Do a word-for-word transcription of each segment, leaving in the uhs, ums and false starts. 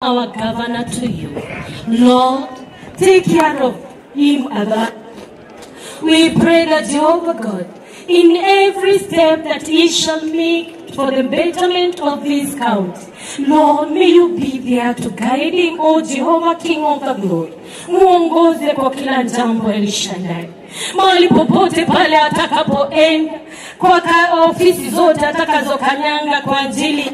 our governor to you. Lord, take care of him, Abba. We pray that Jehovah God, in every step that he shall make for the betterment of this county, Lord, may you be there to guide him, O Jehovah, King of the glory. Muongoze kwa kila jambo, El Shaddai. Mahali popote pale atakapoenda, kwa ka-, ofisi zote atakazokanyanga kwa ajili,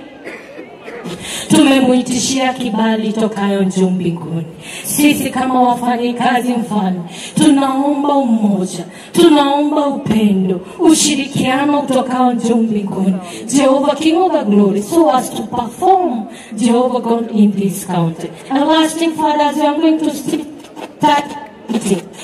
tumemuitishia kibali tokayo juu mbinguni. Sisi kama wafanyikazi, Mfalme, tunaomba umoja, tunaomba upendo, ushirikiano utokao juu mbinguni, Jehovah, King of the glory, so as to perform, Jehovah God, in this county. Everlasting Father, as we are going to start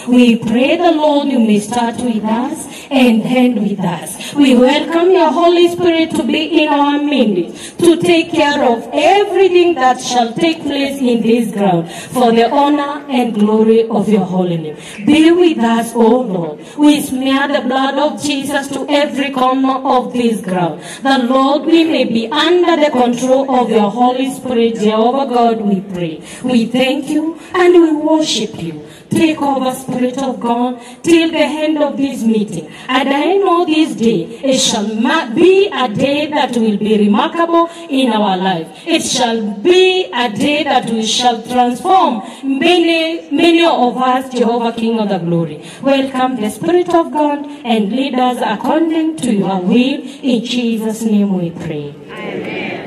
We pray the Lord, you may start with us and end with us. We welcome your Holy Spirit to be in our midst, to take care of everything that shall take place in this ground for the honor and glory of your holy name. Be with us, O Lord. We smear the blood of Jesus to every corner of this ground. The Lord, we may be under the control of your Holy Spirit, Jehovah God, we pray. We thank you and we worship you. Take over, Spirit of God, till the end of this meeting. And I know this day, it shall ma-, be a day that will be remarkable in our life. It shall be a day that we shall transform many, many of us, Jehovah, King of the glory. Welcome the Spirit of God and lead us according to your will. In Jesus' name we pray. Amen.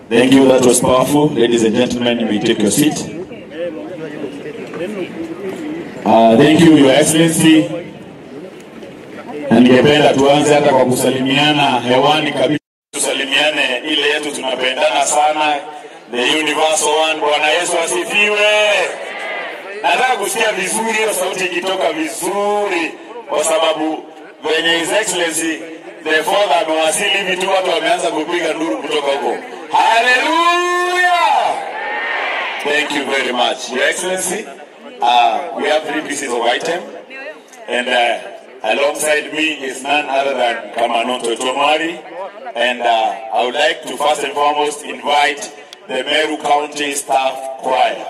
Thank you, that was powerful. Ladies and gentlemen, you may take your seat. Uh, thank you, Your Excellency. Na ningependa tuanze hata kwa kusalimiana hewani kabisa. Tusalimiane ile yetu, tunapendana sana. The universal one. Bwana Yesu asifiwe. Nataka kusikia vizuri, hiyo sauti ikitoka vizuri, kwa sababu venye His Excellency the fourth amewasili hivi tu, watu wameanza kupiga nduru kutoka huko. Hallelujah! Thank you very much, Your Excellency. Uh, we have three pieces of item, and, uh, alongside me is none other than Kamano Totomari, and, uh, I would like to first and foremost invite the Meru County Staff Choir.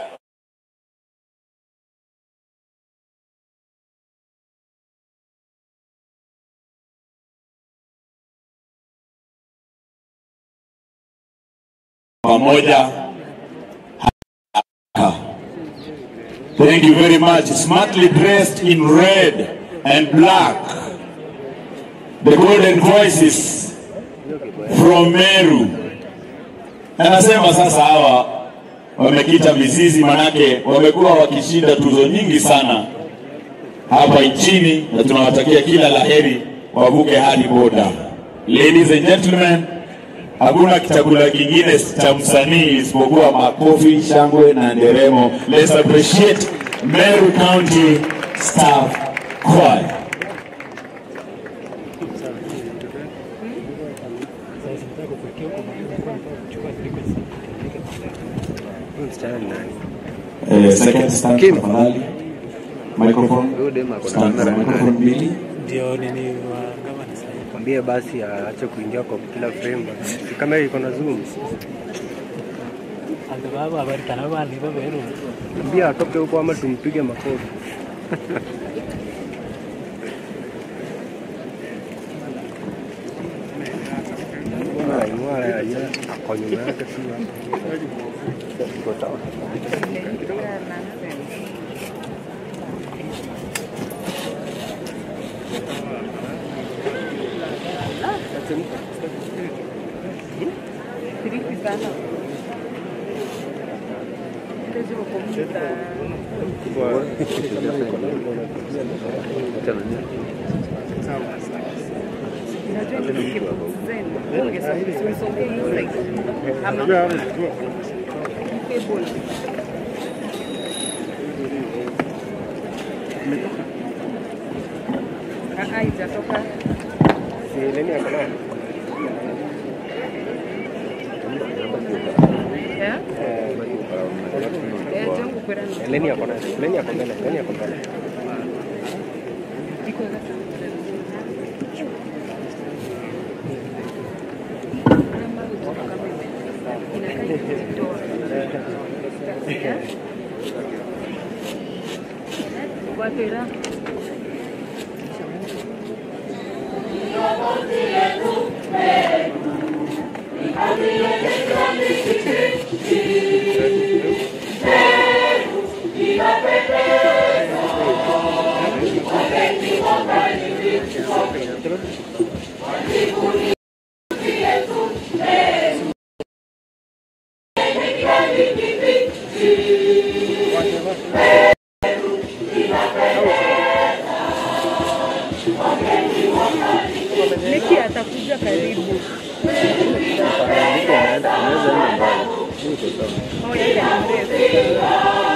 Pamoja. Thank you very much. Smartly dressed in red and black. The Golden Voices from Meru. Na nasema sasa hawa wamekita mizizi, manake wamekuwa wakishinda tuzo nyingi sana hapa nchini, na tunawatakia kila la heri wavuke hadi boda. Ladies and gentlemen, hakuna chakula kingine cha msanii isipokuwa makofi, shangwe na nderemo. Let's appreciate Meru County Staff Choir. Huyu msichana ni nani? Eh, second stand, Kim, tafadhali. Microphone. Huyu dem ako na stand za kamera. Microphone mbili. Ndio nini wa gavana sasa? Mwambie basi aache kuingia kwa kila frame. Si kamera iko na zoom. Ando baba habari kana bani baba hero. Mwambie atoke huko ama tumpige makofi. Ako nyuma yake tu. Haijatoka. Si Leni ako nayo? Eh? Eh, eh, Jongo kwera ni. Leni ako nayo. Leni ako mbele. Leni ako mbele. Iko wega sana. Kama kutoka kama Niki atakuja karibu. Anaenda, anaweza enda mbali. Yuko sawa. Oh, yeye ni mrefu sana.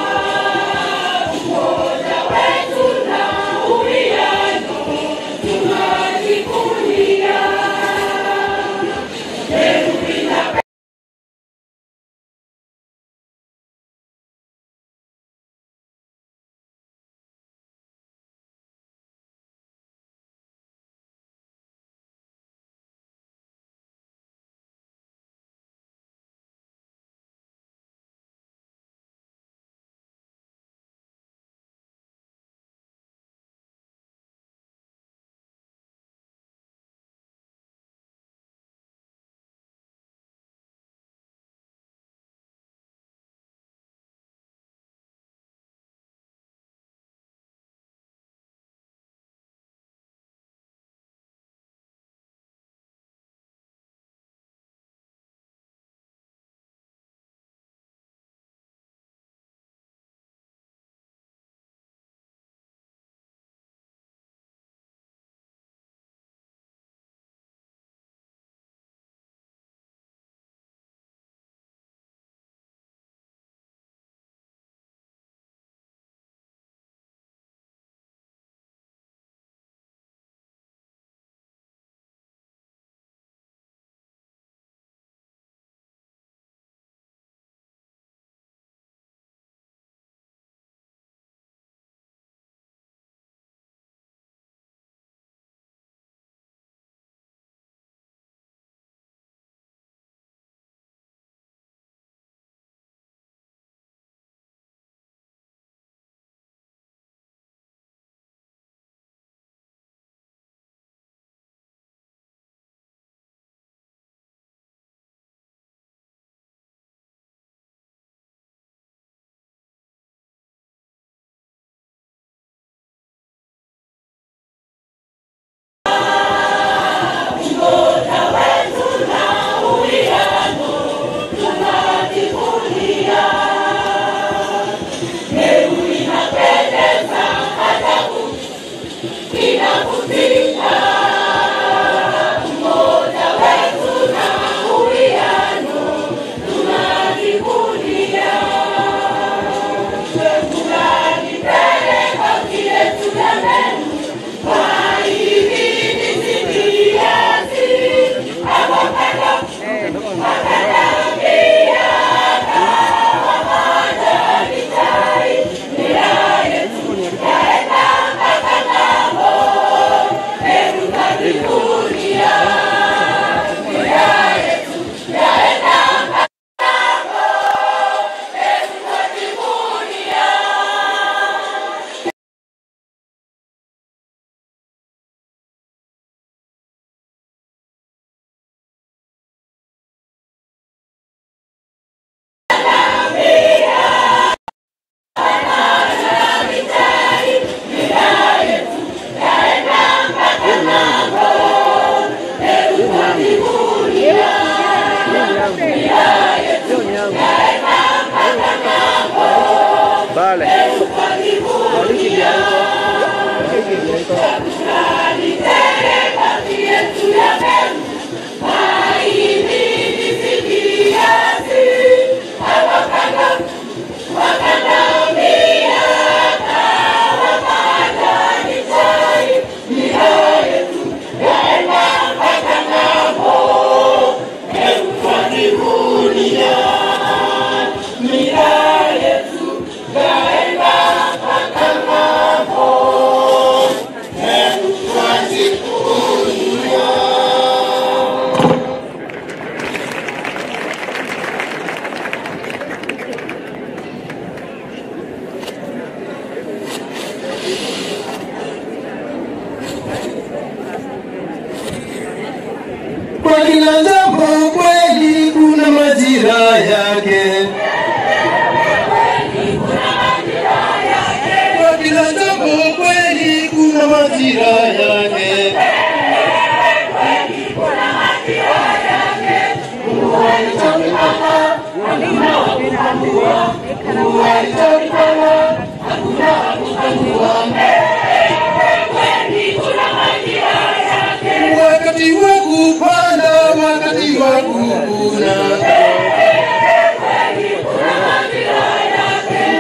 Wakati wa kupanda, wakati wa kuvuna.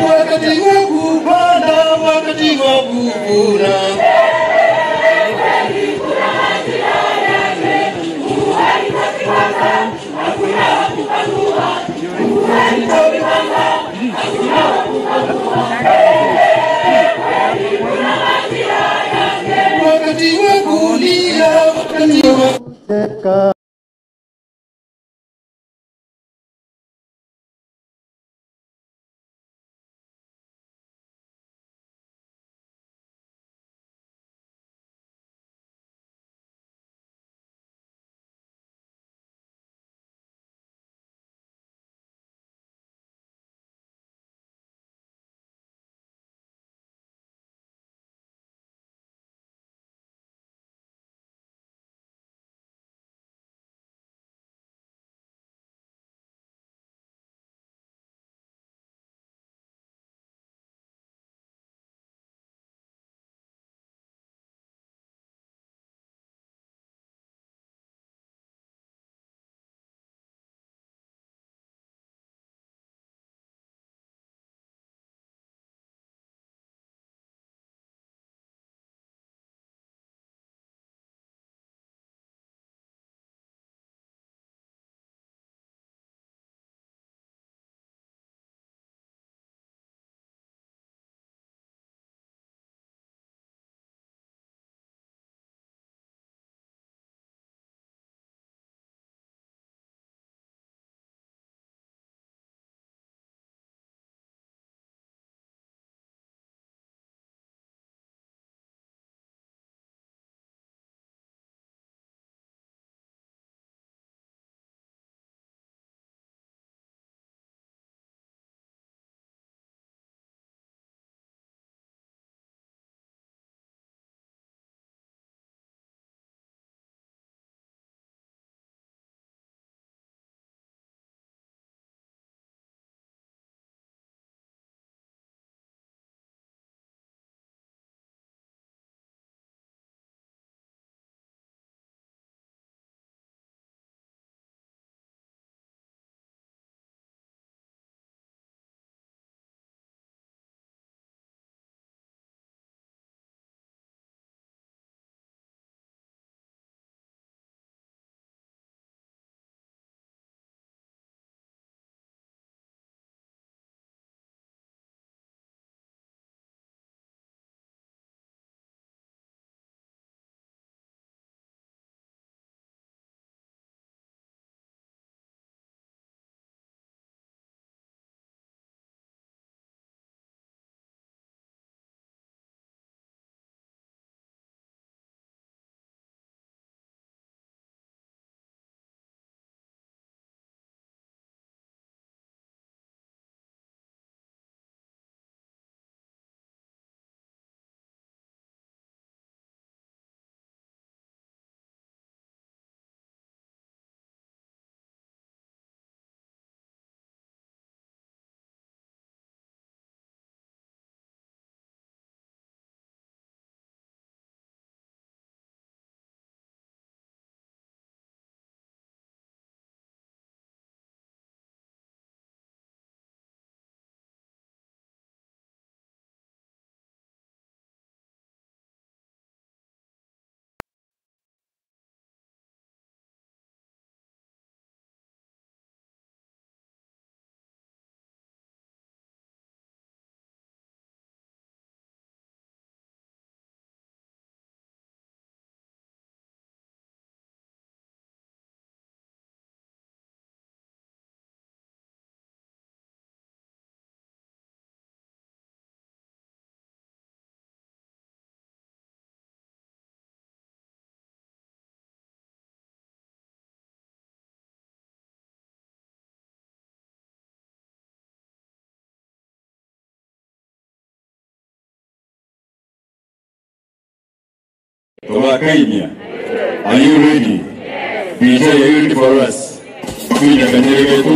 Wakati wa kupanda, wakati wa kuvuna. Wakati wa kulia, wakati wa kucheka. Tugakaimia. Are you ready? D J, are you ready for us? Kuja kanyere ketu.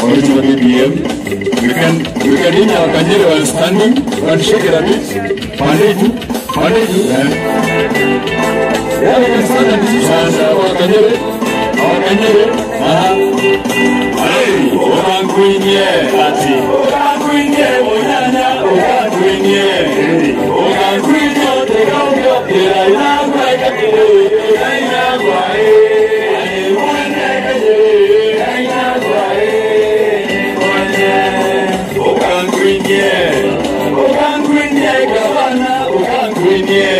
Original B B M. We can, we can hear our Kanyere while standing. We can shake it a bit. Pande juu, pande juu, eh. Yeah, we can stand and sasa wa Kanyere, wa Kanyere, aha. Hey, ukanguinye, ati. Ukanguinye, munyanya, ukanguinye. Ukanguinye, utikauke, utira, inagwa, ikakire, inagwa, eh. Ani, mwene, Kanyere, inagwa, eh. Ukanguinye, ukanguinye, gavana, ukanguinye.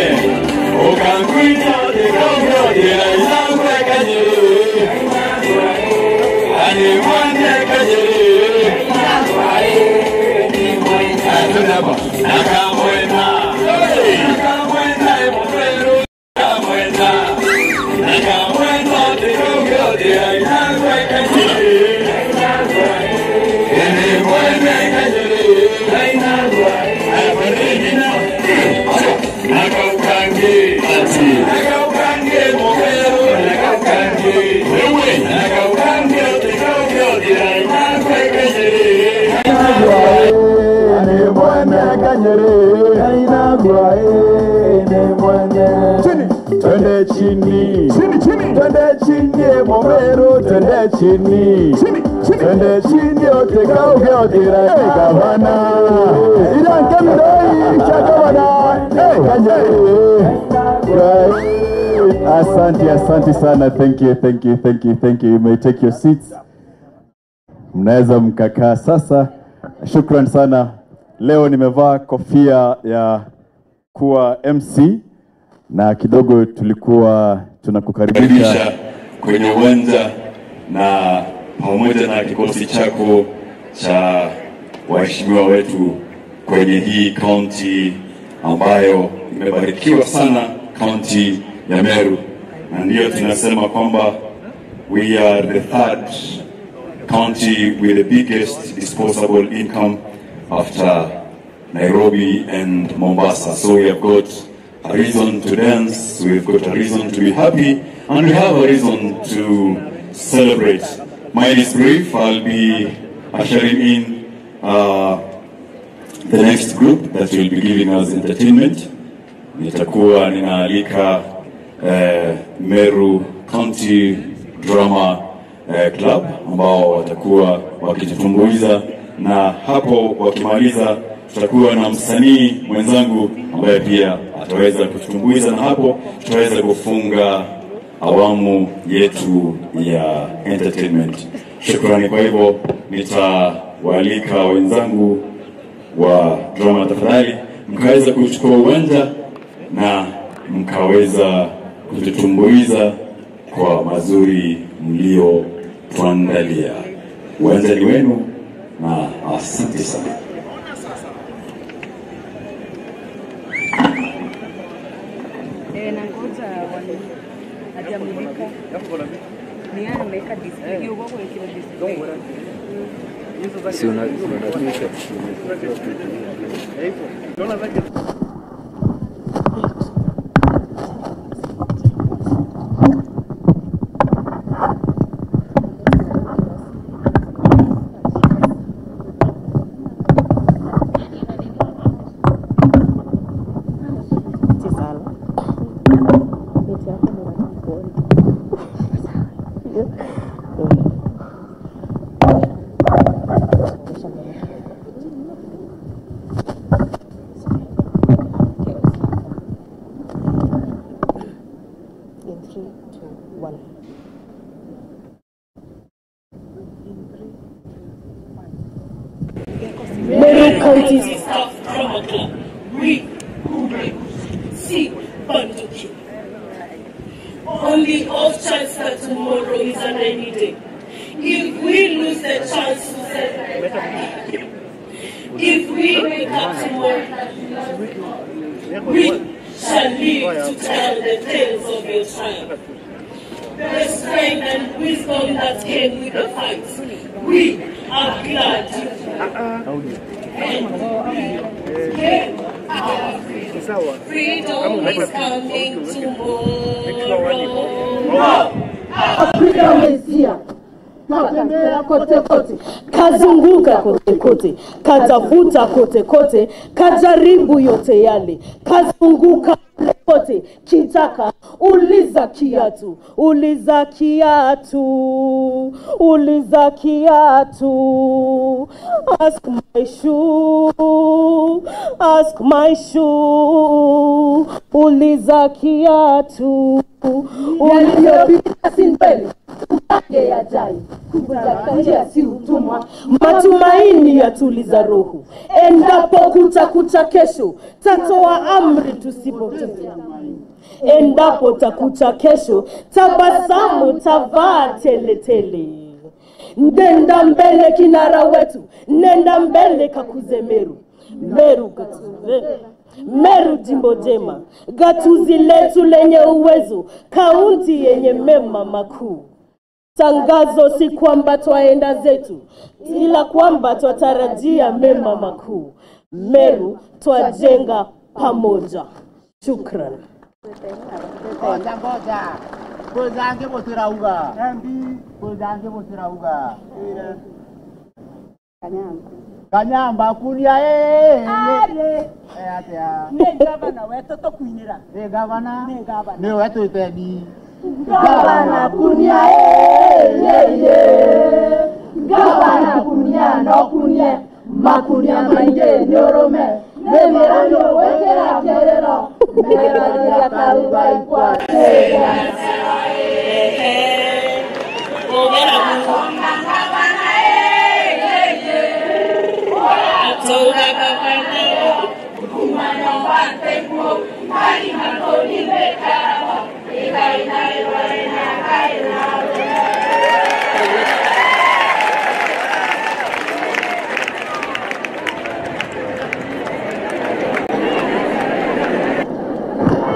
Ukanguinye, utikauke, utira, inagwa, Kanyere. Ani, mwene, Kanyere. Atuna ba, nakamwena. Nakamwena, e mutweru. Ni mwana Kanyere, ainagwa, eh, ni mwana. Chini. Twende chini. Chini, chini. Twende chini, eh, Mumeru, twende chini. Chini, chini. Twende chini, utikauke, utira, eh, gavana. Ira nke miroi cha gavana. Eh, Kanyere. Asante, asante sana. Thank you, thank you, thank you, thank you. You may take your seats. Mnaweza mkakaa sasa. Shukran sana. Leo nimevaa kofia ya kuwa M C na kidogo tulikuwa tunakukaribisha karibisha kwenye uwanja na pamoja na kikosi chako cha waheshimiwa wetu kwenye hii kaunti ambayo imebarikiwa sana, kaunti ya Meru, na ndiyo tunasema kwamba we are the third county with the biggest disposable income after Nairobi and Mombasa. So we have got a reason to dance, we've got a reason to be happy, and we have a reason to celebrate. Mine is brief. I'll be ushering in uh, the next group that will be giving us entertainment. Nitakuwa ninaalika eh, Meru County Drama eh, Club ambao watakuwa wakitutumbuiza, na hapo wakimaliza, tutakuwa na msanii mwenzangu ambaye pia ataweza kututumbuiza, na hapo tutaweza kufunga awamu yetu ya entertainment. Shukrani. Kwa hivyo nitawaalika wenzangu wa drama, tafadhali mkaweza kuchukua uwanja na mkaweza kututumbuiza kwa mazuri mliotuandalia. Uwanja ni wenu na asante sana. Eh, nangoja wani-, hajamulika. Ni yeye ameweka display. Hiyo wako wekira display. Si una-, si unabisha. In three, two, one. Meru County Staff Drama Club, we who represent Banjo King. On the off chance that tomorrow is a rainy day, if we lose the chance to celebrate, if we wake up tomorrow, we shall live to tell the tales of your triumph. The strength and wisdom that came with the fight, we are glad you came. Our freedom is coming tomorrow. Our freedom is here. Katembea kote kote, kazunguka kote kote, katafuta kote kote, kajaribu yote yale, kazunguka kote kote, kitaka, uliza kiatu, uliza kiatu, uliza kiatu. Ask my shoe, ask my shoe, uliza kiatu. Yaliyopita si ndwele, upange yajayo. Kuja njia si utumwa. Matumaini yatuliza roho. Endapo kutakucha kesho, tatoa amri tusipotii. Endapo takucha kesho, tabasamu tavaa teletele. Nenda mbele kinara wetu, nenda mbele kakuze Meru. Meru gatuzi, Meru jimbo jema, gatuzi letu lenye uwezo, kaunti yenye mema makuu. Tangazo si kwamba twaenda zetu, ila kwamba twatarajia mema makuu. Meru twajenga pamoja. Shukran. Ngoja, ngoja. Kwizangi butirauga. Kwizangi butirauga. Kanyamba. Kanyamba, kunia, eh, eh, eh. Ari. Eh, atia? Ni gavana wetu tukwinira. Ni gavana? Ni gavana. Ni we twiteni. Gavana kunia, eh, eh, eh. Gavana kunia, no kunie. Makunia maingi ni urume. Ni mera ni ugwikira kiriro. Mera ya karubai kwa tega.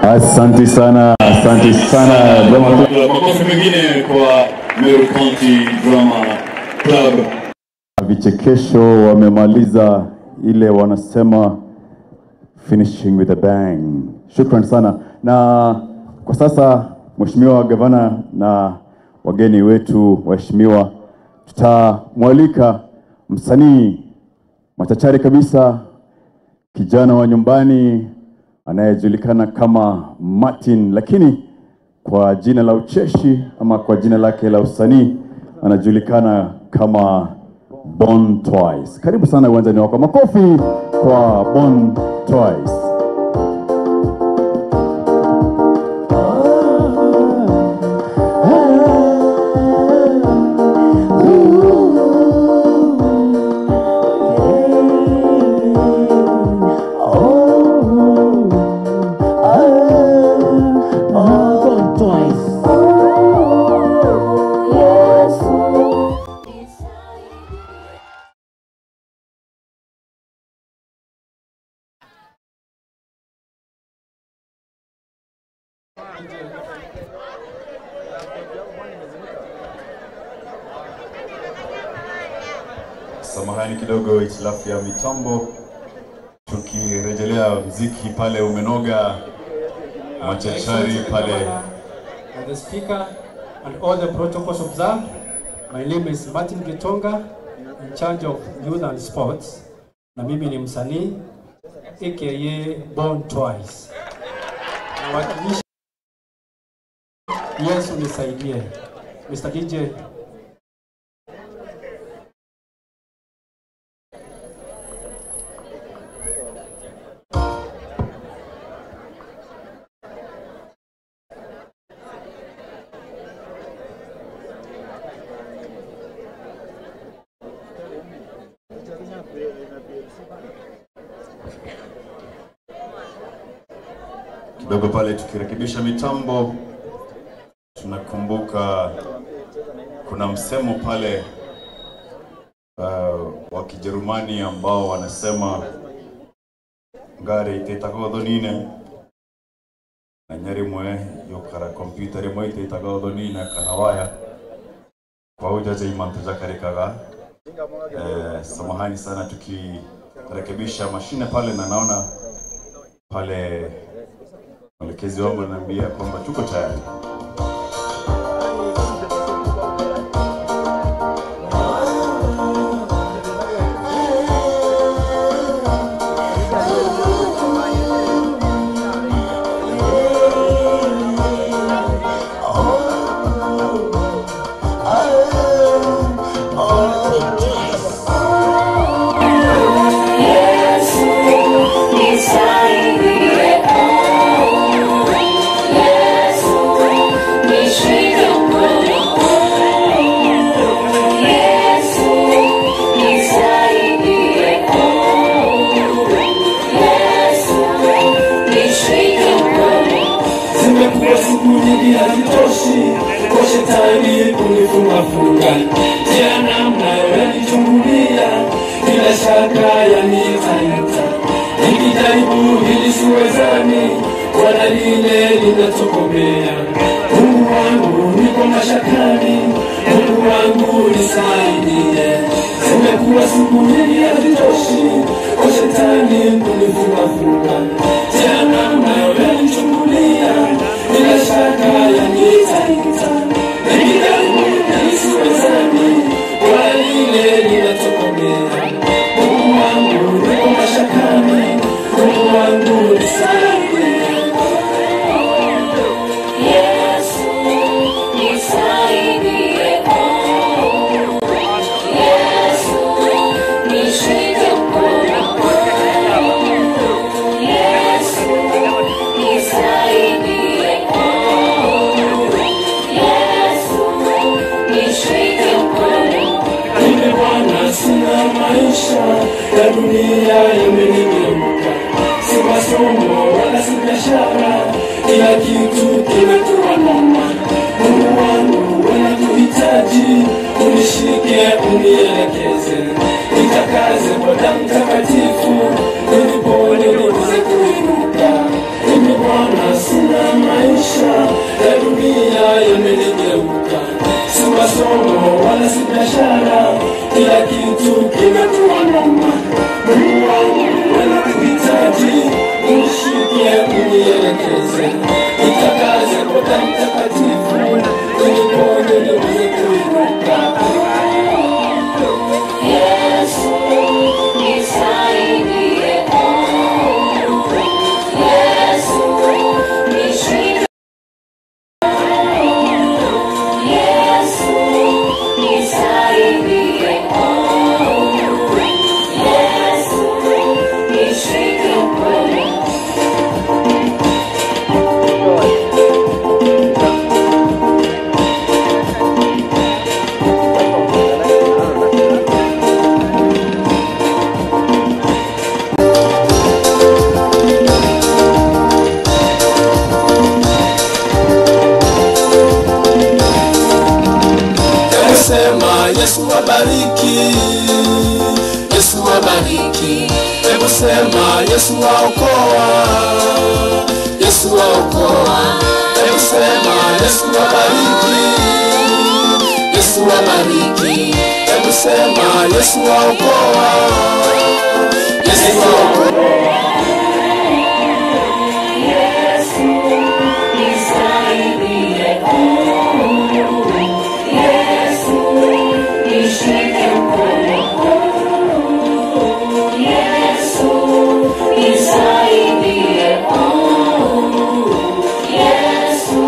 Asante sana, asante sana. Drama Club. Makofi mengine kwa Meru County Drama Club. Vichekesho wamemaliza ile wanasema finishing with a bang. Shukran sana. Na kwa sasa, Mheshimiwa Gavana na wageni wetu waheshimiwa, tutamwalika msanii machachari kabisa, kijana wa nyumbani anayejulikana kama Martin, lakini kwa jina la ucheshi ama kwa jina lake la usanii anajulikana kama Bon Twice. Karibu sana uwanjani wako. Makofi kwa Bon Twice. Samahani kidogo, hitilafu ya mitambo. Tukirejelea mziki pale umenoga, machachari pale. And the speaker and all the protocols observed. My name is Martin Gitonga, in charge of youth and sports. Na mimi ni msanii, A K A Born Twice. Nawakilisha Yesu nisaidie. Mister D J. Kidogo pale tukirekebisha mitambo, tunakumbuka kuna msemo pale, uh, wa Kijerumani ambao wanasema, "Ngari ititaga uthonine, na inya rimwe yukara kompyuta rimwe ititaga uthonine kana waya." Kwa hiyo jaja imantu jakarikaga. Eh, samahani sana, tukirekebisha mashine pale, na naona pale mwelekezi wangu ananiambia kwamba tuko tayari. Shaka yanitaita, nikijaribu hili siwezani, wala lile linatokomea. Mungu wangu, niko mashakani, Mungu wangu, nisaidie. Zimekuwa siku nyingi hazitoshi, kwa shetani kunifungafunga. Tena nayo yanichungulia, bila shaka yanitaita. Nikijaribu hili siwezani, wala lile linatokomea. Mungu wangu, niko mashakani, Mungu wangu, nisaidie. Yesu, nisaidie. Yesu, nishike mkono. Yesu, nisaidie. Yesu, nishike mkono. Mimi Bwana sina maisha, ya dunia yamenigeuka. Si masomo wala si biashara, kila kitu kimekuwa noma. Mungu wangu, wewe nakuhitaji, unishike, unielekeze. Nitakaze kwa damu takatifu, nipone niweze kuinuka. Mimi Bwana sina maisha, ya dunia yamenigeuka. Si masomo wala si biashara, kila kitu kimekuwa noma. Mungu wangu, wewe nakuhitaji, unishike, unielekeze. Nitakaze kwa damu takatifu, uniponye niweze kuinuka. Yesu, nisaidie. Yesu, nishike. Yesu, nisaidie. Yesu, nishike mkono. Hebu sema, "Yesu abariki, Yesu abariki." Hebu sema, "Yesu aokoa, Yesu aokoa." Hebu sema, "Yesu abariki, Yesu abariki." Hebu sema, "Yesu aokoa, Yesu aokoa." Yesu, nisaidie. Yesu, nishike mkono. Yesu, nisaidie. Yesu,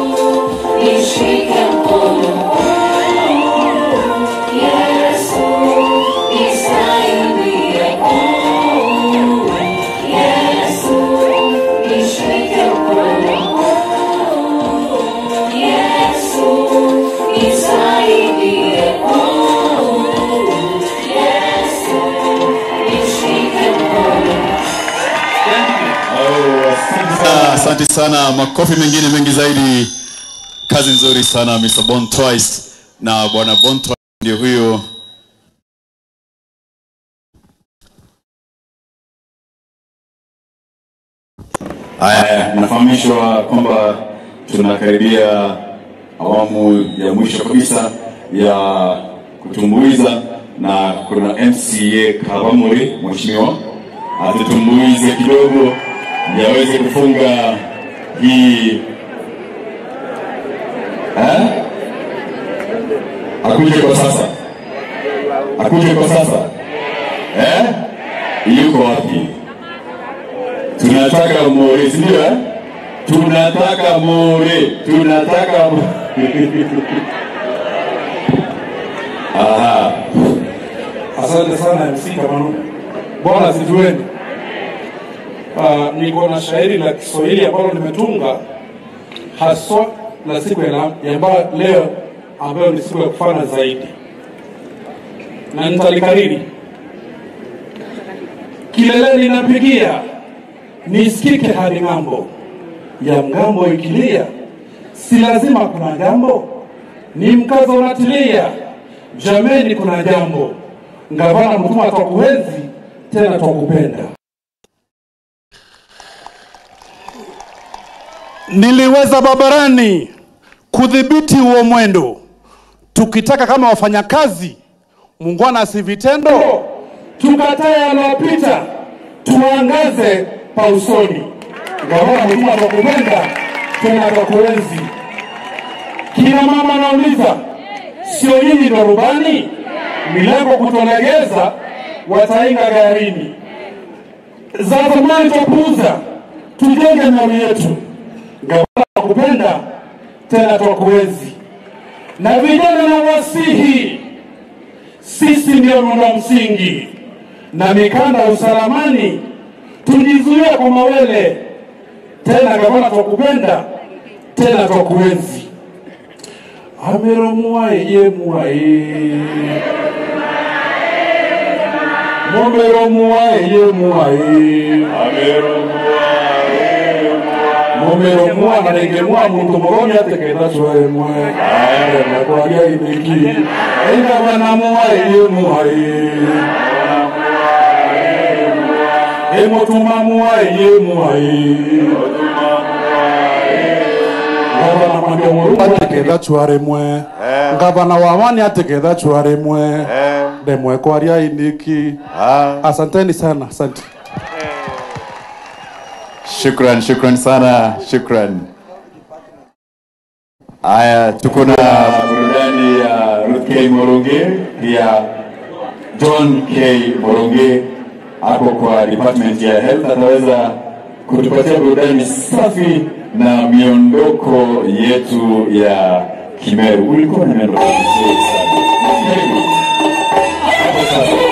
nishike mkono. Yesu, nisaidie. Yesu, nishike mkono. Yesu, nisaidie. Yesu, nishike mkono. Thank you. Oh, asante sana. Asante sana. Makofi mengine mengi zaidi. Kazi nzuri sana, Mister Bon Twice na Bwana Bon Twice ndio huyo. Haya, nafahamishwa kwamba tunakaribia awamu ya mwisho kabisa ya kutumbuiza, na kuna M C A Kabamuri, mheshimiwa, atutumbuize kidogo, ndio aweze kufunga hii. Eh? Akuje kwa sasa. Akuje kwa sasa. Eh? Yuko wapi? Tunataka Mori, si ndio, eh? Tunataka Mori, tunataka Mori. Aha. Asante sana M C Kamano. Bwana asifiwe. Ah, niko na shairi la Kiswahili ambalo nimetunga haswa la siku ya la-, ya amba-, leo, ambayo ni siku ya kufana zaidi. Na nitalikariri. Kileleni napigia, nisikike hadi ng'ambo. Ya mgambo ikilia, si lazima kuna jambo. Ni mkazo unatilia, jameni kuna jambo. Gavana Mutuma twakuenzi, tena twakupenda. Niliweza barabarani kudhibiti huo mwendo, tukitaka kama wafanyakazi muungwana, si vitendo. Tukatae yalopita, tuangaze pa usoni. Gavana Mutuma, twakupenda, tena twakuenzi. Kina mama nauliza, sio nyinyi ndo rubani? Milango kutolegeza, watainga garini. Za zamani twapuuza, tujenge Meru yetu. Gavana, twakupenda, tena twakuenzi. Na vijana nawasihi, sisi ndio miundo msingi na mikanda ya usalamani, tujizuie kwa mawele. Tena gavana, twakupenda, tena twakuenzi. Amero mwai ye mwai. Mumero mwai ye mwai. Amero mwai. Mumero mwa na renge mwa muntu mugoni ateketha cware mwe. Aere na kwaria iniki. Inga bana mwai ye mwai. Imutuma mwai ye mwai. Gavana Mwambia Murungu ateketha cware mwe. Eh. Ngavana wa Wani ateketha cware mwe. Eh. Ndemwe kwaria iniki. Ah. Asanteni sana, asante. Shukran, shukran sana, shukran. Aya, tuko na burudani ya Ruth K Murungi, pia John K Murungi ako kwa department ya health, ataweza kutupatia burudani safi na miondoko yetu ya Kimeru. Ulikuwa na miondoko mizuri sana. Karibu. Hapo sasa.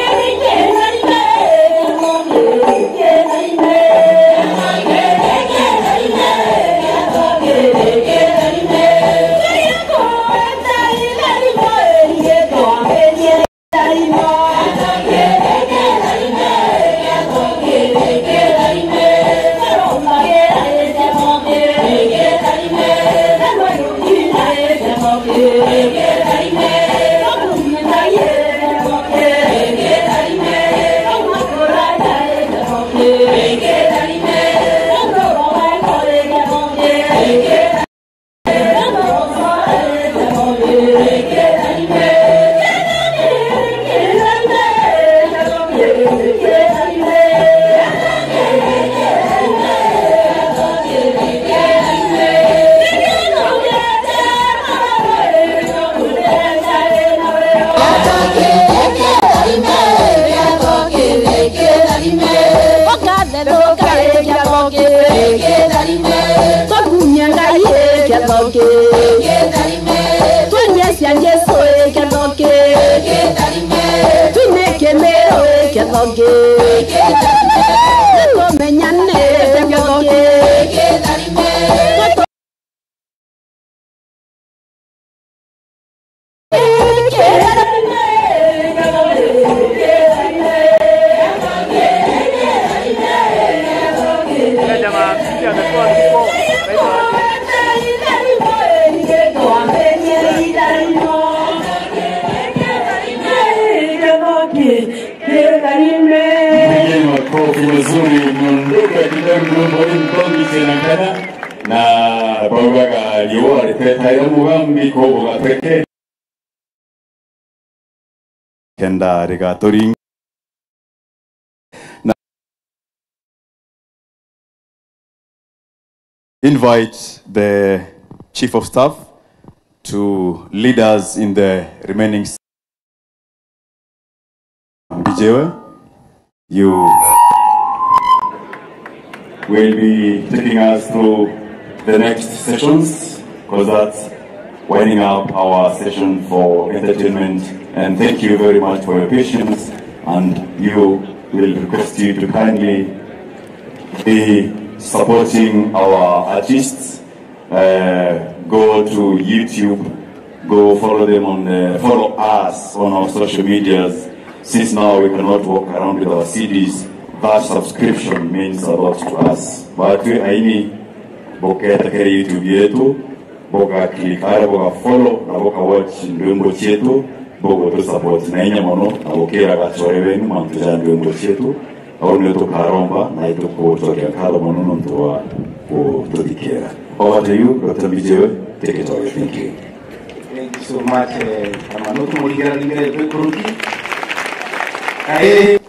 Twakumia Ngai kiatho ki. Twenyecia Jesu kiatho ki. Twine Kimiru kiatho ki. Tumenyane kiatho ki. Pigeni makofi mazuri, miondoka kidogo, mrembo hii mkongi tena kana. Na baugaga, riua ritetaira mugambi, koguo gatweke. Kenda rigaturinga. Na invite the Chief of Staff to lead us in the remaining. Mbijewe, you will be taking us through the next sessions, 'cause that's winding up our session for entertainment. And thank you very much for your patience. And you will request you to kindly be supporting our artists. Uh, go to YouTube, go follow them on the, follow us on our social medias. Since now we cannot walk around with our C Ds, that subscription means a lot to us. But we aini boketa kere YouTube yetu, boka click ara, boka follow, na boka watch ndwimbo cietu, bogo tu support na inya mono, na bokira gachore wenu mantu ja ndwimbo cietu. Au nio tukaromba na itukucokia nkatho mono nontu wa kututhikira. Over to you, Doctor Mbijiwe, take it away. Thank you. Thank you so much, eh, Kamano, tumuringiraringire twikuruki. Kairi.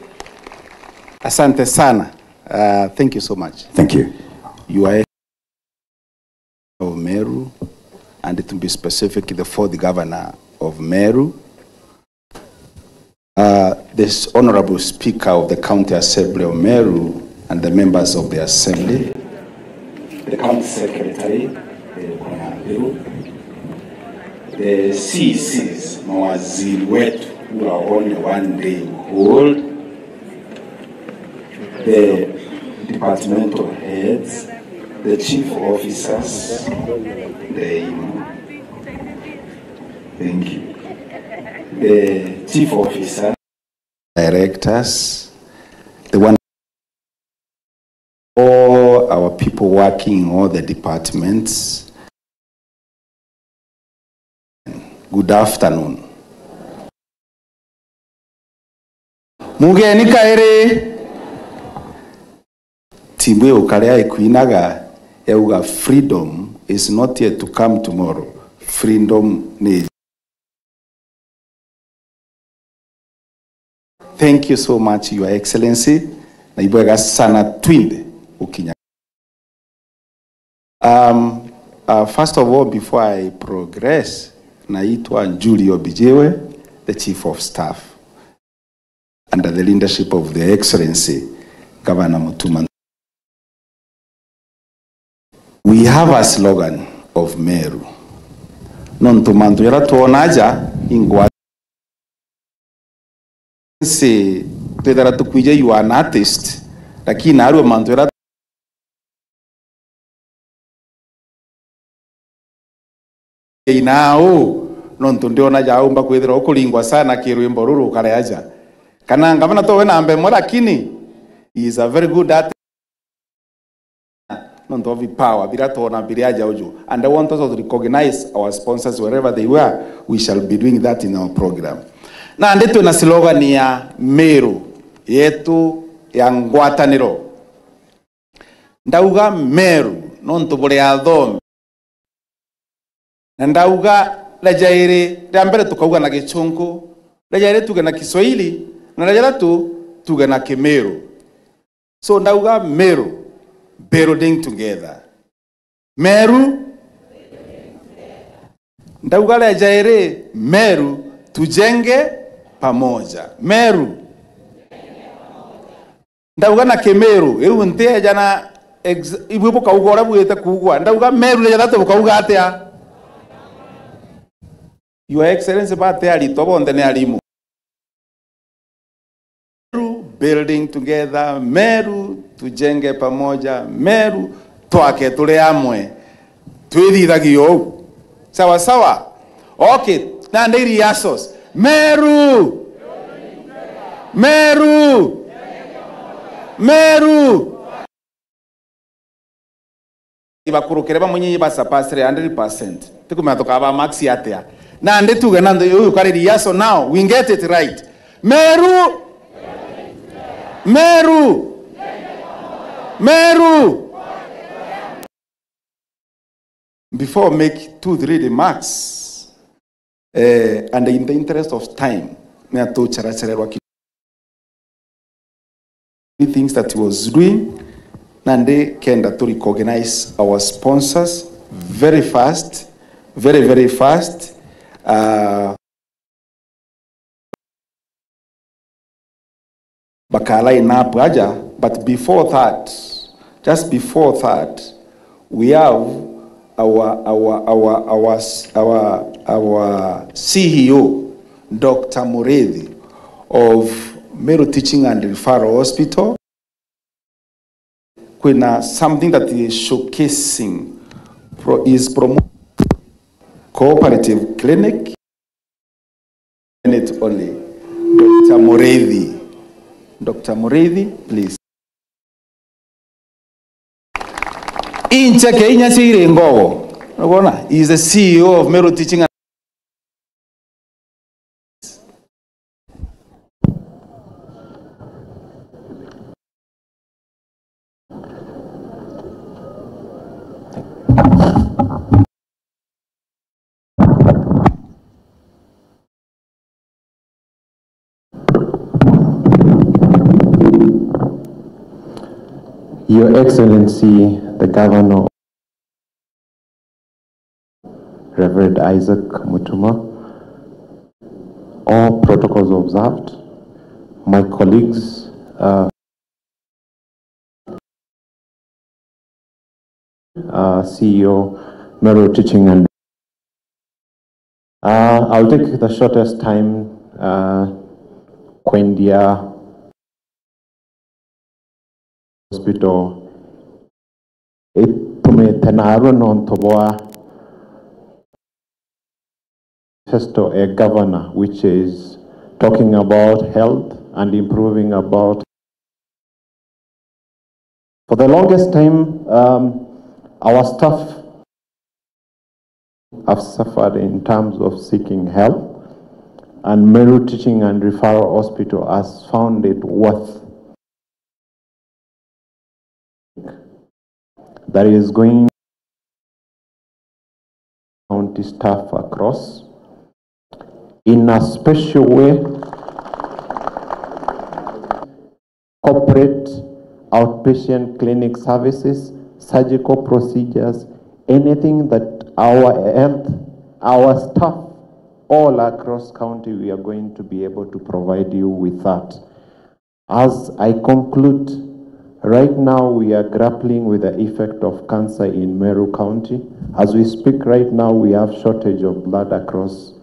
Asante sana. Uh, thank you so much. Thank you. You are of Meru, and to be specific, the fourth governor of Meru, uh, this honorable speaker of the County Assembly of Meru, and the members of the assembly, the county secretary, eh, the C Cs, mawaziri wetu, who are only one day old, the departmental heads, the chief officers, the, thank you, the chief officer, directors, the one, all our people working in all the departments. Good afternoon. Mugeni kairi. Timu iu karia ikwinaga yauga, "Freedom is not yet to come tomorrow." Freedom ni. Thank you so much, Your Excellency. Na ibwega sana twinthe gukinya. Um, uh, first of all, before I progress, naitwa Julio Bijiwe, the Chief of Staff, under the leadership of the Excellency Governor Mutuma. We have a slogan of Meru. Nontu mantu jaria twona aja ingwa nsi twithira tukwija, you are an artist, lakini narua mantu jaria inau, nontu ndiona jaumba kwithirwa ukuringwa sana kirwimbo ruru ukare aja. Kana ngavana towe namba imwe, lakini he is a very good artist. Nontu of power, biria twona biria aja uju. And I want us to recognize our sponsors wherever they were. We shall be doing that in our program. Nandi twina slogan ya Meru yetu ya ngwataniro. Ndauga Meru nontu buri athomi. Na ndauga ria jairi, ria mbere tukauga na Gichunku, ria jairi tuge na Kiswahili, na ria jathatu tuge na Kimiru. So ndauga Meru, building together. Meru. Ndauga ria jairi, Meru, tujenge pamoja. Meru. Ndauga na Kimiru, riu ntieja na ex-, ibui bukauga uria bwite kuugwa. Ndauga Meru ria jathatu bukauga atia? Your Excellency, bati aritwa bonthe ni arimu. Meru, building together, Meru, tujenge pamoja, Meru, twake turi amwe. Twithithagia uu. Sawa sawa? Okay, nandi rehearsals. Meru! Meru! Meru! Ibakurukire bamwe nyinyi ba surpassire hundred percent. Tikumenya tukaba max atia. Nandi tuge na nthi uyu kari rehearsal now, we get it right. Meru! Meru! Meru! Before I make two, three remarks, eh, and in the interest of time, me atucharachererwa ki-, things that he was doing, nandi kenda to recognize our sponsors very fast, very, very fast. Uh, baka line up aja, but before that, just before that, we have our, our, our, our, our, our C E O, Doctor Murithi of Meru Teaching and Referral Hospital. Kwina something that is showcasing pro-, is promoting cooperative clinic. Minute only. Doctor Murithi. Doctor Murithi, please. Incheke inya cia iri ngogo. Urabona? He is the C E O of Meru Teaching and Your Excellency, the Governor, Reverend Isaac Mutuma, all protocols observed, my colleagues, uh, uh, C E O, Meru Teaching and, uh, I'll take the shortest time, uh, kwendia hospital itumite narua nontu bwa manifesto e governor, which is talking about health and improving about. For the longest time, um, our staff have suffered in terms of seeking help, and Meru Teaching and Referral Hospital has found it worth that is going county staff across in a special way, corporate outpatient clinic services, surgical procedures, anything that our health, our staff all across county, we are going to be able to provide you with that. As I conclude, right now we are grappling with the effect of cancer in Meru County. As we speak right now, we have shortage of blood across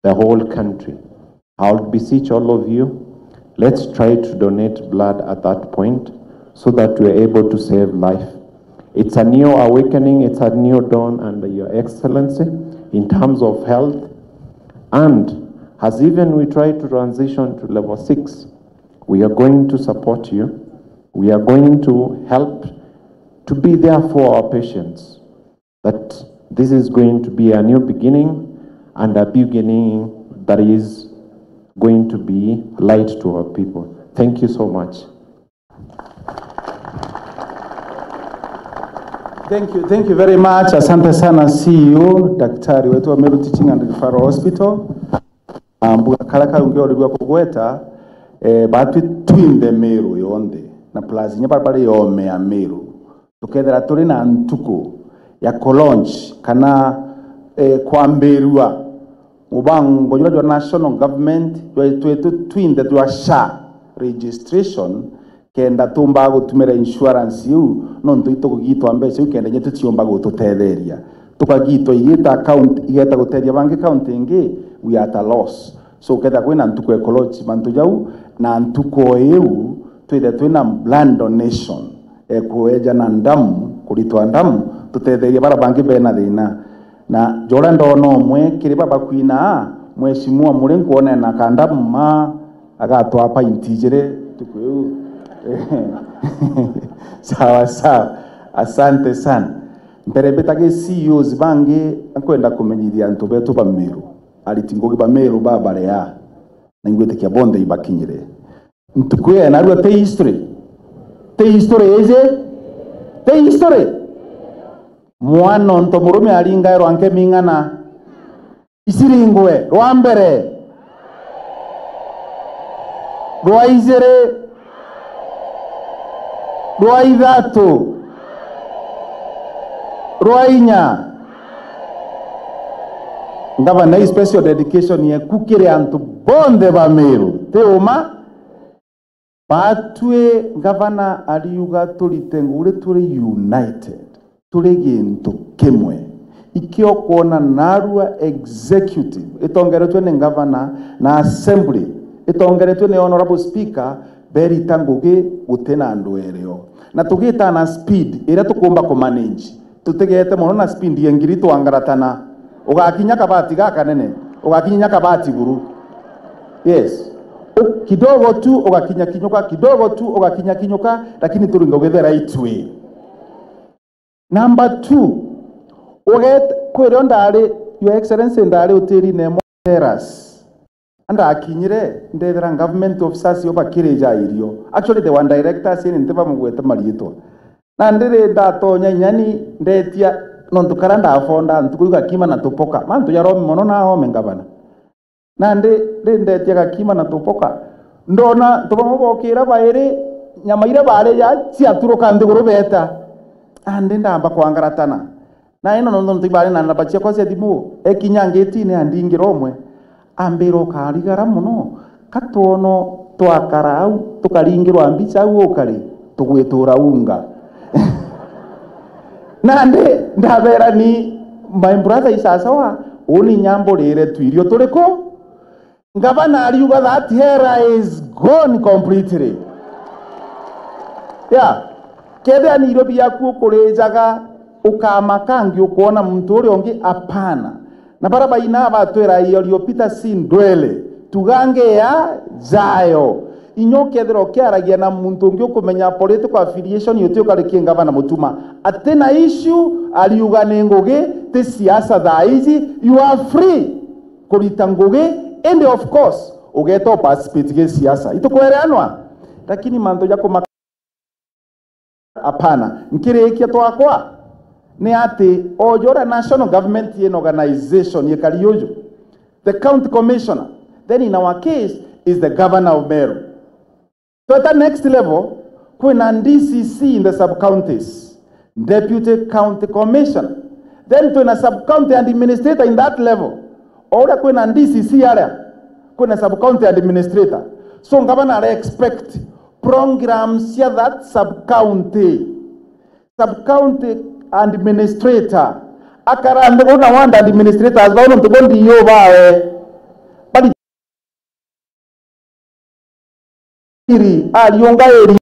the whole country. I would beseech all of you, let's try to donate blood at that point so that we are able to save life. It's a new awakening, it's a new dawn under Your Excellency in terms of health. And as even we try to transition to level six, we are going to support you. We are going to help to be there for our patients. That this is going to be a new beginning and a beginning that is going to be light to our people. Thank you so much. Thank you, thank you very much. Asante sana C E O, daktari wetu wa Meru Teaching and Referral Hospital. Na mbuga karia kau ngeorirua kugweta, eh, batwi twinthe Meru yonthe, na plus inya baria bari oome ya Meru, tukethira turi na ntuku ya ku launch kana, eh, kwambirua mubango juria jwa national government jwa twitu twinthe jwa SHA registration, kenda tuumbaga gutumira insurance iu, nontu itukugitwa mbeca iu kenda inya tutiumba gututetheria. Tukagitwa igita account, igeta gutethia bangi account ingi, we are at a loss. So, kethira kwina ntuku ekolochi mantu jau, na ntuku o iu, twithe twina blood donation, ekweja na ndamu, kuritwa ndamu, tutetherie bara bangi bena thina. Na joria ndona umwe kiri baba kwina, mheshimiwa muri nkwonena ka ndamu ma, agatwaa painti ijiri ntuku iu. Sawa sawa. Asante sana. Mbere mbita gi C E Os bangi, nkwenda kumenyithia antu betu ba Meru. Ariti ngugi ba Meru babaria. Na ingwitikia bonthe ibakinyire. Ntuku ii narua ti history. Ti history iji. Ti history. Mwana untu murume aringairwa nkemi ing'ana. Iciringwe, rwa mbere, rwa ijiri, rwa ithatu, rwa inya. Ngavana, ii special dedication yeku kiri antu bonthe ba Meru, ti uma? Batwi ngavana ariuga turite ngugi turi united, turi gintu kimwe. Ikio kwona narua executive itongeretwe ni ngavana na assembly itongeretwe ni honorable speaker berita ngugi guti na ndwerio. Na tugita na speed iria tukumba kumanage. Tutigete mono na speed ya ngiri twangaratana. Ugakinya kabati gakanene, ugakinya kabati iguru. Yes. U-, kidogo tu ugakinya kinyuka, kidogo tu ugakinya kinyuka, lakini turinga ugithera itwi. Number two, uget-, kwirio ndari, Your Excellency, ndari utirine mo terrace. Ndakinyire, ndethira government officers yo bakirija irio. Actually, they were directors, yani ntibamugwete mariitwa. Na ndiri ndatonya inyani, ndetia, nontu karia ndafonda ntuku iu gakima na tupoka. Mantu jaromi mono na ome ngavana. Na ndi, ndi ndetia gakima na tupoka. Ndona antu bamwe bokira bairi, Nyama iria baarija ciaturuka nthiguru beeta, andi ndamba kwangaratana. Na ino nontu nti baari na namba ciakwa cia thimu, ekinya ngitine andingira umwe, ambira, "Ukarigara mono, ka twono twakara au, tukaringirwa mbica au ukari, tugwitura unga." Nandi ndabeera ni, "My brother, isasawa, uni nyamburire twirio turiku?" Ngavana ariuga that era is gone completely. Yeah. Kethira ni irio biaku ukurijaga, ukamaka ngi ukwona muntu uria ungi, apana. Na bara baina batwira, "Iorio Peter si ndwele, tugange ya jayo." Inya ukethira ukiaragia na muntu ungi ukumenya political affiliation, uti ukarikie ngavana Mutuma. Ati na issue, ariuga ni ngugi, ti siasa thaa iji, you are free kurita ngugi, indi of course, ugeeta uparticipate gi siasa. Itukwereanwa? Lakini mantu ja kumaka, apana. Nkirikia twakwa, ni ati, o uria national government in organization ikari uju, the county commissioner, then in our case is the governor of Meru. Tweta next level, kwina D C C in the sub-counties, Deputy County Commissioner. Then twina sub-county administrator in that level. O uria kwina D C C aria, kwina sub-county administrator. So ngavana are expect programs cia that sub-county. Sub-county administrator. Akara nthiguru na ward administrators bau nontu bo D O bawe. Bari iri, ariunga area,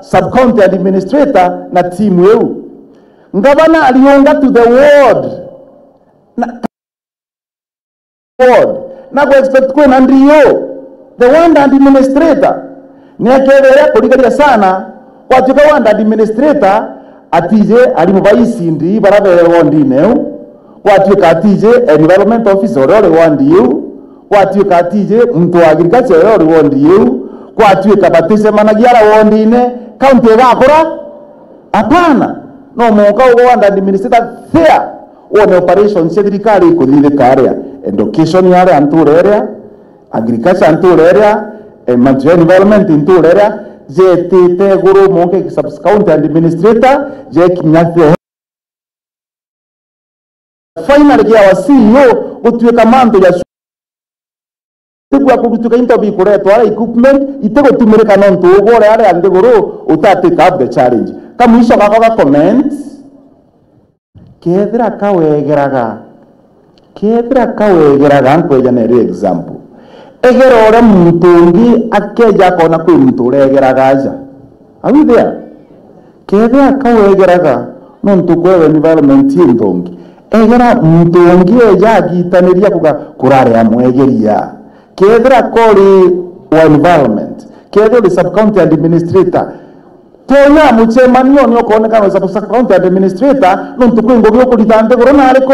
sub-county administrator na timu iu. Ngavana ariunga to the ward. Na ward. Na ku expect kwina D O, the ward administrator. Ni akethira kurigaria sana, gwatuika ward administrator atije arimu ba E C D bara be wardine iu, gwatuika atije environment officer uria uri ward iu, gwatuika atije muntu wa agriculture uria uri ward iu, gwatuika baticemanagia ara wardine, county igakura? Apana. No mwanka ugwe ward administrator there, wone operations cia thirikari ikuthithika aria, education ya aria nture iria, agriculture nture iria, eh, mantu ya environment nture iria, jetite iguru mwanka sub-county administrator, jekinya the final gia our C E O gutuika mantu ja tigwa kugutuika into bikuretwa ara equipment itigutumirika nontu ugwe uria ari a nthiguru utatake up the challenge. Kamwisho gakwa ga comment, kethira kawegeraga, kethira kawegeraga, nkweja neri example. Egera uria muntu ungi akeja akona kwi muntu uregeraga aja. Are we there? Kethira kawegeraga, nontu kwewe environment i nthongi. Egera muntu ungi eja agitaniria kuga kurari amwegeria. Kethira kori wa environment, kethira uri sub-county administrator, tonya muchemanio ni ukonekana uri sub-county administrator, nontu kwi ngugi ukurita nthiguru na ariku,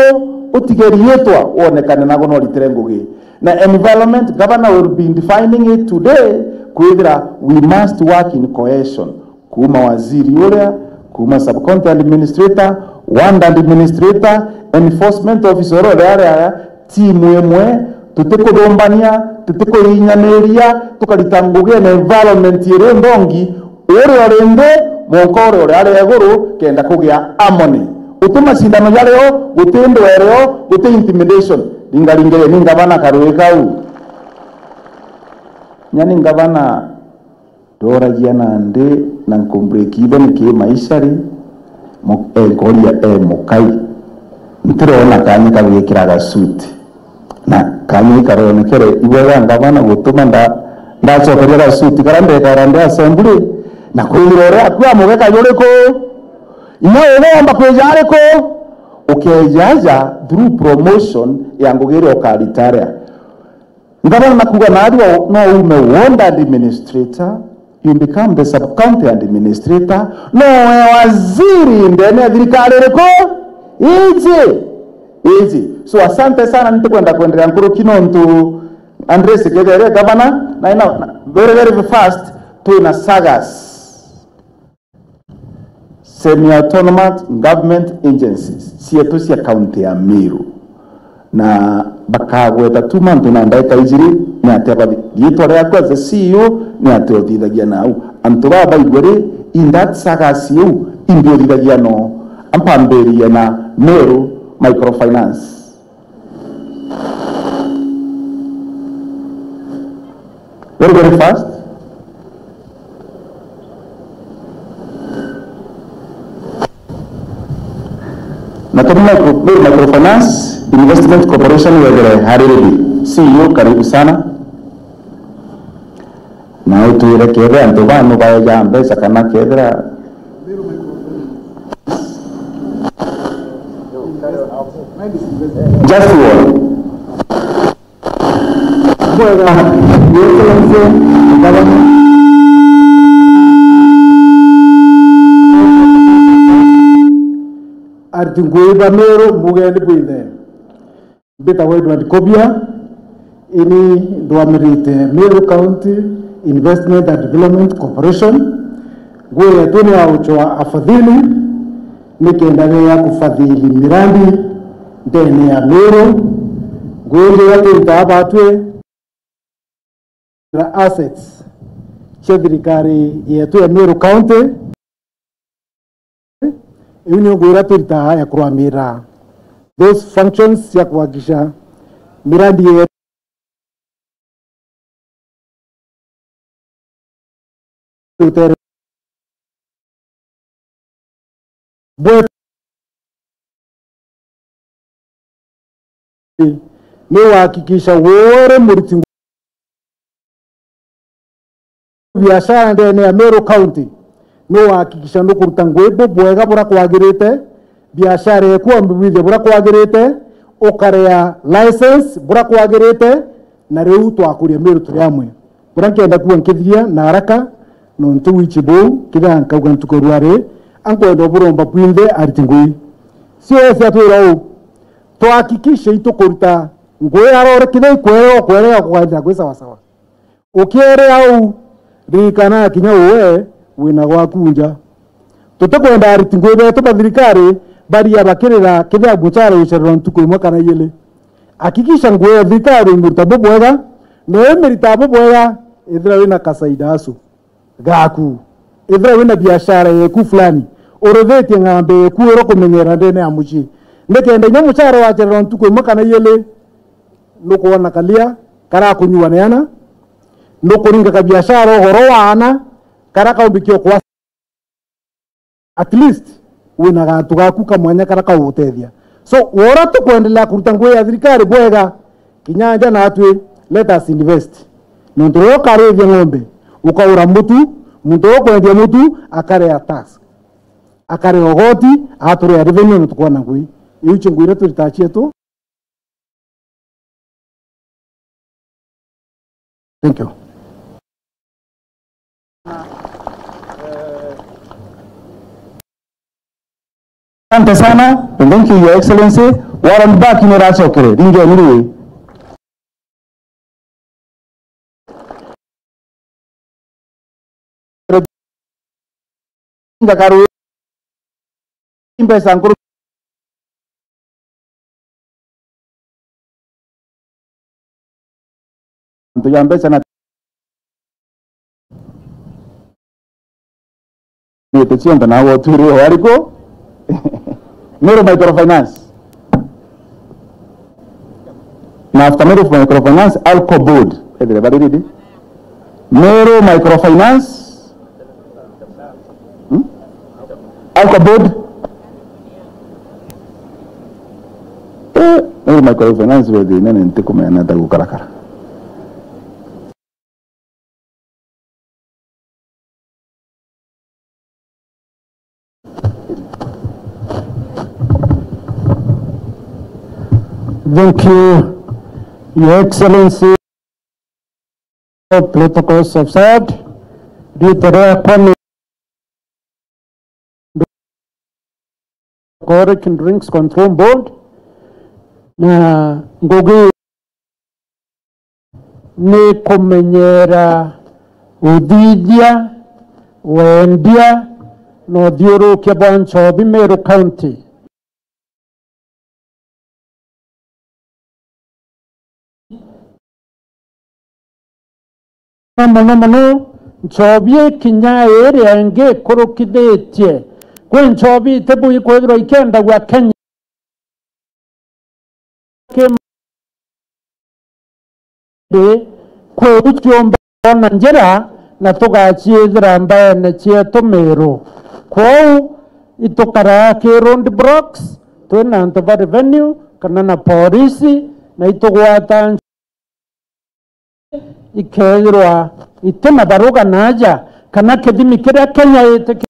utige riitwa wonekane nago no ritire ngugi. Na environment, governor will be defining it today, kwithira we must work in cohesion. Kuuma waziri uria, kuuma sub-county administrator, ward administrator, enforcement officer uria ari aya, timu imwe, tutikuthumbania, tutikuinyaniria, tukarita ngugi na environment iri nthongi, uria uri nthi, mwanka uria uri aria iguru, kenda kugia harmony. Guti macindano jario, guti ndwerio, guti intimidation. Ringaringire ni ngavana karui kau. Nyani ngavana Ndoragia nandi na nku break even ki maisha ri, mu-, e, nkoria e mukai. Ntirona kanya ka gwikira ga suit. Na kanya ikaronekere ibwega ngavana gutuma nda-, ndacokeria ga suit karia ndekara ndi assembly, na kwithira uria aku amugeka juriku? Inya ugomba kwija ariku? Ukeja aja through promotion ya ngugi iria ukaritaria. Ngavana na kuuga naarua no uume ward administrator, you become the sub-county administrator, no we waziri ndene ya thirikari iriku? Iji. Iji. So, asante sana, ntikwenda kwenderea nkuruki nontu Andres Kethia gavana, na ina, na, very, very fast, twina sagas. Semi-autonomous government agencies cietu cia kaunti ya Meru. Na bakagweta tu mantu na ndaika ijiri, ni atia bathi-, riitwa riaku as the C E O, ni atia uthithagia nau. Antu baa baigua ri, in that circus iu, imbi uthithagia no. Ampambirie na Meru Microfinance. Very, very fast. Na Meru Micro-, Meru Microfinance Investment Corporation wethire hari ready. C E O, karibu sana. Na utwire kethira antu banu baeja mbeca kana kethira. Just one. Bwega, Your Excellency, Governor. Ariti ngui ba Meru, mugeni bwithe. Mbitagwa Edward Kobia, ini ndwamirite Meru County Investment and Development Corporation. Ngui yetu ni ya ucwa afadhili, nikenda ya kufadhili miradi ndene ya Meru. Ngui iria twitaga batwi assets cia thirikari yetu ya Meru County. Iu nio ngwira twiritaga ya kurwamira those functions cia kuhakikisha miradi yetu bwe-, ni uhakikisha wore muriti biashara ndene ya Meru County, ni uhakikisha nukuruta ngui bubwega buria kwagirite, biashara yeku wambibithia buria kwagirite, ukarea license buria kwagirite, na riu twakuria Meru turi amwe. Buria nkenda kuuga nkithiria na haraka, nontu wichi buu, kithira nkauga ntuku ruari, ankwenda uburomba bwinthe ariti ngui. C O S atwira uu, twahakikishe itukuruta ngui arore kithira ikwerega, ukwerega kugathira ngui sawasawa. Ukiere au, ririkana kinya uwe wina gwaku nja. Tutikwenda ariti ngui betu ba thirikari baria bakirira kithira mucara ucererwa ntuku imwe kana ijiri. Hakikisha ngui ya thirikari umiruta bubwega, na umirita bubwega ethira wina kasaidasu gaku. Ethira wina biashara yeku fulani, urithitie ng'ombe yeku iria kumenyera ndene ya mucii. Nikenda inya mucara wacererwa ntuku imwe kana ijiri, nukwona karia karakunyua neana, nukuringa kabiashara ugoro wa ana, karia kaumbikia kwa at least wina gantu gaku ka mwanya karia kagutethia. So, wora tukwendelea kuruta ngui ya thirikari bwega, kinya nja natwi, let us invest. Nontu riria ukarithia ng'ombe, ukaura mutu, muntu uria ukwendia mutu akarea tax, akarea ugoti, aturea revenue, na tukwona ngui. Iu cio ngui iria twiritaga cietu. Thank you. Asante sana. Thank you, Your Excellency. Warren Buck ni racokere. Ringeni rui. Ngakaru mbeca nkuru antu ya mbeca na nite cionthe nawe utwire wariku. Meru Microfinance. Na after Meru Microfinance, Alco Board. Ethire bari ridi. Meru Microfinance. Hmm? Alco Board. Eh, Meru Microfinance we thina ni ntikumenya nata gukarakara. Thank you, Your Excellency. Protocols of side, riitwa riakwa ni Alcoholic Drinks Control Board, na ngugi ni kumenyera uthithia, wendia na uthiurukia bwa nchobi Meru County. mono mono, nchobi kinya iria ingi ikurukithitie. Kwi nchobi itibui kwithirwa ikiendagua Kenya. Ki-, kwi u ciumba kwona njira na tugaciithira mbaene cietu Miru. Kwou itukaraa ki road blocks, twina antu ba revenue kana na polisi, na itugwata ikeethirwa itina baruga naaja, kana kithimi kiria Kenya itiki-,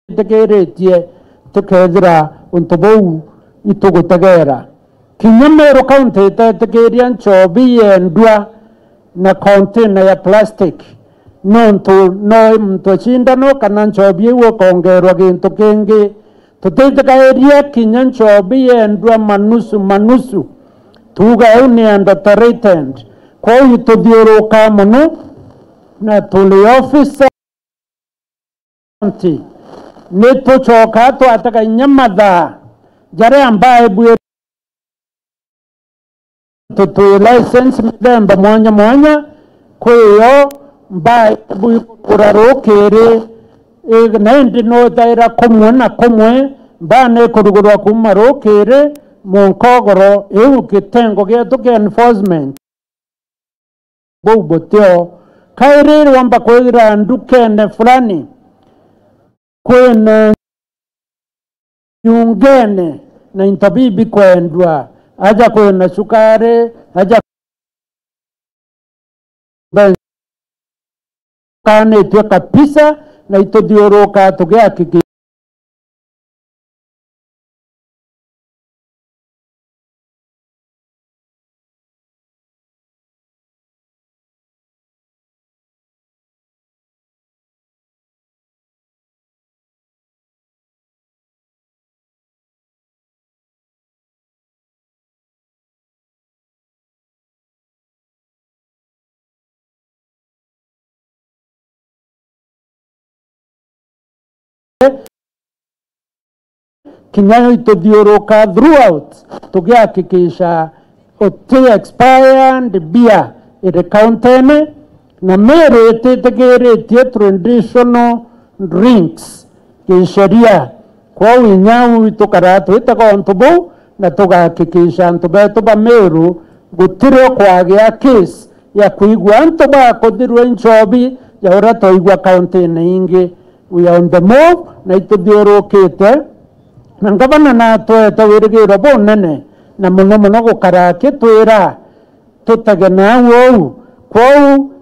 itikiritie, tukeethira untu buu itugutegeera. Kinya Meru County itetikiria nchobi yendua na container ya plastic, nontu no muntu cindano kana nchobi iu ikongerwa gintu kingi. Tutitikairia kinya nchobi yendua manusu manusu. Tuuga iu ni adulterated. Kwou ituthiurukaa mono na tuli officer county. Ni tucokaa twatega inya mathaa jaria mbaibwire tutwi license mithemba mwanya mwanya, kwiyo mbaa ibu ikugura rukiri, i-, na indi no itaira kumwe na kumwe, mbaa ni ikurugurwa kuuma rukiri, munkogoro iu kitengo gietu kia enforcement buu butio. Kairi rwamba kwithira ndukene fulani kwina nyungene na into bibi kwendwa, aja kwina cukari, aja kanitue kabisa, na ituthiuruka tugihakikisha kinya ituthiuruka throughout, tugihakikisha uti expired beer iri kauntene, na Meru ititikiritie traditional drinks kisheria. Kwou inya uu tukaraa twitega untu buu, na tugahakikisha antu betu ba Meru gutiri ukwagia case ya kwigua antu bakuthirua inchobi ya uria twaigua kauntine ingi. We are on the move, na ituthiurukite, na ngavana natwete wirigiro bunene, na mono mono gukara akitwira tutege nau uu. Kwou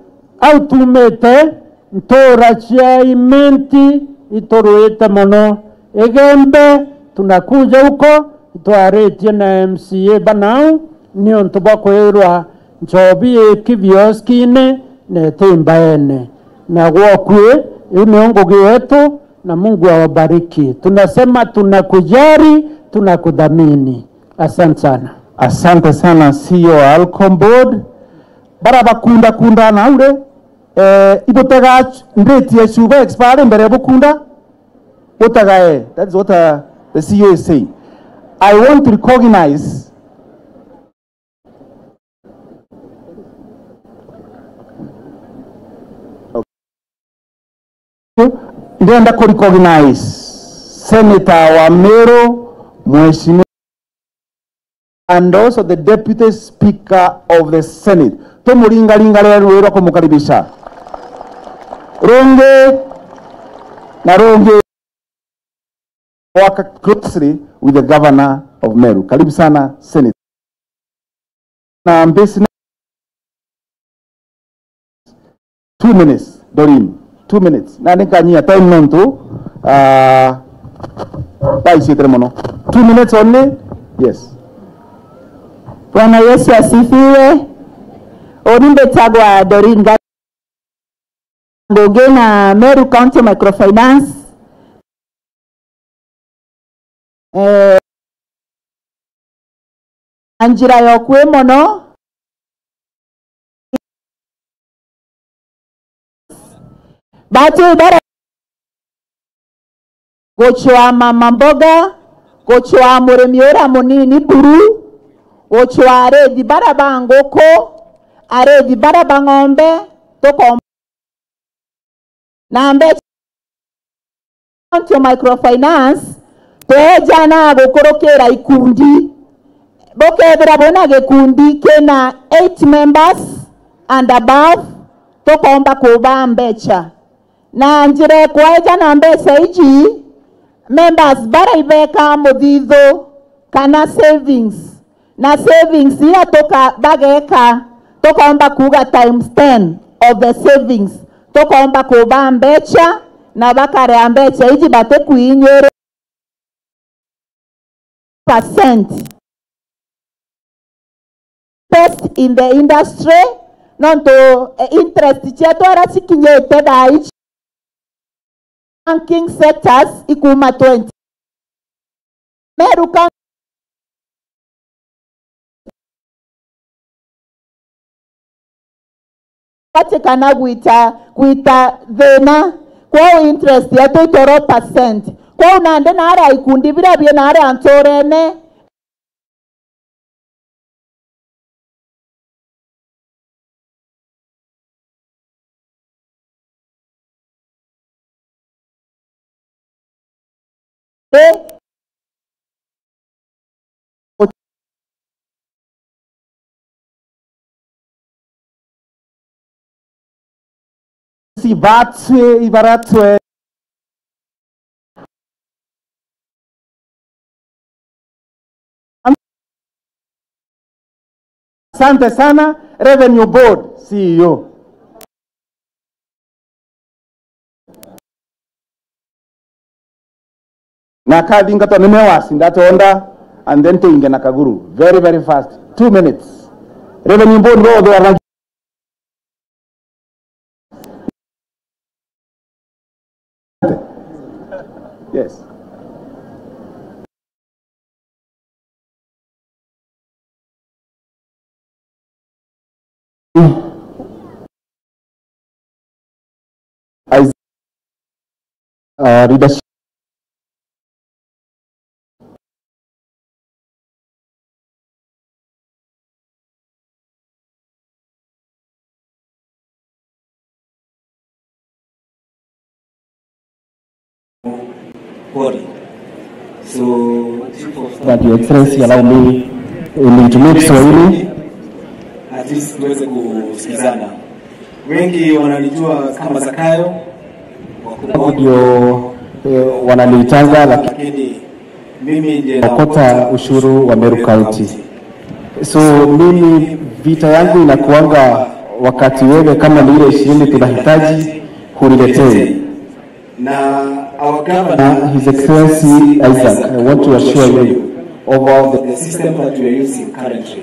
au tumite, ntura cia Imenti ituruite mono. Igembe, tunakuja huko, itwaritie na M C A banau, niuntu bwa kwirwa nchobi ii kibioskine na iti mbaene. Na gwokui, iu niyo ngugi yetu, na Mungu awabariki. Tunasema tunakujali, tunakudhamini. Asante sana. Asante sana, C E O wa Alcom Board. Bara bakunda kunda na ure, eh, ibutega ch-, nditi ya cuba expire mbere ya bukunda, butega, eh, that is what, uh, the C E O is saying. I want to recognize Ndenda ku recognize Senator wa Meru, Mheshimiwa, and also the Deputy Speaker of the Senate. Tumuringaringa riri rwiri rwa kumukaribisha. Rungi na rungi. Work closely with the governor of Meru. Karibu sana, Senator. Na business, two minutes, Doreen. Two minutes. Na nikanyia time nontu, ah, baicitire mono. Two minutes only. Yes. Bwana Yesu asifiwe. Uni mbitagwa Doreen Ga-, Ngugi na Meru County Microfinance. Eh, na njira ya ukui mono. Batu bara gucwa mama mboga, gucwa murimi ura munini buru, gucwa arithi bara ba nguku, arithi bara ba ng'ombe, tukomba na mbeca County Microfinance, tweejana gukurukira ikundi. Bukethira bwina gikundi kina eight members and above, tukomba kubaa mbeca. Na njira ikwaeja na mbeca iji, members bara ibekaa muthithu kana savings, na savings iria tuka-, bageeka, tukomba kuuga times ten of the savings, tukomba kubaa mbeca, na bakarea mbeca iji batikwinyirwa percent. Best in the industry, nontu, eh, interest cietu aria cikinyite thaa iji, banking sectors ikuma twenty. Meru County batikana gwita, gwita thina. Kwou interest yetu itoro percent. Kwou nandi naria ikundi biria bi naria nturene, Sibatwe ibaratwe. Asante sana, Revenue Board C E O. Na kathingatwa nime wacinda tonda, and then tuinge na Kaguru. Very, very fast. Two minutes. Revenue Board, bo uthwara. Yes. As, uh, leadership. Body. So, Chief of Staff, Your Excellency, allow me, eh, to make Swahili. At least tuweze kusikizana. Wengi wananijua kama Zakayo. Ndio, eh, wananiitanga, lakini mimi ndiye naokota ushuru wa Meru County. So mimi vita yangu inakuanga wakati wewe kama ni ile ishirini tunahitaji, huniletee. Na our governor, His Excellency Isaac, I want to assure you of all the, the system that we are using currently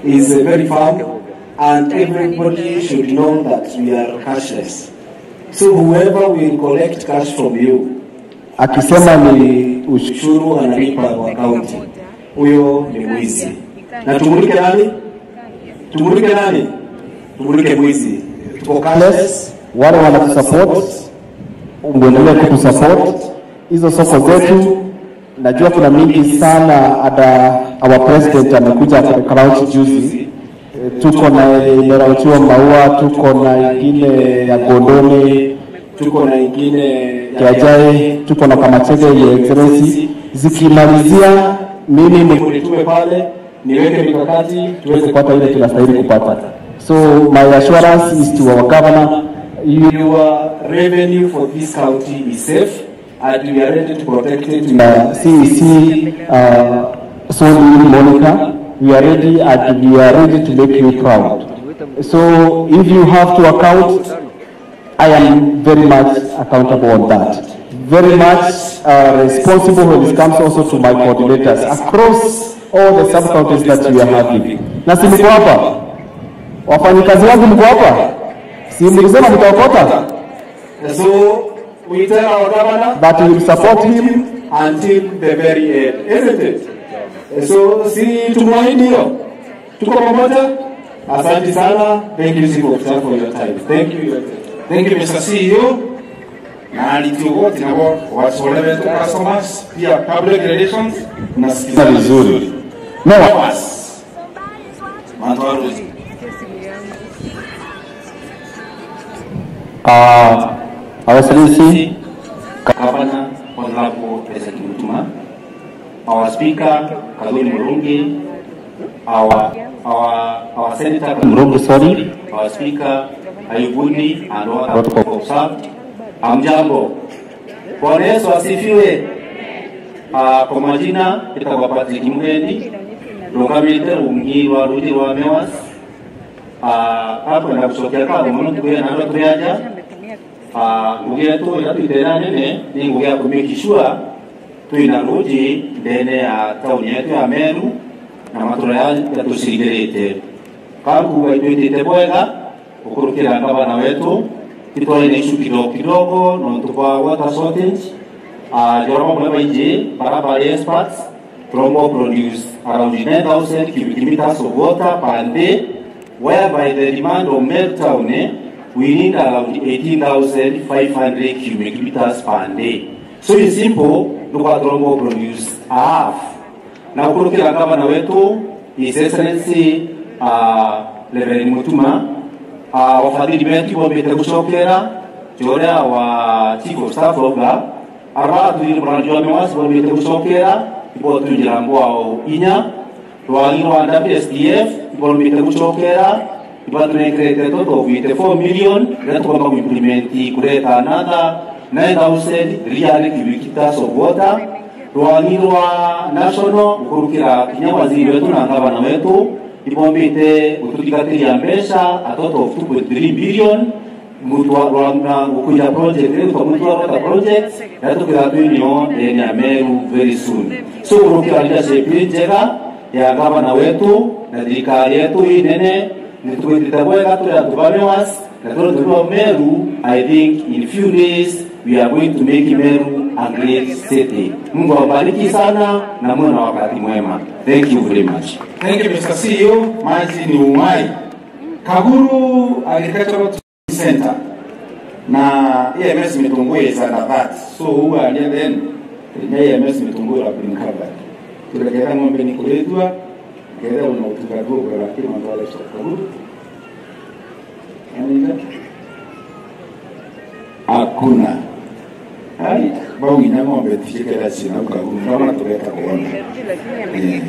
is, uh, very firm, and everybody should know that we are cashless. So whoever will collect cash from you, akisema ni ushuru analipa kwa county, huyo ni mwizi. Na tumulike nani? Tumulike nani? Tumulike mwizi. Tuko cashless. Wale wanatusupport, muendelee kutusupport. Hizo soko zetu, najua kuna mingi sana, ada our president amekuja kwa Karauti juzi. Eh, tuko na yenye imelaunchiwa Maua, tuko na ingine ya Gondoni, tuko na ingine ya Jai, tuko na Kamachege, Your Excellency. Zikimalizia, mimi ni- nitume pale, niweke mikakati, tuweze kupata ile tunastahili kupata. So my assurance is to our governor, your revenue for this county is safe. And we are ready to protect it. We are C E C, uh, Soni Monica. We are ready and we are ready to make you proud. So if you have to account, I am very much accountable on that. Very much, uh, responsible when it comes also to my coordinators across all the sub-counties that we are having. Na si mko hapa? Wafanyikazi wangu mko hapa? Si mlisema mtaokota? So we tell our governor that we will support him until the very end, isn't it? So si tumwahidi hiyo? Tuko pamoja? Asante sana. Thank you, Chief of Staff, for your time. Thank you. Thank you, Mister C E O. Na ariti ugoti nabo wachole betu customers, pia public relations, nasikiza vizuri. No. Mantu aruzi. Uh, Our Excellency, Governor Honorable Isaac Mutuma, our Speaker, Kathuri Murungi, our, our, our Senator Murungi, sorry, our Speaker, Ayubuni, and all the protocol observed. Amjambo. Bwana Yesu asifiwe. Ah, kwa majina, njitagwa Patrick Mugendi, ndungamite rungi rwa ruji rwa Mewas. Ah, akwenda gucokia ngatho mono ntuku ya nandwa turi aja. Ah, ngugi yetu iria twite na nene ni ngugi ya ku make sure twina ruji ndene ya tauni yetu ya Meru na matura ya jatucirigirite. Ka nkuuga itwitite bwega gukurukira ngavana wetu, itwari na issue kidogo kidogo nontu bwa water shortage. Ah, jora bamwe baingi bara bari experts, turomba produce around nine thousand cubic meters of water per day, whereby the demand of Meru town, eh, we need around eighteen thousand five hundred cubic meters per day. So in simple, nukwa turomba produce a half. Na gukurukira ngavana wetu, His Excellency, uh, Reverend Mutuma, uh, wafadhili betu ibombite gucokera, joria wa Chief of Staff auga, araba atwire murandi wa Mewas ibombite gucokera, ibotunjira mbwao inya, rwagi rwa W S D F ibombite gucokera, ibatunengerete total of eighty-four million, iria tukomba ku implement kureta another nine thousand three hundred cubic meters of water. Rwagi rwa national, gukurukira kinya waziri wetu na ngavana wetu, ibombite gututhingatiria mbeca a total of two point three billion, mutwa rwa na gukuja project, riu twa mutwa rwa project, na tukira twinio ndene ya Meru very soon. So, gukurukira leadership njega ya ngavana wetu na thirikari yetu inene, nitugwitite bwega turi antu ba Mewas, na turi antu ba Meru. I think in few days we are going to make Meru a great city. Mungu awabariki sana na muwe na wakati mwema. Thank you very much. Thank you, Mister C E O. Maji ni uhai. Kaguru Agricultural Center. Na E M S Mitungui is under that. So who are there then? Kenya E M S Mitungui have been covered. Turekera ng'ombe ni kuritwa, kethira una utunga duo kwa lakini mambo ya shop. Kaguru. Anyway. Hakuna. Ai, bau inya ng'ombe tushikira chini au Kaguru. Kama tuleta kuona. Eh.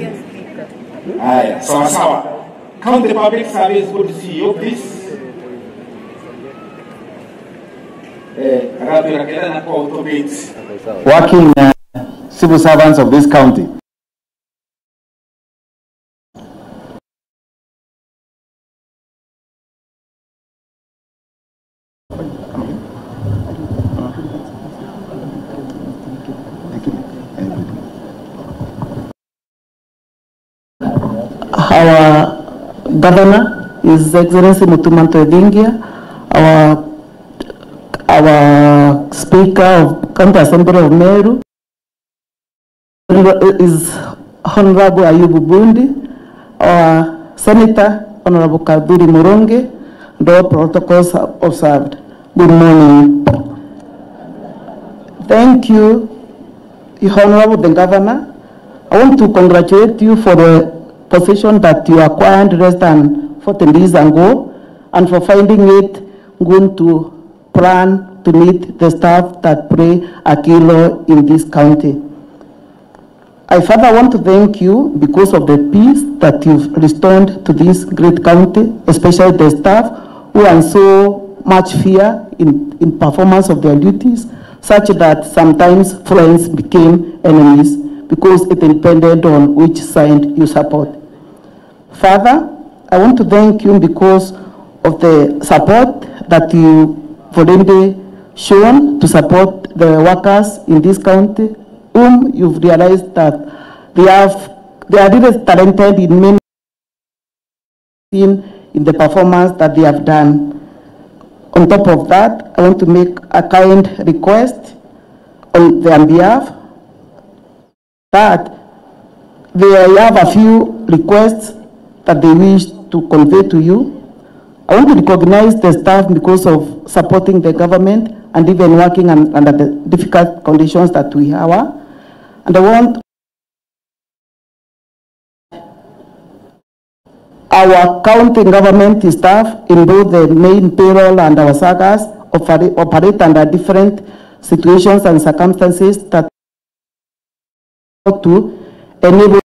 Haya, sawa sawa. County Public Service, good to see you, please. Eh, agatwira kenda na kwa automate. Working, uh, civil servants of this county. Our Governor, His Excellency Mutuma Ntwethingia, our, our Speaker of County Assembly of Meru, His Honorable Ayubu Bundi, our Senator, Honorable Kadhuri Murungi, and all protocols observed. Good morning. Thank you, Honorable the Governor. I want to congratulate you for the position that you acquired less than forty days ago and for finding it good to plan to meet the staff that play a key role in this county. I further want to thank you because of the peace that you've restored to this great county, especially the staff who are in so much fear in, in performance of their duties, such that sometimes friends became enemies because it depended on which side you support. Further, I want to thank you because of the support that you've already shown to support the workers in this county, whom you've realized that they have, they are really talented in many in, in the performance that they have done. On top of that, I want to make a kind request on their behalf that they have a few requests that they wish to convey to you. I want to recognize the staff because of supporting the government and even working un-, under the difficult conditions that we are. And I want our county government staff in both the main payroll and our sagas opera-, operate under different situations and circumstances that to enable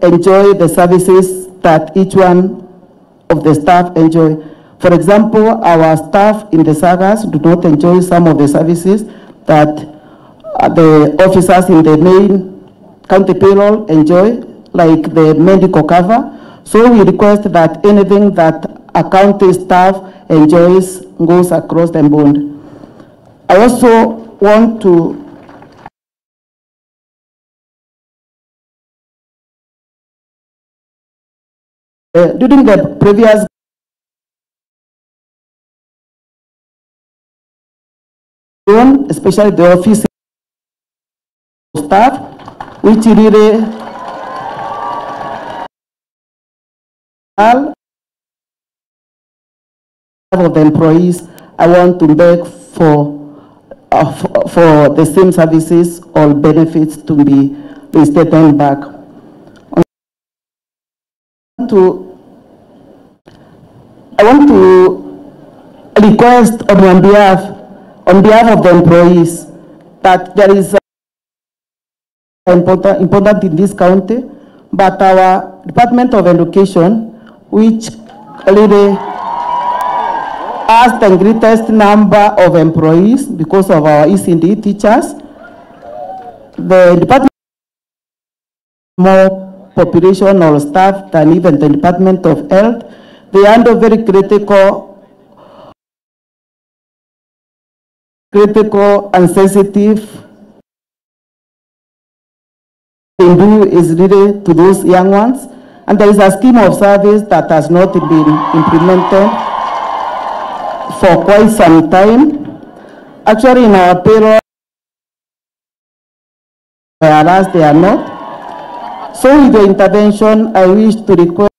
enjoy the services that each one of the staff enjoy. For example, our staff in the sagas do not enjoy some of the services that, uh, the officers in the main county payroll enjoy, like the medical cover. So we request that anything that a county staff enjoys goes across the board. I also want to Uh, during the previous, especially the office staff, which really all of the employees, I want to beg for, uh, for, for the same services or benefits to be reinstated back. To, I want to request on my behalf, on behalf of the employees, that there is a important, important in this county, but our Department of Education, which really has the greatest number of employees because of our E C D teachers, the department more population or staff than even the Department of Health. They handle very critical, critical and sensitive they do is really to those young ones. And there is a scheme of service that has not been implemented for quite some time. Actually, in our payroll, whereas they are not. So with your intervention, I wish to request,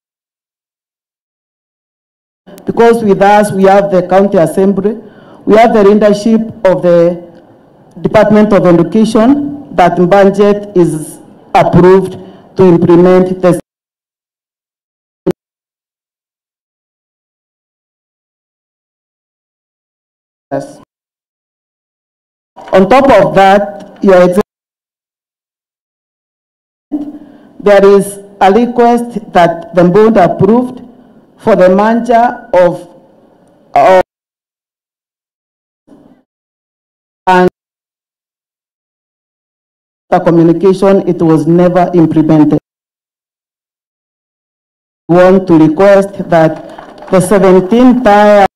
because with us, we have the County Assembly, we have the leadership of the Department of Education, that budget is approved to implement the Yes. On top of that, Your Excellency, there is a request that the board approved for the merger of, of and the communication, it was never implemented. We want to request that the seventeen tier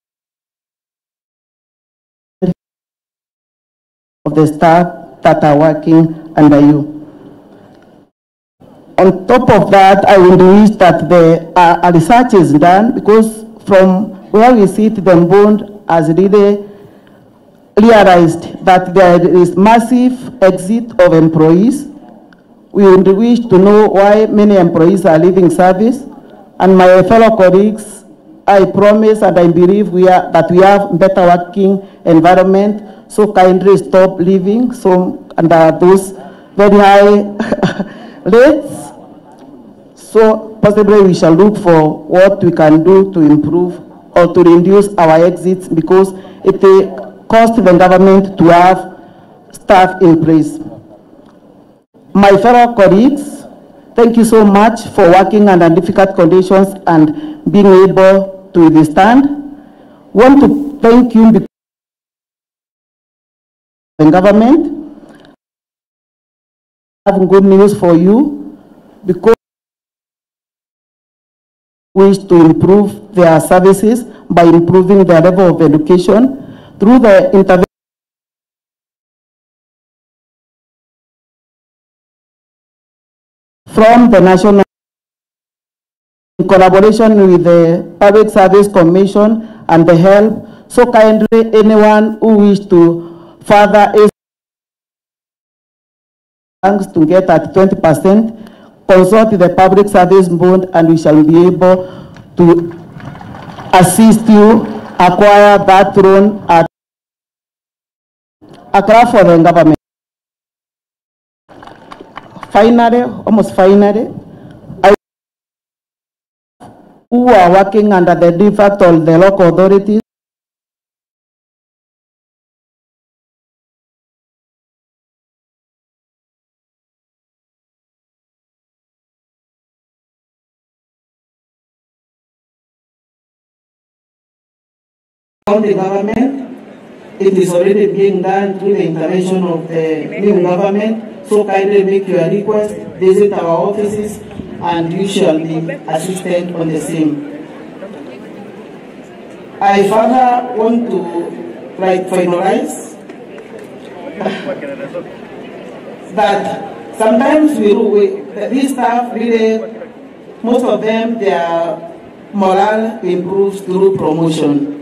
of the staff that are working under you. On top of that, I would wish that the, uh, a research is done, because from where we sit, the board has really realized that there is massive exit of employees. We would wish to know why many employees are leaving service, and my fellow colleagues, I promise and I believe we are, that we have better working environment, so kindly stop leaving so under those very high rates. So possibly we shall look for what we can do to improve or to reduce our exits, because it, eh, cost the government to have staff in place. My fellow colleagues, thank you so much for working under difficult conditions and being able to withstand. Want to thank you because the government have good news for you, because wish to improve their services by improving their level of education through the intervention from the national, in collaboration with the Public Service Commission and the help. So kindly, anyone who wish to further is thanks to get at twenty percent, consult the Public Service Board and we shall be able to assist you acquire that loan at a craft for the government. Finally, almost finally, I, who are working under the de facto or the local authorities, county government, it is already being done through the intervention of the new government. So kindly make your request, visit our offices, and you shall be assisted on the same. I further want to, like, finalize that sometimes we, we, these staff really, most of them, their morale improves through promotion.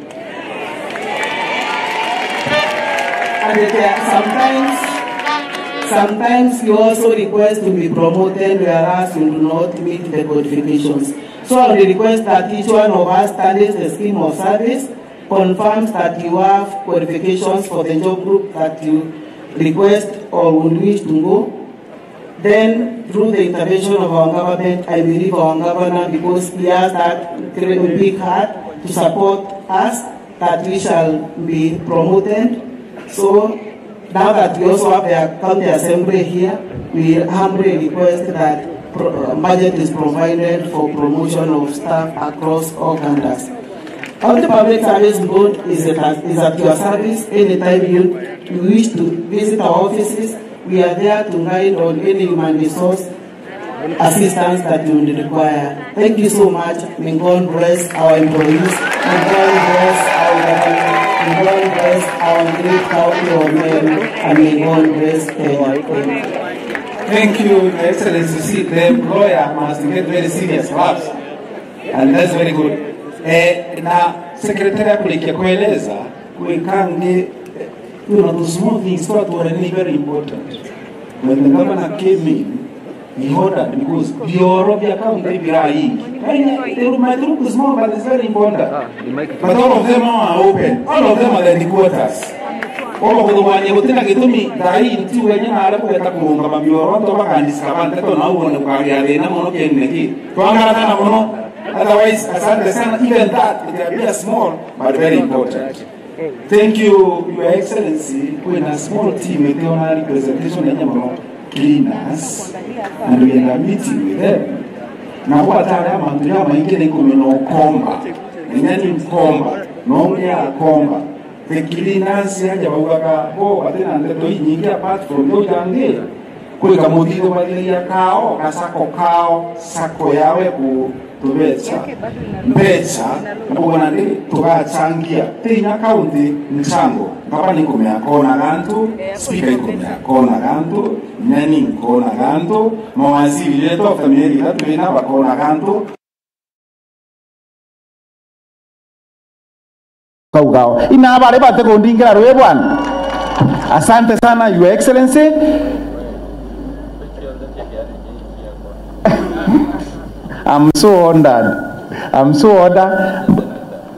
And there are sometimes, sometimes you also request to be promoted, whereas you do not meet the qualifications. So I would request that each one of us studies the scheme of service, confirms that you have qualifications for the job group that you request or would wish to go. Then, through the intervention of our government, I believe our governor, because he has that great big heart to support us, that we shall be promoted. So, now that we also have the county assembly here, we humbly request that pro-, uh, budget is provided for promotion of staff across all cadres. County Public Service Board is at, is at your service anytime you, you wish to visit our offices. We are there to guide on any human resource assistance that you will require. Thank you so much. May God bless our employees. May God bless our government. May God bless our great county of Meru. And may God bless Kenya. Thank you. Thank you, Your Excellency. See, the employer must get very serious perhaps. And that's very good. Eh, na secretary akurikia kueleza, kwi kangi, you know, the small things twa tuone ni very important. When the governor came in, he ordered, because bioro bia county birai. They look, might look small, but it's very important. But all of them are open. All of them are the headquarters. Obo kuthugania gutina gitumi, thai ntiuga nyina aria kugeta kurungama bioro, antu bakandisika banteto na ubone kukagia thina muno kienine ki. Twangara sana muno. Otherwise, asante sana. Even that, it appears small, but very important. Thank you, Your Excellency. Kwina small team itiona representation ya mono, cleaners, and we had a meeting with them. Na kwa tare ya mantu ya maingi ni kumenya ukomba. Inya ni nkomba, no ngi akomba. The cleaners aja baugaga bo batina ndeto inyingi apart from those jangi. Kwika muthithubagiria kao, gasako kao, sako yawe ku tubeca mbeca, mbugana ndi tugachangia. Ti inya county nchango, ngavana ikumea kona gantu, speaker ikumea kona gantu, nyani nkona gantu, mawaziri betu after mieri ithatu ina bakona gantu. Kaugao. Ina bari bate kundingira rwi bwana. Asante sana, Your Excellency. I'm so honored. I'm so honored.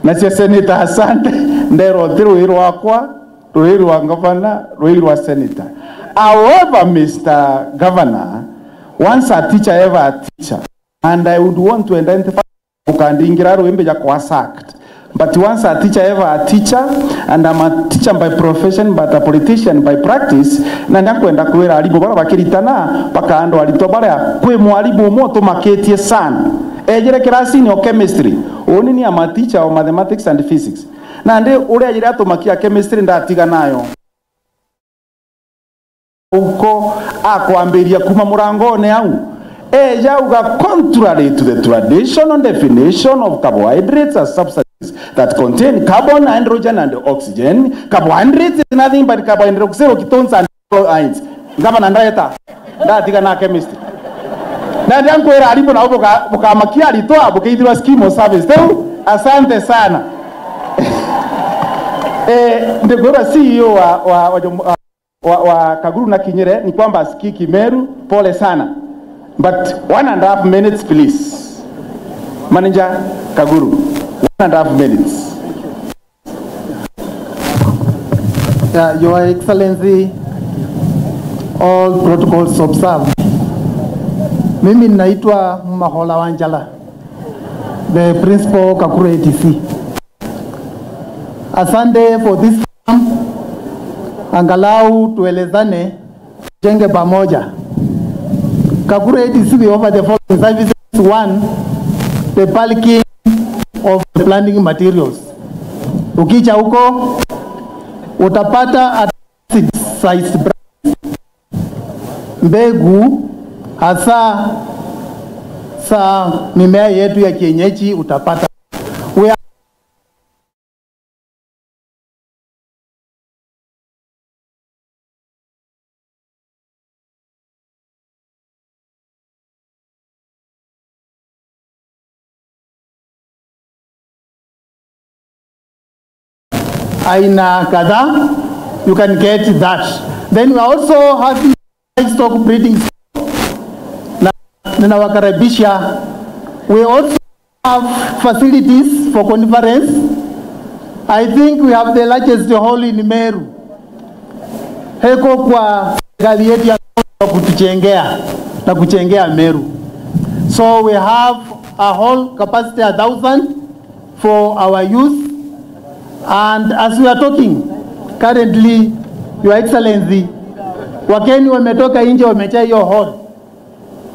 Nacio senator, asante. Nderwo ti rwi rwakwa, rwi rwa ngavana, rwi rwa senator. However, Mister Governor, once a teacher, ever a teacher. And I would want to identify ukandingira rwimbi ja kwa sacked. But once a teacher, ever a teacher, and I'm a teacher by profession, but a politician by practice, na nyakwenda kwira arimu bara bakiritana, bakaandwa aritwa bara kwi mwarimu umwe utumakitie sana. Ejire kirasini o chemistry. Uni ni I'm a teacher of mathematics and physics. Na ndi uria ajire atumakia chemistry ndatiga nayo. Uko akwambiria kuma murangone au. Eja uga, contrary to the traditional definition of carbohydrates as substances that contain carbon, hydrogen and oxygen, carbohydrates is nothing but carbohydrate, oxygen, ketones and ions. Ngavana ndareta, ndatiga na chemistry. Na ndankwira arimu nao buka-, bukamakia aritwa, bukeithirwa scheme of service. Teu, asante sana. Eh, ndikwira C E O wa, wa, wa, wa wa, wa Kaguru na Kinyere ni kwamba asikii Kimeru, pole sana. But one and a half minutes, please. Manager Kaguru, one and a half minutes. Yeah, Your Excellency, all protocols observed. Mimi ninaitwa Mahola Wanjala, the principal Kakuru A D C. Asante for this forum. Angalau tuelezane, tujenge pamoja. Kakuru A D C, we offer the following services. One, the bulking of the planting materials. Ukicha huko, utapata at sized bra-, mbegu hasa za mimea yetu ya kienyeji utapata. We are aina kadhaa, you can get that. Then we are also having livestock breeding. Na ninawakaribisha. We also have facilities for conference. I think we have the largest hall in Meru. Heko kwa serikali yetu ya kutuchengea na kuchengea Meru. So we have a hall capacity a thousand for our youth. And as we are talking, currently, Your Excellency, wageni wametoka nje, wamejaa hiyo hall.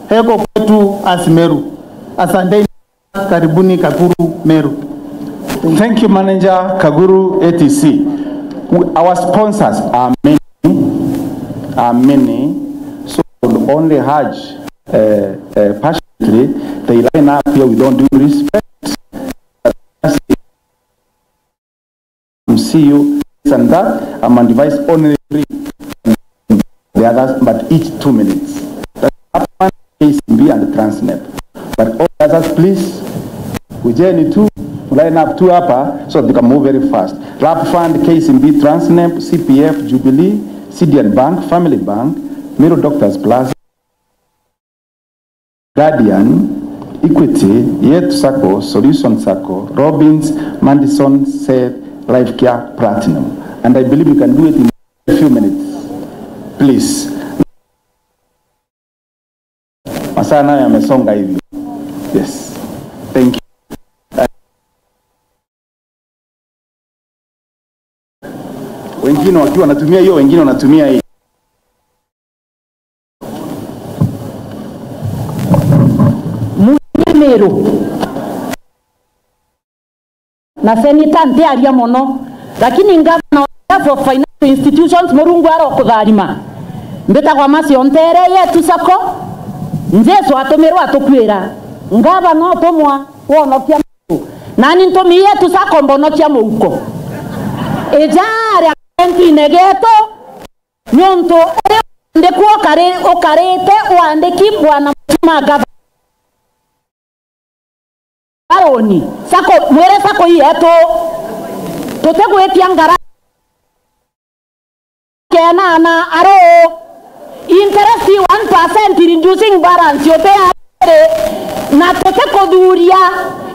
Heko kwetu as Meru. Asanteni, karibuni Kaguru, Meru. Thank you, Manager Kaguru, A T C. We, our sponsors are many, are many. So I would only urge, uh, uh, passionately, they line up here with all due respect. M C U, this and that, I'm advised only three. The others, but each two minutes. That's Upfund, K C B, and Transnep. But all others, please, kujeni tu, line up tu hapa, so they can move very fast. Upfund, K C B, Transnep, C P F, Jubilee, Cedian Bank, Family Bank, Meru Doctors Plus, Guardian, Equity, Yetu Sacco, Solution Sacco, Robbins, Madison, Seth, Life Care, Platinum. And I believe you can do it in a few minutes. Please. Masaa nayo yamesonga hivi. Yes. Thank you. Wengine wakiwa wanatumia hiyo, wengine wanatumia hii. Munyimiru. Na seneta ntiaria mono, lakini ngavana of financial institutions, Murungu arokutharima. Mbitagwa Macio Ntere, Yetu Sacco, Jesu atumirwe atukwira, ngavana utumwa wonokia Nani ntumi Yetu Sacco mbonokia muuko. Ijaria kentine getu, niuntu uri wandikwa ukari-, ukarite wandiki bwana Mutuma Gavana. Aroni, Sacco, mwire Sacco ii yetu. Tutigwitia ngara. Kenana, aro interest one percent reducing balance uti ari, na tutikuthuria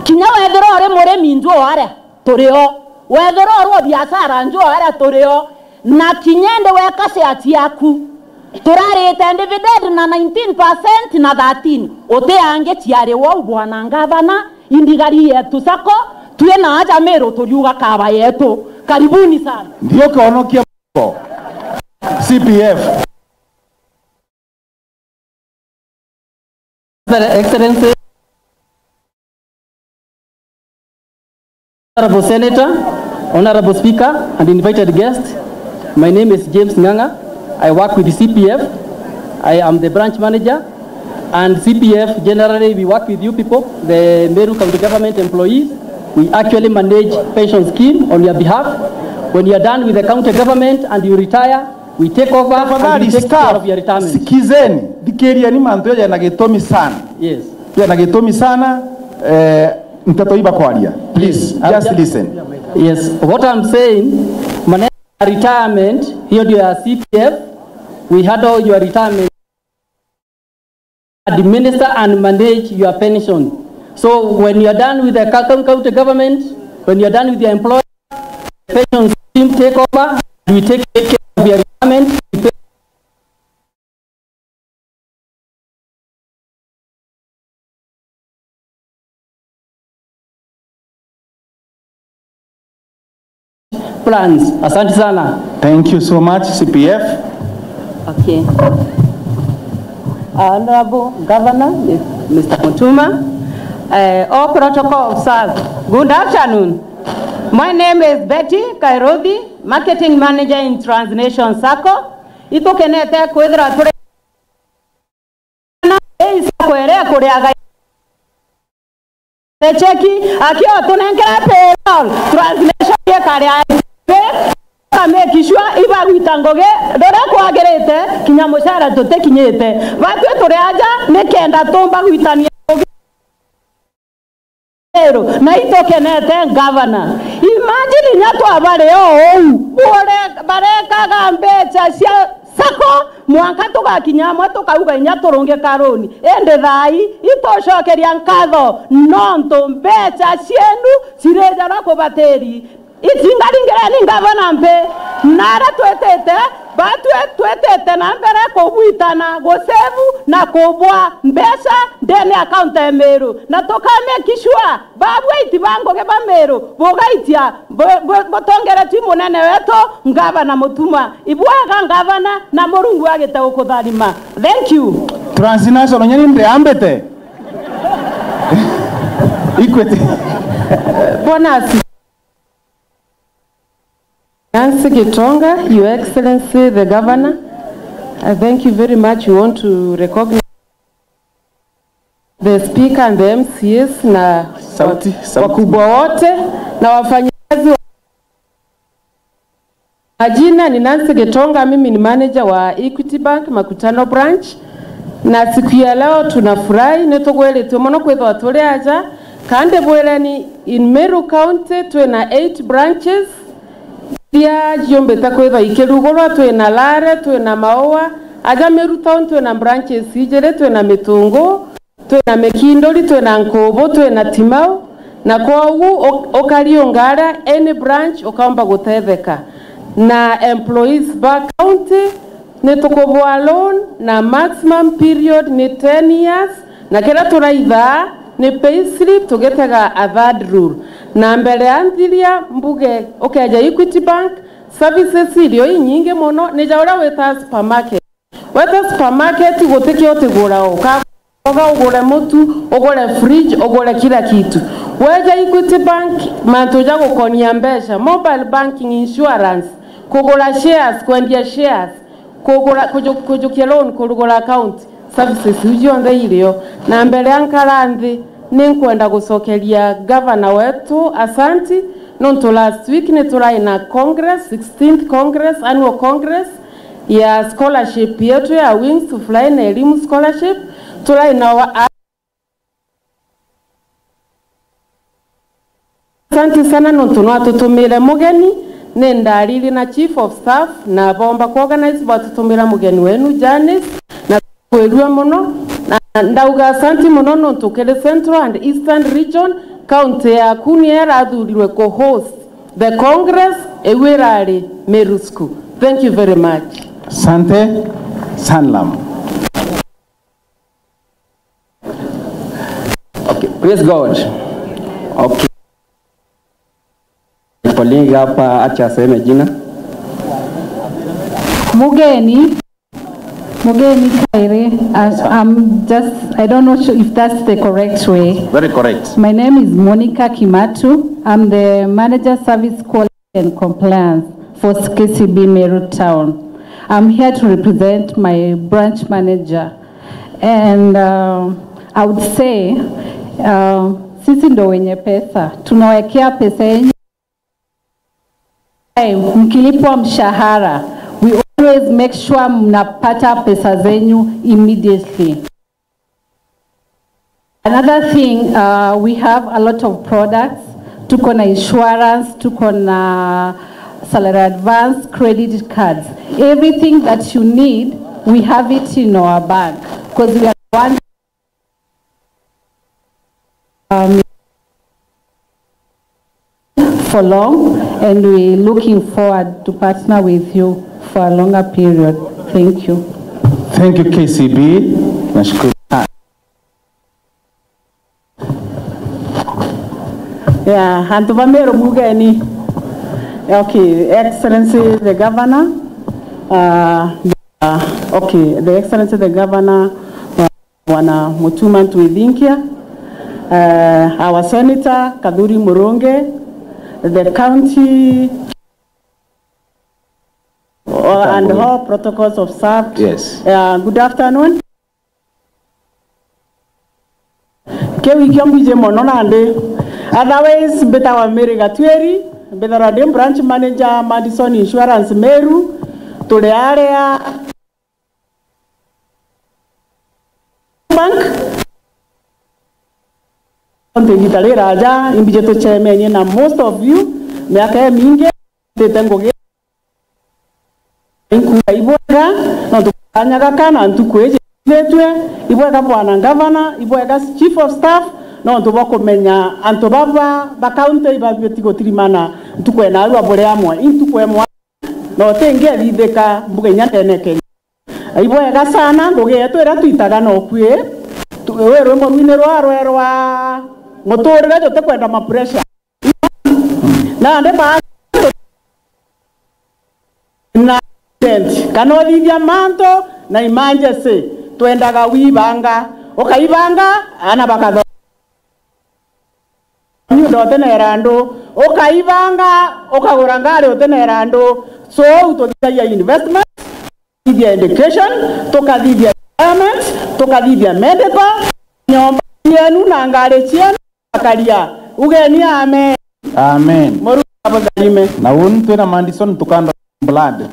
kinya wethira uri murimi nju aria turi o, wethira uri o biashara nju aria turi o, na kinya indi weka share ciaku. Turarite dividend na nineteen percent na thirteen, uti angi ciari wou bwana ngavana, indigari Yetu Sacco, twi na aja Miru turiuga kaba yetu. Karibuni sana. Ndio kaonokia C P F. Excellency, Honorable Senator, Honorable Speaker, and invited guests, my name is James Ng'ang'a. I work with C P F. I am the branch manager. And C P F, generally, we work with you people, the Meru County Government employees. We actually manage pension scheme on your behalf. When you are done with the county government and you retire, we take over and we take care of your retirement. Tafadhali, staff, sikizeni, thikirieni mantu jaja na gitumi sana. Yes. Jaja na gitumi sana, eh, nteto iba kwaria. Please, just listen. Yes, what I'm saying, maneno ya retirement, hiyo ndio ya C P F. We handle your retirement. Administer and manage your pension. So when you are done with the Kakum County government, when you are done with your employer, pension scheme take over, we take care of your retirement, we pay plans. Asante sana. Thank you so much, C P F. Okay. Honorable Governor, Mister Mutuma, eh, all protocol observed. Good afternoon. My name is Betty Kairothi, marketing manager in Transnation Sacco. Itukenete kwithirwa turi na ii sacco iria ikuriaga cheki, akio tunenkera payroll, Transnation ikaria pay, ka make sure ibagwita ngugi ruria kwagirite, kinya mucara tutikinyite. Batwi turi aja nikenda tumba gwitania ngugi. Meru, na itukenete ngavana. Imagine inya twabari o uu, bure-, barekaga mbeca cia sacco, mwanka tugakinya amwe tukauga inya turunge karuni. Indi thaai, itucokeria nkatho nontu mbeca cienu cirijarwa kubatiri. Itingaringireni ngavana mpi, na aria twitite, batwi twitite na mbere kubwitana, gusevu na kubwa mbeca ndene account ya Meru, na tukamake sure babwiti ba ngugi ba Meru bugaitia bu-, bu-, butongeretwi munene wetu ngavana Mutuma. Ibwega ngavana, na Murungu agite gukutharima. Thank you. Transnational nyeni ndiambite. Equity. Bwana asi- Nancy Gitonga, Your Excellency the Governor, I thank you very much. We want to recognize the Speaker and the M C As na sauti, sauti, wakubwa wote na wafanyakazi wa... Majina ni Nancy Gitonga, mimi ni manager wa Equity Bank Makutano branch, na siku ya leo tunafurahi, nitugwiritwe mono kwithwa turi aja, kandi bwireni in Meru County twina eight branches, iria ciumbite kwithwa ikirugurwa, twina Lare, twina Maua, aja Meru Town twina branches ijiri, twina Mitungu, twina Mikinduri, twina Nkubu, twina Timau, na kwogu u-, ukariunga aria any branch ukaumba gutetheka. Na employees ba county nitukubwa loan na maximum period ni ten years, na kiria turaithaa ni payslip tugitega a third rule. Na mbere ya nthiria mbuge ukeja Equity Bank, services irio inyingi mono, ni ja uria wita supermarket. Weta supermarket gutikio utigura, ukaga ugure mutu, ugure fridge, ugure kila kitu. Weja Equity Bank, mantu ja gukonia mbeca, mobile banking, insurance, kugura shares, kwendia shares, kugura, kuju-, kujukia loan, kurugura account, services iu cionthe irio. Na mbere ya nkara nthi, ni nkwenda gucokeria governor wetu asanti, nontu last week ni turai na congress, sixteenth congress, annual congress, ya scholarship yetu ya Wings to Fly na Elimu Scholarship, turai na wa-, asanti sana nontu nwatutumire mugeni, ni ndariri na chief of staff na bomba ku organize bwatutumira mugeni wenu Janice, na kwirua mono, na ndauga asanti mono nontu kiri Central and Eastern Region, county yaku niyo irathurirwe ku host the congress, iu irari Meru School. Thank you very much. Asante. Sanlam. Okay, praise God. Okay. Colleague hapa, acha aseme jina. Mugeni, Mugeni Kairi, I, I'm just, I don't know if that's the correct way. Very correct. My name is Monica Kimatu. I'm the Manager Service Quality and Compliance for K C B Meru Town. I'm here to represent my branch manager. And, uh, I would say, uh, sisi ndo wenye pesa. Tunawekea pesa yenyu. Hey, mkilipwa mshahara, we always make sure mnapata pesa zenyu immediately. Another thing, uh, we have a lot of products. Tuko na insurance, tuko na salary advance, credit cards. Everything that you need, we have it in our bank, 'cause we are one, um, for long, and we looking forward to partner with you for a longer period. Thank you. Thank you, K C B. Nashukuru. Yeah, antu ba Meru mugeni. Okay, Excellency the Governor. Uh, uh, okay, the Excellency the Governor, uh, Bwana Mutuma Ntwithinkia, uh, our Senator Kathuri Murungi, the county, uh, and all protocols observed. Yes. Uh, good afternoon. Kiu ikio mbiji mono nandi. Otherwise, mbitagwa Mary Gatwiri, mbitharwa ndi branch manager Madison Insurance Meru. Turi aria bank. Nti igita riraja, imbiji tucemenie na most of you, miaka imingi, ntite ngugi. Inkuga ibwega, nontu kanya gaka na ntuku iji ithitwe, ibwega bwana ngavana, ibwega chief of staff, nontu bwa kumenya antu baba ba county ibabiti gutirimana ntuku ena arua buri amwe, i ntuku emwe. Na utingiathithika mbuga inya ndene Kenya. Ibwega sana, ngugi yetu iria twitaga nokui. Tu-, wi rwimbo rwini rwa rwerwa muturire jutikwenda ma pressure. Nandi ba-, na urgent, kana uthithia mantu na emergency, twendaga wibanga. Ukaibanga, ana bakatho- Nyunda utinera andu, ukaibanga, ukagura ngari utinera andu. So, u tuthithagia investment, tukathithia education, tukathithia environment, tukathithia medical, nyomba cienu na ngari cienu, akaria. Ugeni amen. Amen. Murungu abutharime. Na uni twina Madison tukanda blood.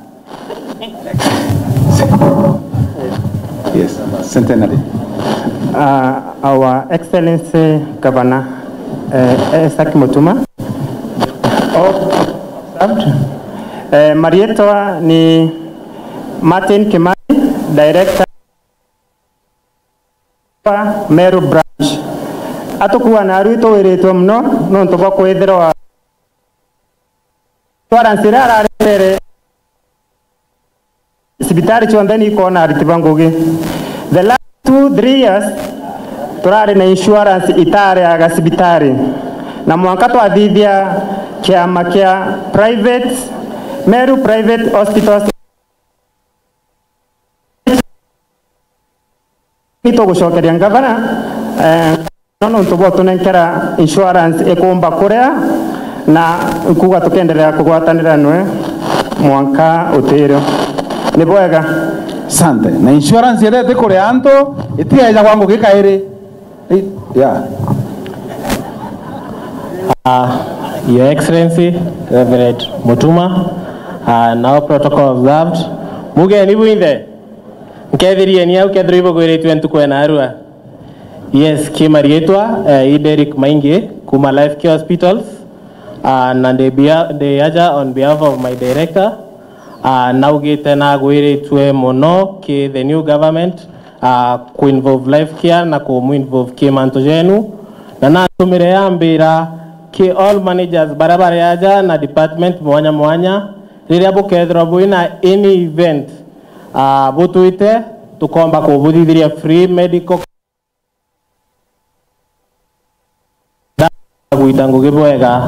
Yes, centenary. Uh, Our Excellency Governor, uh, Isaac Mutuma. Oh, uh, marietwa ni Martin Kimani, Director Meru Branch. Atukua na arui tuwiritwe muno nontu bwa kwithirwa insurance iria arari mbere cibitari cionthe ni ikona ariti ba ngugi. The last two, three years, turari na insurance itariaga cibitari, na mwanka twathithia kiama kia private, Meru Private Hospitals. Ni tugucokeria ngavana, eh, no nontu bwa utunenkera insurance ikumba kuria na nkuga tukenderea kugwatanira nwe mwanka utirio. Ni bwega. Asante. Na insurance iria itikuria antu itiejagwa ngugi kairi. Eh, yeah. Uh, Your Excellency, Reverend Mutuma, uh, now protocol observed. Mugeni bwinthe, nkethirieni au kethirwa ibugwiritwe ntuku ena arua. Yes, ki marietwa, eh, i Derrick Maingi, kuma Life Care Hospitals, uh, na ndi bea-, ndi aja on behalf of my director, uh, naugite nagwiritwe muno ki the new government, ah, ku involve Life Care na kumu involve ki mantu jenu, na natumire yambira ki all managers baria bari aja na department mwanya mwanya, riria bukethirwa bwina any event, ah, butwite, tukomba kubuthithiria free medical gwita ngugi bwega.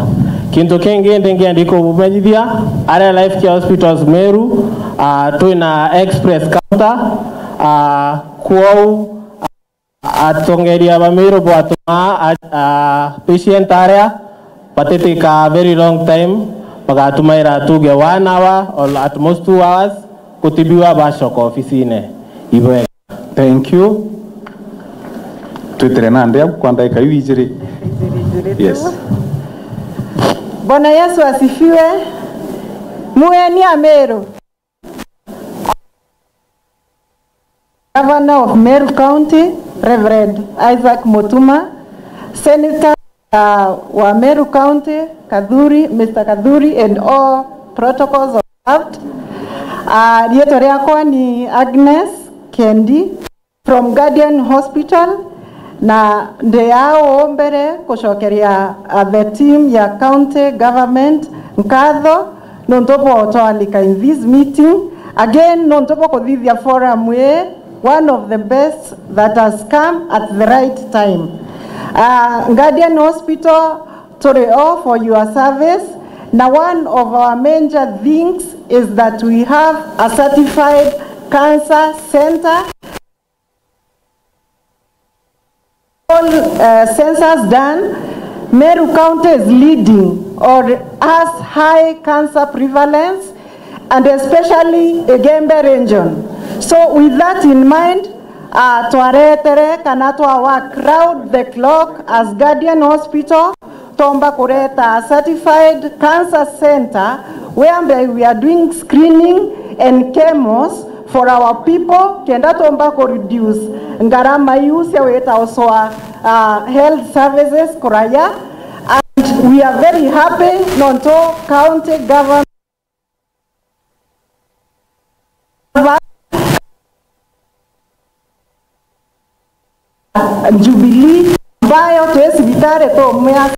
Kintu kingi ndi ngendi kubumenyithia, aria Life Care Hospitals Meru, ah, twina express counter, ah, kwou, ah, atongeria ba Meru bwatuma, ah, ah, patient aria batitikaga very long time, bagatumaira tuge one hour or at most two hours gutibiwa bacoka ofisine. Ibwega. Thank you. Twitire nandi au kwa ndagika iu ijiri. Yes. Bwana Yesu asifiwe. Mugeni a Meru. Governor of Meru County, Reverend Isaac Mutuma, Senator uh, wa Meru County, Kathuri, Mister Kathuri, and all protocols observed. Uh, rietwa riakwa ni Agnes Kendi from Guardian Hospital, na ndi au mbere gucokeria, uh, the team ya county government nkatho nontu bwa utwalika in this meeting. Again, nontu bwa kuthithia forum ii, one of the best that has come at the right time. Uh, Guardian Hospital, turi all for your service. Na one of our major things is that we have a certified cancer center. All, uh, census done, Meru County is leading or has high cancer prevalence, and especially Igembe region. So with that in mind, uh, twaretere kana twa work round the clock as Guardian Hospital, tomba kureta certified cancer center whereby we are doing screening and chemos for our people, kenda tomba ku reduce ngarama iu cia wita ucoa, uh, health services kuraya. And we are very happy nontu county government, Jubilee, ambayo twi cibitari tumwia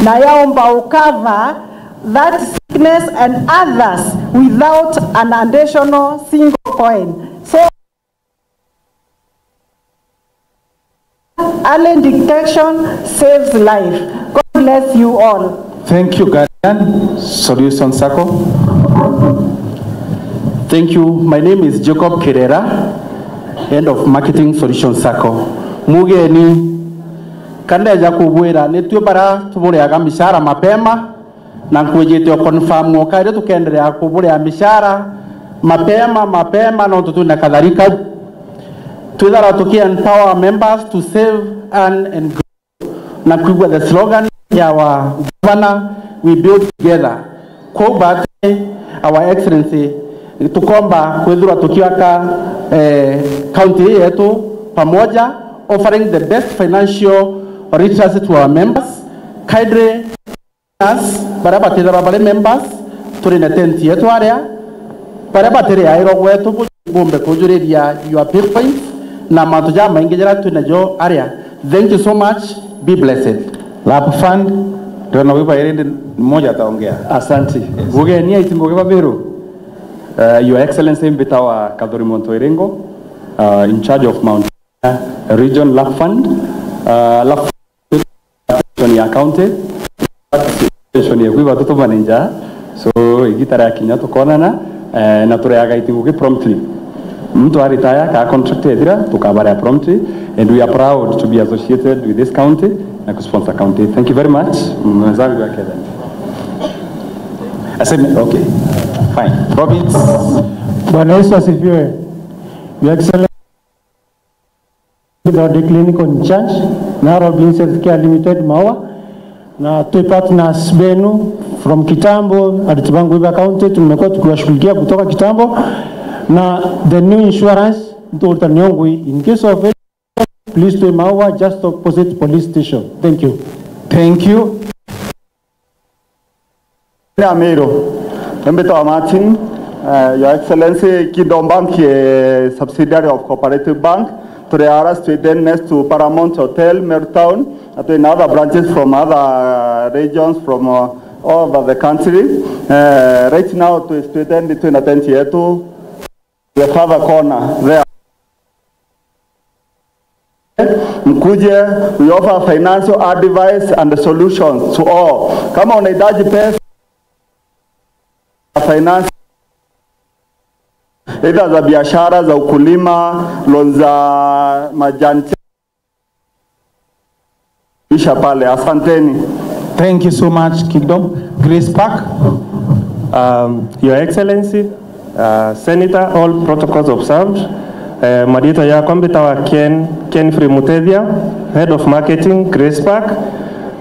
na yaomba u cover that sickness and others without an additional single coin. So early detection saves life. God bless you all. Thank you, Guardian Solution Sacco. Thank you. My name is Jacob Kirera, head of Marketing Solution Sacco. Mugeni, kandeja kubwira, nitwi bara tuburiaga mishara mapema, na nkwijite o confirm o kairi tukenderea kuburia mishara mapema, mapema, nontu twina kathari kau. Twithara tuki empower members to save, earn and grow. Na kwigua the slogan ya our governor, "We build together." Kwou bati, our excellency, tukomba kwithirwa tukiaka, eh, county ii yetu pamoja, offering the best financial literacy to our members. Kindly us, baria batithirwa bari members, turi na tent yetu aria, baria batiri airwa gwetu, bu-, bumbe kujuriria your pay points na mantu jamaingi jaria twinajo aria. Thank you so much. Be blessed. Lap Fund, ndona wi bairi ndi mmoja ataongea. Asante. Yes. Mugeni aiti Ngugi Babiru. Uh, Your Excellency, mbitawa Kathuri Muntu Iringo, uh, in charge of Mount Region Lap Fund. Uh, Lap Fund ya county. Station ya kwiba tutumane nja. So, igita ria kinya tukonana, eh, na tureaga iti Ngugi promptly. Muntu a retire, ka contract ethira, tukabarea promptly, and we are proud to be associated with this county na kusponsor county. Thank you very much. Mwenzangu wa Kenya. Aseme, okay. Fine. Robbins. Bwana Yesu asifiwe. Your Excellency, the clinical in charge, na Robbins Healthcare Limited Maua, na twi partners benu from kitambo, aruti ba Ngugi ba County, tumekuwa tukiwashughulikia kutoka kitambo, na the new insurance, nturutanio ngui, in case of it, please to Maua, just opposite police station. Thank you. Thank you. Ni Amiru. Mbitawa Martin, uh, Your Excellency, Kingdom Bank, a subsidiary of Cooperative Bank. Turi ara situated next to Paramount Hotel, Meru Town, na twina other branches from other regions from, uh, all over the country. Uh, right now, twi situated, twina tent yetu, the further corner there. Mkuje, we offer financial advice and solutions to all. Kama unahitaji pesa, finance, either za biashara, za ukulima, loans za majani, isha pale. Asanteni. Thank you so much, Kingdom. Grace Park. Um, Your Excellency, uh, Senator, all protocols observed. Uh, mariitwa jakwa mbitawa Ken, Kenfrey Mutethia, Head of Marketing, Grace Park.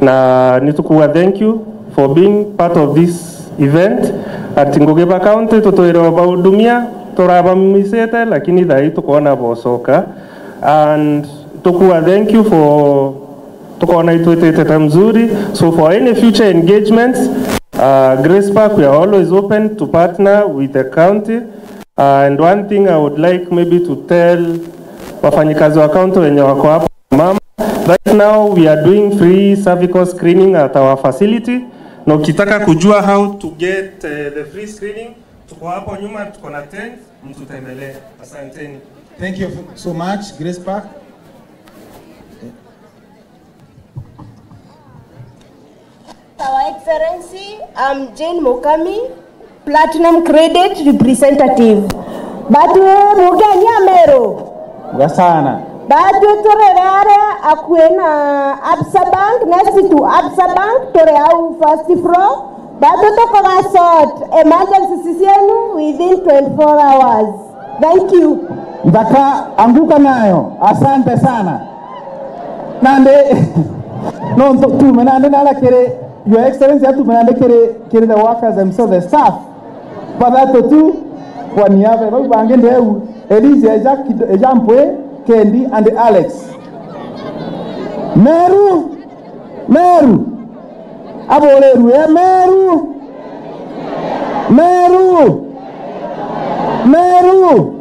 Na nitukuga thank you for being part of this event. Aruti ngugi ba county tutwire o bahudumia, turabamisite, lakini thaa ii tukoona bocoka. And tukuga thank you for, tukoona itwitite time mzuri. So for any future engagements, uh, Grace Park, we are always open to partner with the county. Uh, and one thing I would like maybe to tell wafanyikazi wa county wenye wako hapa, mama, right now we are doing free cervical screening at our facility. Na ukitaka kujua how to get, uh, the free screening, tuko hapo nyuma, tuko na tent, mtutembelee. Asanteni. Thank you so much, Grace Park. Your Excellency, I'm Jane Mukami, Platinum Credit Representative. Batwi mugeni Ameru. Mbuga sana. Batwi turi raria akui na Absa Bank, next to Absa Bank, turi au first floor. Batwi tukoga sort emergencies cienu within twenty-four hours. Thank you. Nthaka, anguka nayo. Asante sana. Nandi, no ntu-, tume nandi nara kiri, Your Excellency, atume nandi kiri, kiri the workers themselves, the staff. Bathatu tu, kwa niaba, bau bangi ndeu, Elijah, eja Kido-, eja Mpwi, Kendi and Alex. Meru! Meru! Aburirue, Meru! Meru! Meru!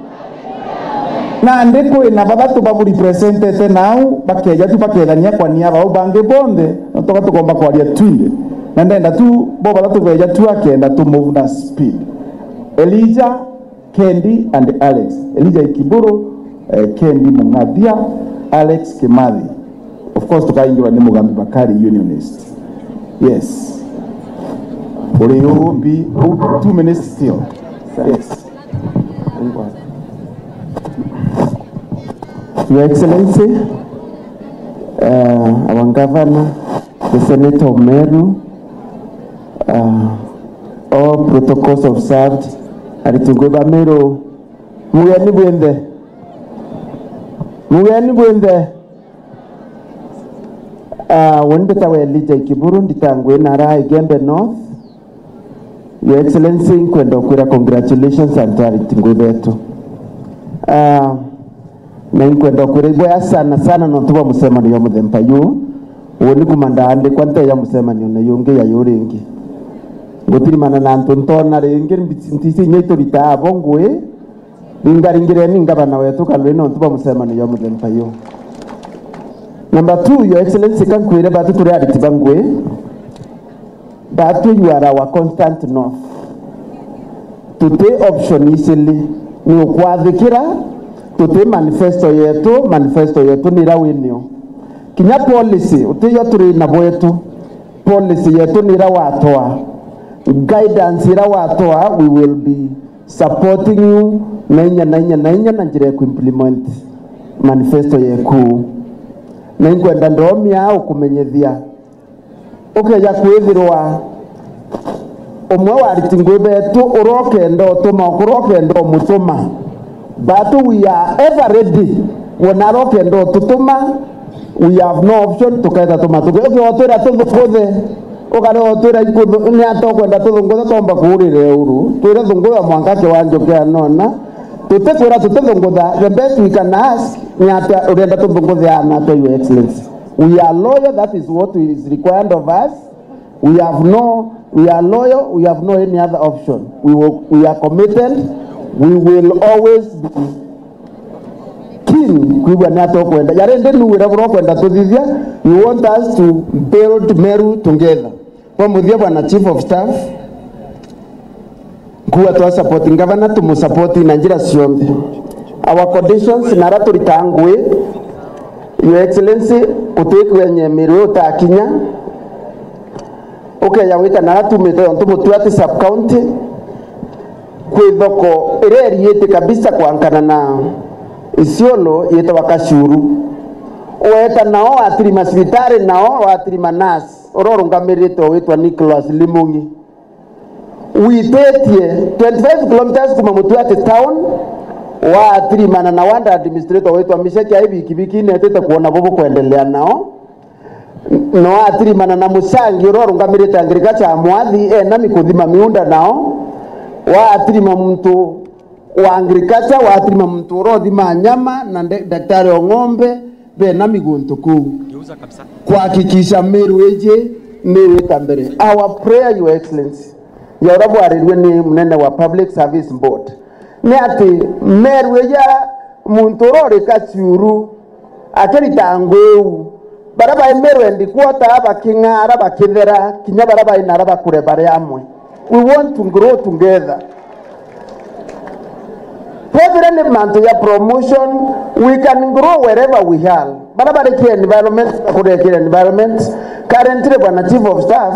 Nandi kwina bathatu baburepresentete nau, bakeja tu bakethania kwa niaba bau bangi bonthe, nontu tukomba kwaria twinthe. Na ndenda tu, bo bathatu beja tu akenda tu move na speed. Elijah, Kendi and Alex. Elijah Ikiburu, eh, Kendi Mung'athia, Alex Kimathi. Of course, tukaingirwa ni Mugambi Bakari, Unionist. Yes. Uri urumbi, two minutes still. Yes. Your Excellency, uh, our Governor, the Senator of Meru, uh, all protocols observed, aritungwi ba Meru, mugeni bwinthe, mugeni bwinthe. Uh, uni mbitagwa Elijah Ikiburu, nditangwi nara Igembe North. Your Excellency, nkwenda ukwira congratulations and charity ngwi betu. Ah, na nkwenda ukwira ibwea sana sana nontu bwa mucemanio ya muthemba yu. Uni kuma ndaandikwa nteja mucemanio na yungi ya yu ringi. Ngutirimana na antu ntona ringi, mbi-, ntisi inya ituritaa abo ngui. Ringaringireni ngavana wetu Kalwini nontu bwa mucemanio ya muthemba yu. Number two, Your Excellency, ka nkwire batu turi ariti ba ngui. Batu, you are our constant north. Tuti option easily, ni ukwathikira, tuti manifesto yetu, manifesto yetu ni ira winio. Kinya policy, utiyo turi na bwetu, policy yetu ni ira watoa, guidance ira watoa, we will be supporting you na inya, na inya, na inya, na njira ya kuimplement manifesto yeku. Na inkwenda ndomia ukumenyethia, ukeja kwithirwa umwe wa ariti ngui betu urokenda utuma, ukurokenda umutuma. Batu, we are ever ready. Wona arokenda ututuma, we have no option, tuketa tuma tuke. Ukiotwira tuthunguthe, ukare otwira ikuthu-, ni ata ukwenda tuthunguthe, tomba kuurire uru. Twire thunguya mwanka kiwanja kia nona. Tutikwira tutithungutha, the best we can ask, ni ata urenda tuthunguthe ana ata, Your Excellency? We are loyal, that is what is required of us. We have no, we are loyal, we have no any other option. We will, we are committed, we will always be keen kwigua ni ata ukwenda. Yari ndi nuwira buria ukwenda tuthithia, we want us to build Meru together. Kwa muthia, Bwana Chief of Staff, nkuga twa support governor, tumu support na njira cionthe. Our conditions na ara turitaa ngui, Your Excellency, utikwenye miru utakinya, ukeja gwita na ara tumite, yontu Mutuati sub county, kwi thoko iria iriite kabisa kwankana na Isiolo yitagwa Kashuru. Weta nao watirima cibitari, nao watirima nurse uria urungamirite witwa Nicholas Limung'i. Wititie twenty-five kilometers kuma Mutuati town, watirimana na ward administrator witwa Misheki ai bikibiki inetite kwona bo bukwendelea nao. No watirimana na Mucangi uria urungamirite agriculture ya Mwathi, ena mikuthima miunda nao. Watirima muntu wa agriculture, watirima muntu uria uthima nyama na nde-, daktari wa ng'ombe, bena miguntu kuu. Geuza kabisa. Kuhakikisha Meru iji ni wita mbere. Our prayer, Your Excellency, ya uria bwarirue ni munene wa Public Service Board, ni ati Meru ija muntu uria uri Kachuru akirita ngui iu, baria bai Meru headquarter baking'ara bakithera, kinya baria bai nara bakure bari amwe. We want to grow together. Kwethira ni mantu ya promotion, we can grow wherever we are. Baria bari ki environment, bakuria ki environment. Currently, Bwana Chief of Staff,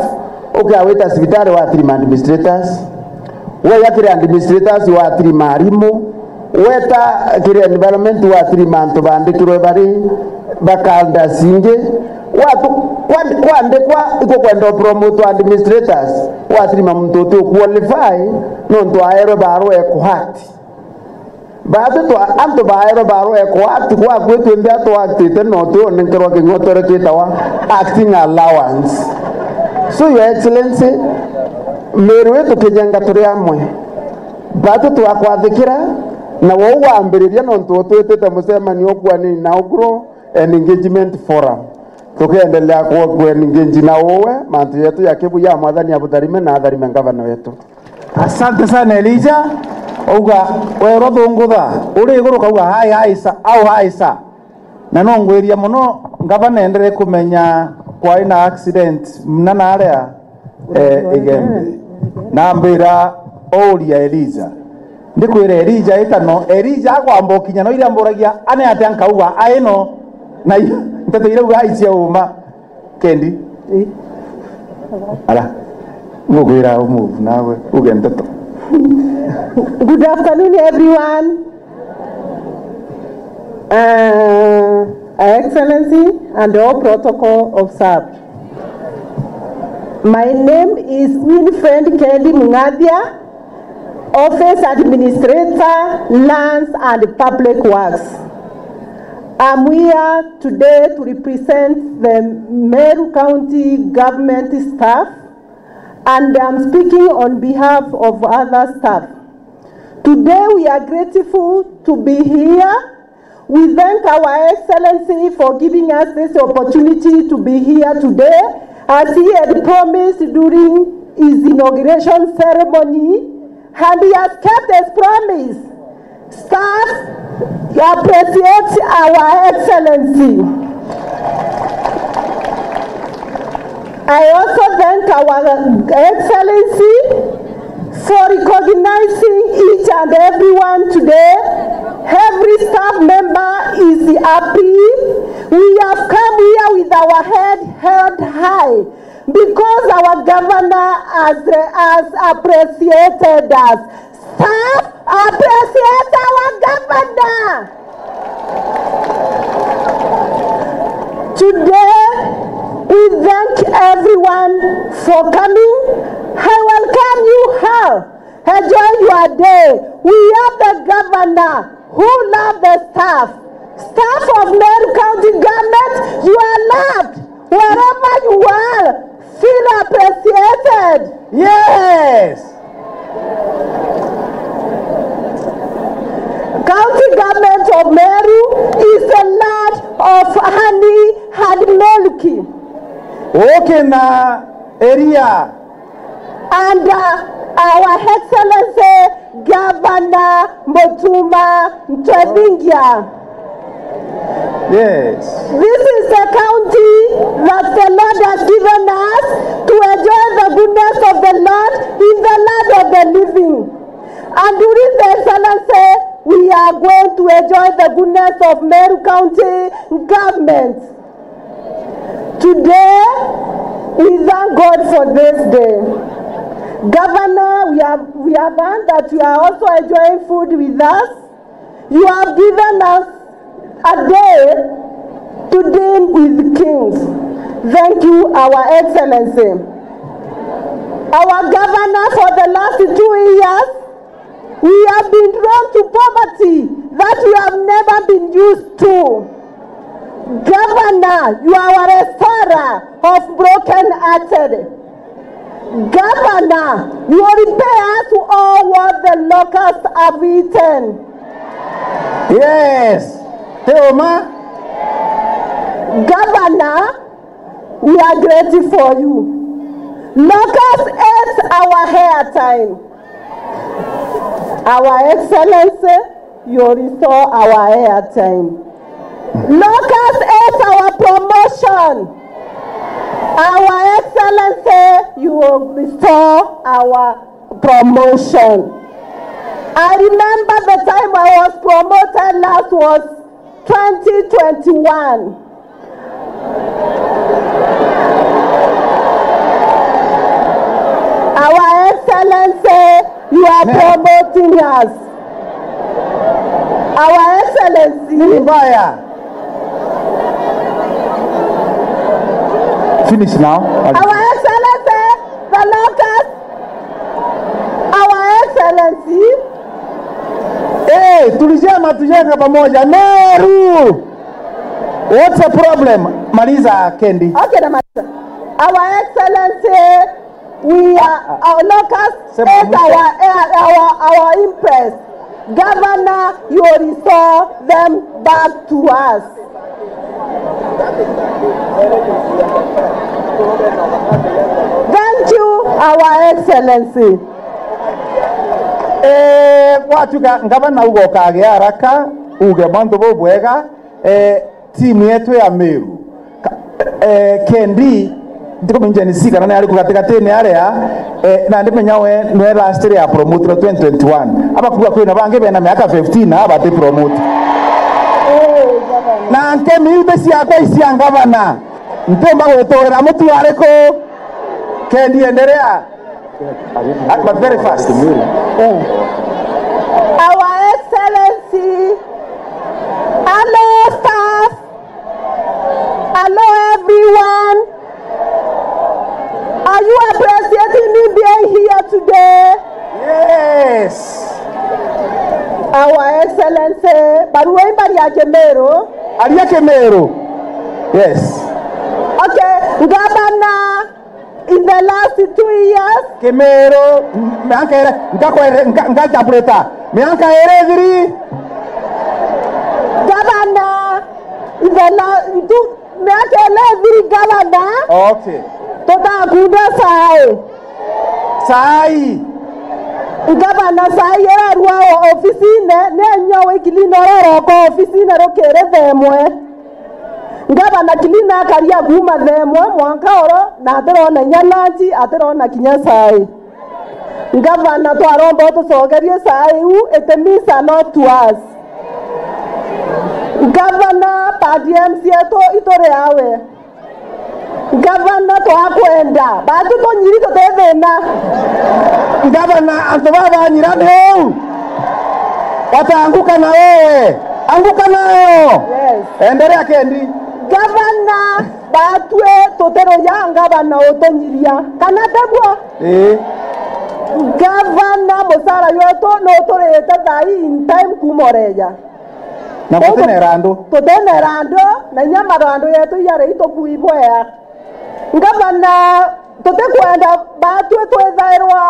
ukiawita cibitari watirima administrators, weya kiri administrators watirima arimu, Weta kiri environment, wathirima antu baandikirwe bari ba cadres ingi, watu-, kwandi-, kwandikwa ikukwenda upromote administrators, wathirima muntu uti uqualify nontu aerwe barua ya kuact. Baatwi twa antu baerwe barua ya kuact, gwaku itwinthe atuactite no twonenkerwa king'otore kitawa acting allowance. So, Your Excellency, Meru itukijenga turi amwe. Baatwi twakwathikira, na wou wambiriria nontu utwitite mucemanio ukuanini na Grow and Engagement Forum. Tukiendelea ku-, kuengage na uwe, mantu yetu ya kibu ya Mwathani abutharime na atharime ngavana wetu. Asante sana, Elijah. Uga, werwa thungutha, uri iguru kauga, "Hai, hai, sa, au, hai, sa." Na nongwiria muno, ngavana endere kumenya kwari na accident mna na aria, eh, Igembe. Nambira, "Uria Elijah." Ndikwira Elijah itano, Elijah akwamba ukinya no iria mburagia, "Ane atia?" Nkauga, "Aino." Na i-, nteto iria uga ai cia uma. Kendi. Ii. Ala. Ngukwira umuvu nawe uge nteto. Good afternoon, everyone. Uh, Your Excellency and all protocol observed. My name is Winfred Kendi Mungathia, Office Administrator, Lands and Public Works. I'm here today to represent the Meru County government staff, and I'm speaking on behalf of other staff. Today we are grateful to be here. We thank Our Excellency for giving us this opportunity to be here today, as he had promised during his inauguration ceremony, and he has kept his promise. Staff appreciate Our Excellency. I also thank Our Excellency for recognizing each and everyone today. Every staff member is happy. We have come here with our head held high because our governor has, has appreciated us. Staff, appreciate our governor. Today, we thank everyone for coming. I welcome you all. Enjoy your day. We have the governor who love the staff. Staff of Meru County Government, you are loved. Wherever you are, feel appreciated. Yes. County Government of Meru is the land of honey and milk. Ukina area. And, uh, Our Excellency Governor Mutuma Ntwethingia. Yes. This is the county that the Lord has given us to enjoy the goodness of the Lord in the land of the living. And during the Excellency, we are going to enjoy the goodness of Meru County government. Today, we thank God for this day. Governor, we have, we have heard that you are also enjoying food with us. You have given us a day to dine with kings. Thank you, Our Excellency. Our governor, for the last two years, we have been drawn to poverty that we have never been used to. Governor, you are our restorer of broken hearted. Governor, you will repay us all what the locusts have eaten. Yes. Teoma. Governor, we are grateful for you. Locusts ate our airtime. Our Excellency, you restore our airtime. Locusts ate our promotion. Our Excellency, you will restore our promotion. I remember the time I was promoted last was twenty twenty-one. Our Excellency, you are promoting us. Our Excellency. Nini mbaya? Finish now. Our Excellency, the locust. Our Excellency. Eh, tulisema tujenga pamoja. Meru! What's the problem? Maliza, Kendi. Okay, namaliza. Our Excellency, we are, our locust is our, our, our impress. Governor, you restore them back to us. Thank you, Our Excellency. Eh, gwatuika ngavana uga ukagea haraka, uge mantu bubwega, eh, timu yetu ya Meru. Ka-, eh, Kendi, ntikuminja ni si kana ni ariku gatigatine aria, eh, na ndimenya we nwe last year ya promote twenty twenty-one. Abakuga kwina bangi bena miaka fifteen na abati promote. Na nkemi ibe ciakwa icia ngavana. Ntiumba gwiturira mutu ariku? Kendi, endelea. Ah, but very fast. Our Excellency, hello staff, hello everyone. Are you appreciating me being here today? Yes. Our Excellency, barua imbari ya Kimiru. Aria Kimiru. Yes. Okay, Governor, in the last two years, Kimiru, m-, miaka iri, nkakwere, nka-, nkajabulita. Miaka iri ithiri. Governor, in the la-, ntu-, miaka iri ithiri, Governor. Okay. Tutakunda sai. Sai. Governor, sai irarua o-, ofisine, ni nyo wikilino roroko ofisine rukiri themwe. Ngavana Kilina akaria kuuma thaa imwe mwanka oro, na atirona inya lunch, atirona kinya chai. Ngavana, twaromba utucokerie chai iu, it means a lot to us. Ngavana, bad M C A tu ituri awe. Ngavana, twakwenda. Batu tunyiri tuti thina. Ngavana, antu baba banyira ni uu. Wataanguka na wewe. Anguka nayo. Yes. Endelea, Kendi. Ngavana, batwi tutiruja ngavana utunyiria. Kana teguo? Ii. Ngavana, mucara jwetu nuturite thaa ii in time kuuma ureja. Na tutinera andu. Tutinera andu, na inya marandu yetu iari itukuibwea. Ngavana, tutikwenda batwi twithairwa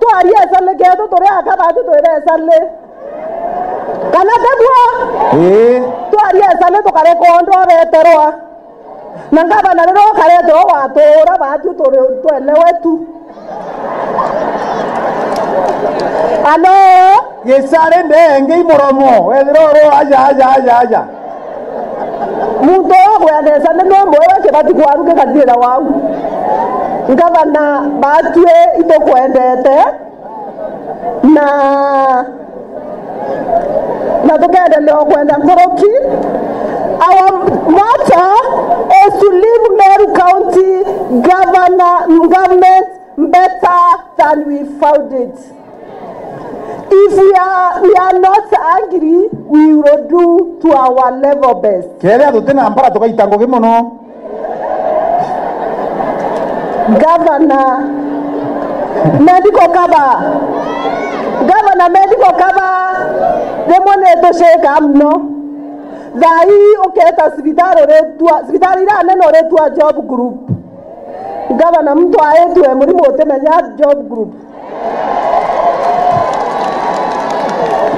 twaria esali ketu turi aka batu twire esali. Kana teguo? Ii. Twaria esali tukareka undu ureterwa. Na ngavana riria ukareterwa watuura batu turi twelewe tu. Alo? Gisari ndengei muromo, wethira uri aja, aja, aja, aja. Muntu uyu kwendesa ni numwe uria kibati kwaru gikathira wau. Ngavana, batwi itukwendete na, na tukendelea kwenda nkuruki. Our motto is to leave Meru County governor, government better than we found it. If we are, we are not angry, we will do to our level best. Kethira tutina mpara tugaita ngugi mono. Governor, medical cover. Governor, medical cover rimwe ni tucika mono. Thaa ii uketa cibitari uritua, cibitari iria nene uritua job group. Ngavana, muntu aitwe murimo utimenya job group.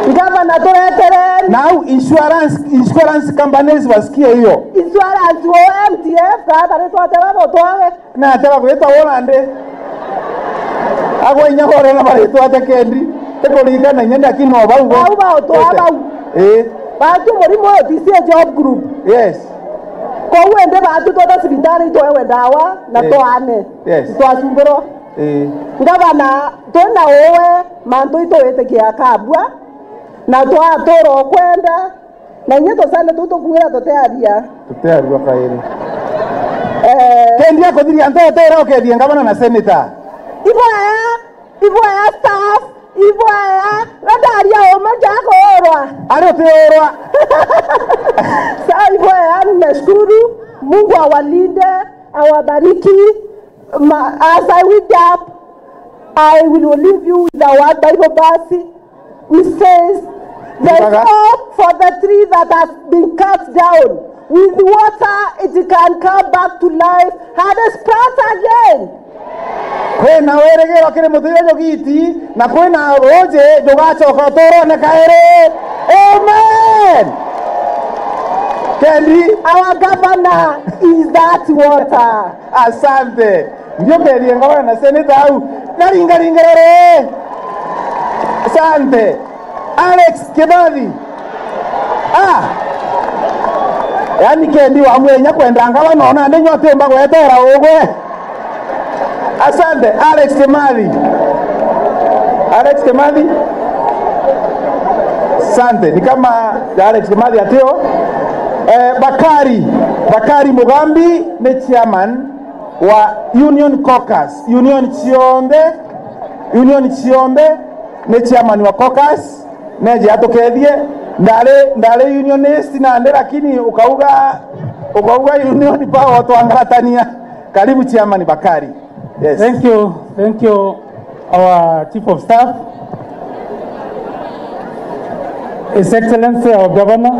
Ngavana, turetere. Now insurance, insurance companies wasikie hiyo. Insurance wo M T F, ka baritwate babo twawe. Na atega gwita wona ndi. Agwa inya gore na baritwate Kendi. Ikuririkana inya ndaki no bau. Bau bao twa bau. Eh. Batu murimo uyu ti cia job group. Yes. Kou indi batu tweta cibitari itwewe ndawa na, eh, twaane. Yes. Twacumbirwa. Eh. Ngavana, twina uwe mantu itu witikia kabua, na twatura ukwenda, na inya tusane tu tukwira tutiaria. Tutiarua kairi. Eh. Kendi akuthiria ntetera ukethie ngavana na senator. Iboya, iboya staff, iboya, we ndaria uma njakuurwa. Ari utiurwa. Sasa hivyo, yani, nashukuru. Mungu awalinde, awabariki. Ma-, as I wind up, I will leave you with the word Bible verse. It says, "There is hope for the tree that has been cut down. With water, it can come back to life and sprout again." Kwina wirigiro kiri muti juju giti, na kwina ruuji jugacoka utuurone kairi. Amen. Kendi. Our governor is that water. Asante. Ndiukerie ngawena seneta au. Naringaringa riri. Asante. Alex Kibathi. Ah. Yaani Kendi wa mwenya kwenda ngawena, ndi nyo atiumba gwetera ugwe. Asante, Alex Kimathi. Alex Kimathi. Asante, ni kama Alex Kimathi atio. Eh, Bakari, Bakari Mugambi ni chairman wa Union Caucus. Union cionthe, Union cionthe ni chairman wa caucus. Neje atukethie. Ndari, ndari unionist nandi, lakini ukauga, ukauga Union Power twangaratania. Karibu chairman Bakari. Yes. Thank you. Thank you, our Chief of Staff, His Excellency, our Governor,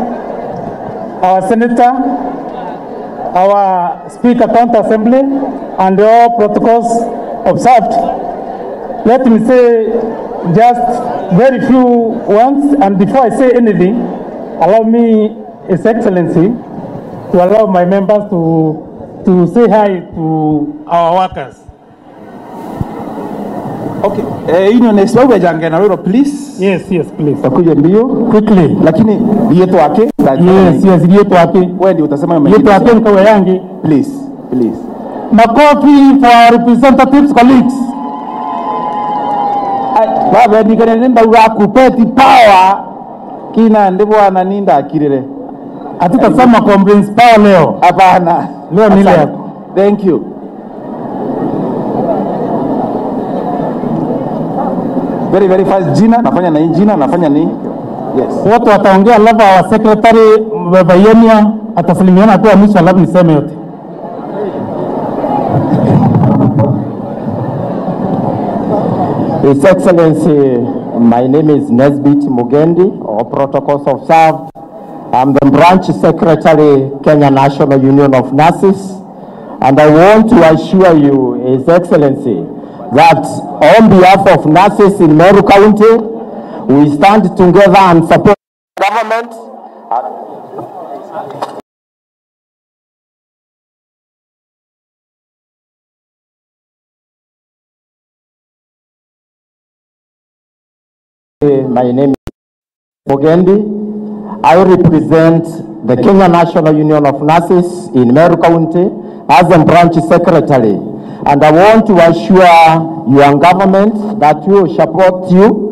our Senator, our Speaker, County Assembly, and all protocols observed. Let me say just very few words, and before I say anything, allow me, His Excellency, to allow my members to, to say hi to our workers. Okay. Eh, Union S, wewe jange na wiro, please. Yes, yes, please. Takuja mbio. Quickly. Lakini riitwa ake? Yes, yes, riitwa ake. Wewe ndio utasema. Riitwa ake nkawe yangi. Please, please. Makofi for our representatives, colleagues. Ai, baba, ndikane nimba uga kupeti power. Kina ndi bwana, ni ndakirire. Hatutasema complaints power leo. Hapana. Leo ni leo. Asante. Thank you. Very, very fast. Jina, nafanya na hii jina, nafanya ni. Yes. Watu wataongea, alafu our secretary, Baba Yenia, atasalimiana kwa mwisho, alafu niseme yote. His Excellency, my name is Nesbit Mugendi, all protocols observed. I'm the branch secretary, Kenya National Union of Nurses, and I want to assure you, His Excellency, that on behalf of nurses in Meru County, we stand together and support government. My name is Mugendi. I represent the Kenya National Union of Nurses in Meru County as a branch secretary, and I want to assure your government that we will support you.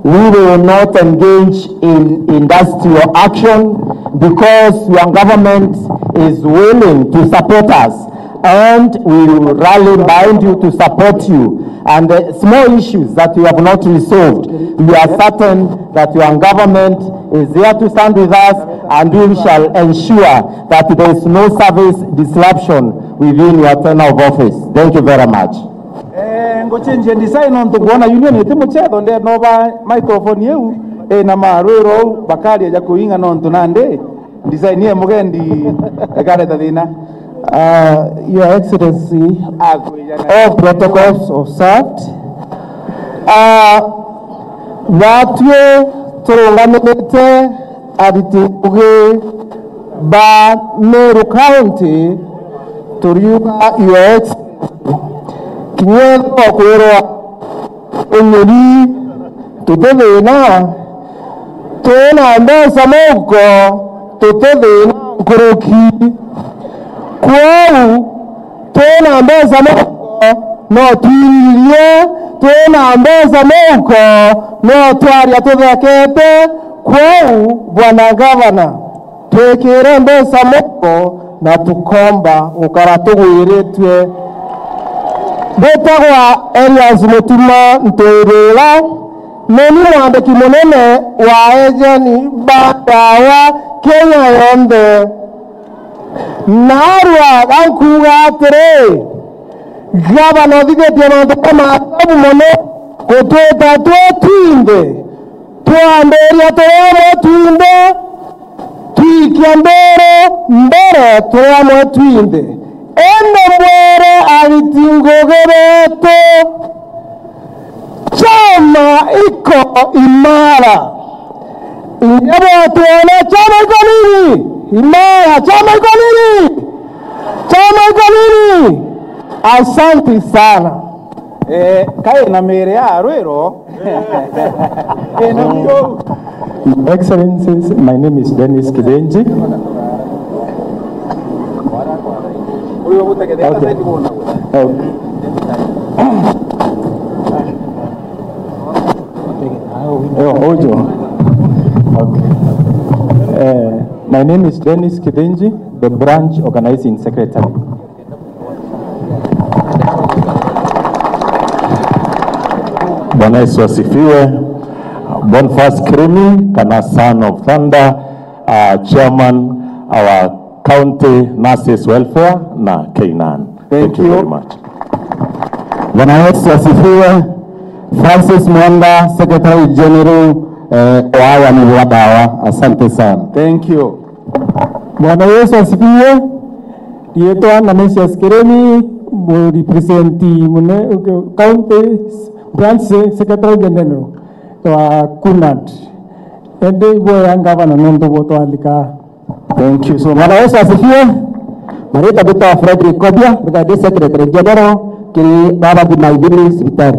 We will not engage in industrial action because your government is willing to support us, and we will rally behind you to support you. And the small issues that you have not resolved, we are certain that your government is there to stand with us, and we shall ensure that there is no service disruption within your tenure of office. Thank you very much. Eh, ngucenjia design nontu nguona union iti muchetho, ndenoba microphone iu ina marwiro au, Bakari aja kuinga nontu nandi design ya Mugendi ikareta thina. Uh, Your Excellency, all protocols observed. Uh, batwi turungamirite ariti ngugi ba Meru County, turiuga Your Excellency, kinya ethirwa kwirwa unyuri tuti thina, twina mbeca mauko tuti thina nkuruki. Kwou twina mbeca mauko no twiririe, twina mbeca mauko no twaria tuthekete. Kwou Bwana Gavana, twikire mbeca moko na tukomba gukara tugwiritue. Mbitagwa Elias Mutuma Ntwirira, Nini mwandiki munene wa ejeni ba ndawa Kenya yonthe. Narua gankuuga atiri, gavana uthithitie mantu jamaajabu mono gutwita twi twinthe, twambiria turi amwe twinthe, twikia mbere mbere turi amwe twinthe. Indi mbwire ariti ngugi betu, chama iko imara. Inya bwatuona chama iko nini? Imara. Chama iko nini? Chama iko nini? Asanti sana. Eh, kae na mĩĩrĩ ya rwĩro. Eh, na mĩĩrĩ. Excellencies, my name is Dennis Kithinji. Okay. Okay. Yo, ujo. Okay. Eh, my name is Dennis Kithinji, the branch organizing secretary. Bwana Yesu asifiwe. Boniface Kirimi, kana Son of Thunder, uh, chairman, our county nurses welfare na K nine. Thank you very much. Bwana Yesu asifiwe. Francis Mwenda, Secretary General, eh, wa Wani wa Dawa. Asante sana. Thank you. Bwana Yesu asifiwe. Riitwa Ananesius Kirimi, mu represent mune, county branch se-, secretary general wa KUNAT. Indi iboya ngavana nontu butwalika. Thank you so much. Bwana Yesu asifiwe. Marita bitwa Frederick Kobia, mbithagira ndi secretary general kiri baba Thimaithini cibitari.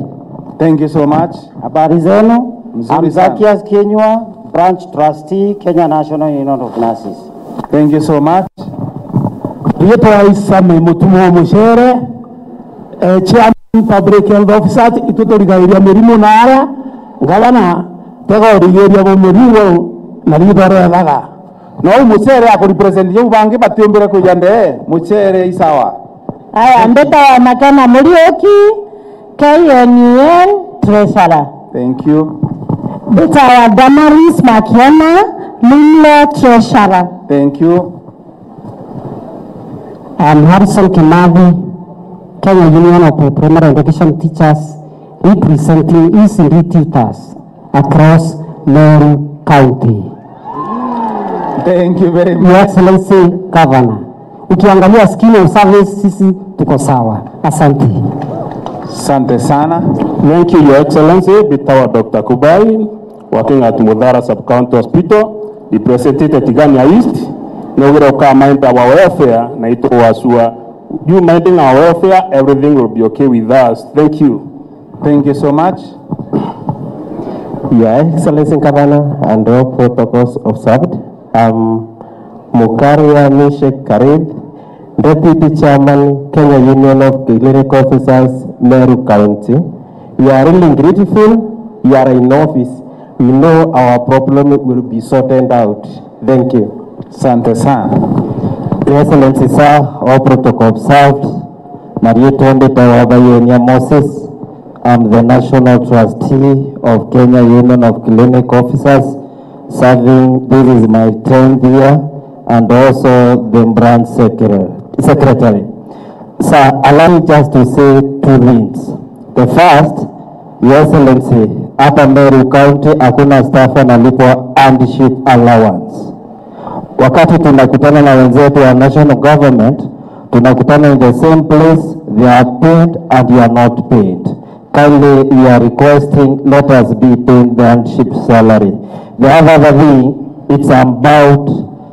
Thank you so much. Habari zenu? Mzuri sana. I'm Zacchaeus Kinyua, branch trustee, Kenya National Union of Nurses. Thank you so much. Riitwa Isame Mutumo Mucere, eh, chairman public health officers, itu turigairia mirimu na ara, ngavana, tega urigiria bo mirimu na ritho rethaga. No u Mucere akurepresent jau bangi batiumbire kwija ndee, Mucere isawa. Aya, mbitawa Makena Muriuki, K N U N treasurer. Thank you. Mbitawa Damaris Makiona, Limlo treasurer. Thank you. I am Harrison Kimathi, Kenya Union of Primary Education Teachers, representing E C D tutors across Meru County. Thank you very much. Your Excellency Governor, ukiangalia scheme of service, sisi tuko sawa. Asante. Asante sana. Thank you, Your Excellency. Mbitawa Doctor Kubai, working at Muthara Sub-County Hospital, representing Tigania East. Nogire uka mind our welfare, na itu wasua. You minding our welfare, everything will be okay with us. Thank you. Thank you so much. Your Excellency Governor and all protocols observed, I'm Mukaria Mishek Karith, Deputy Chairman, Kenya Union of Clinic Officers, Meru County. We are really grateful you are in office. We know our problem will be sorted out. Thank you. Asante sana. Your Excellency, sir, all protocol observed. Marietwa mbitawa Bayonia Moses. I'm the National Trustee of Kenya Union of Clinic Officers, serving, this is my tenth year, and also the branch secre-, secretary. Sir, allow me just to say two things. The first, Your Excellency, hapa Meru County hakuna staff analipwa hardship allowance. Wakati tunakutana na wenzetu wa national government, tunakutana in the same place, they are paid and you are not paid. Kindly, we are requesting, let us be paid the hardship salary. The other thing, it's about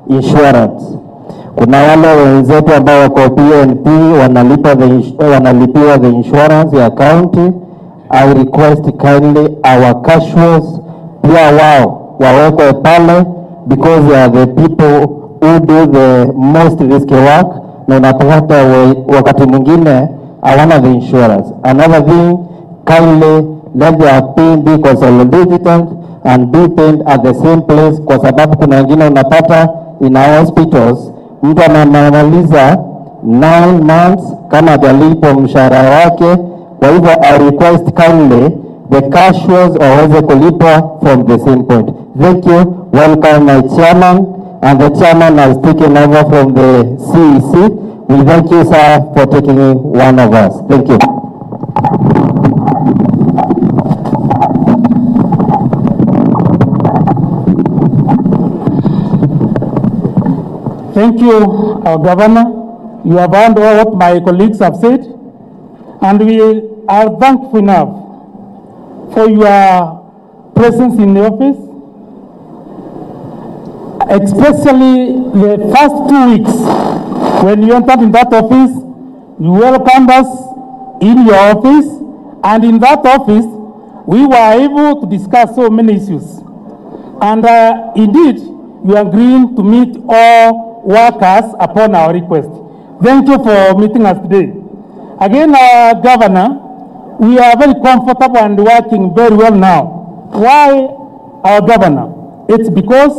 insurance. Kuna wale wenzetu ambao wako P N P wanalipa the ins-, wanalipiwa the insurance ya county. I request kindly our casuals pia wao wawekwe pale, because they are the people who do the most risky work, na unapata we-, wakati mwingine hawana the insurance. Another thing, kindly let their pay be consolidated and be paid at the same place, kwa sababu kuna wengine unapata in our hospitals, mtu anamaliza nine months kama hajalipwa mshahara wake. Kwa hivyo, I request kindly the casuals waweze kulipwa from the same point. Thank you. Welcome, my chairman, and the chairman has taken over from the C E C. We thank you, sir, for taking one of us. Thank you. Thank you, our governor. You have heard all what my colleagues have said, and we are thankful enough for your presence in the office, especially the first two weeks when you entered in that office. You welcomed us in your office, and in that office, we were able to discuss so many issues. And, uh, indeed, you agreed to meet all workers upon our request. Thank you for meeting us today. Again, our governor, we are very comfortable and working very well now. Why, our governor? It's because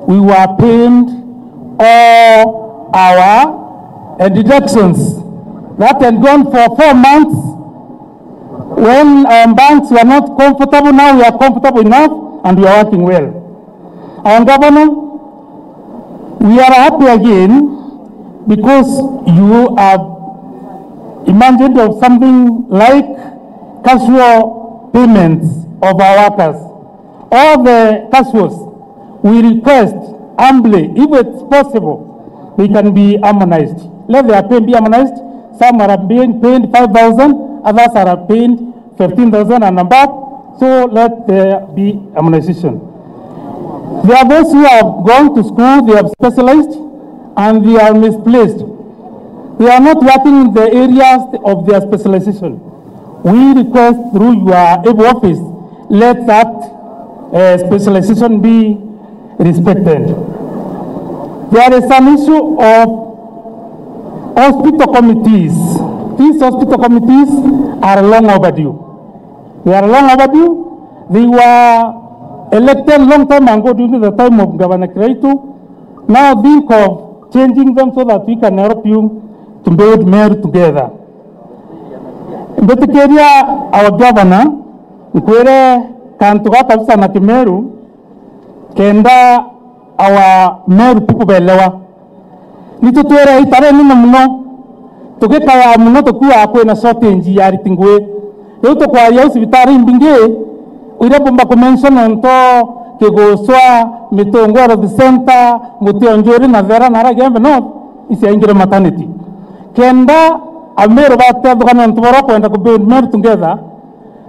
we were paying all our, uh, deductions that had gone for four months. When our banks were not comfortable, now we are comfortable enough and we are working well. Our governor, we are happy again because you have imagined of something like casual payments of our workers. All the casuals, we request humbly, if it's possible, they can be harmonized. Let their pay be harmonized. Some are being paid five thousand, others are paid fifteen thousand and above. So let there be harmonization. There are those who have gone to school, they have specialized, and they are misplaced. They are not working in the areas of their specialization. We request through your able office, let that, uh, specialization be respected. There is an issue of hospital committees. These hospital committees are long overdue. They are long overdue. They were elected long time ago during the time of Governor Kiraitu. Now think of changing them so that we can help you to build Meru together. Mbitikiria our governor, nkwire kantu ga kabisa na Kimeru, kenda our Meru people belewa. Ni tutwire ita rinene muno, tugikaya muno tukuaga kwina shortage ya ariti ngui. Riu tukwaria au cibitari imbingi, iria mbumba kumention onto Kigucwa, Mitungu Health Centre, Mutionjuri na Thera na aria Igembe North, iciaingire maternity. Kenda Ameru batethukana ontu baria kwenda ku build Meru together,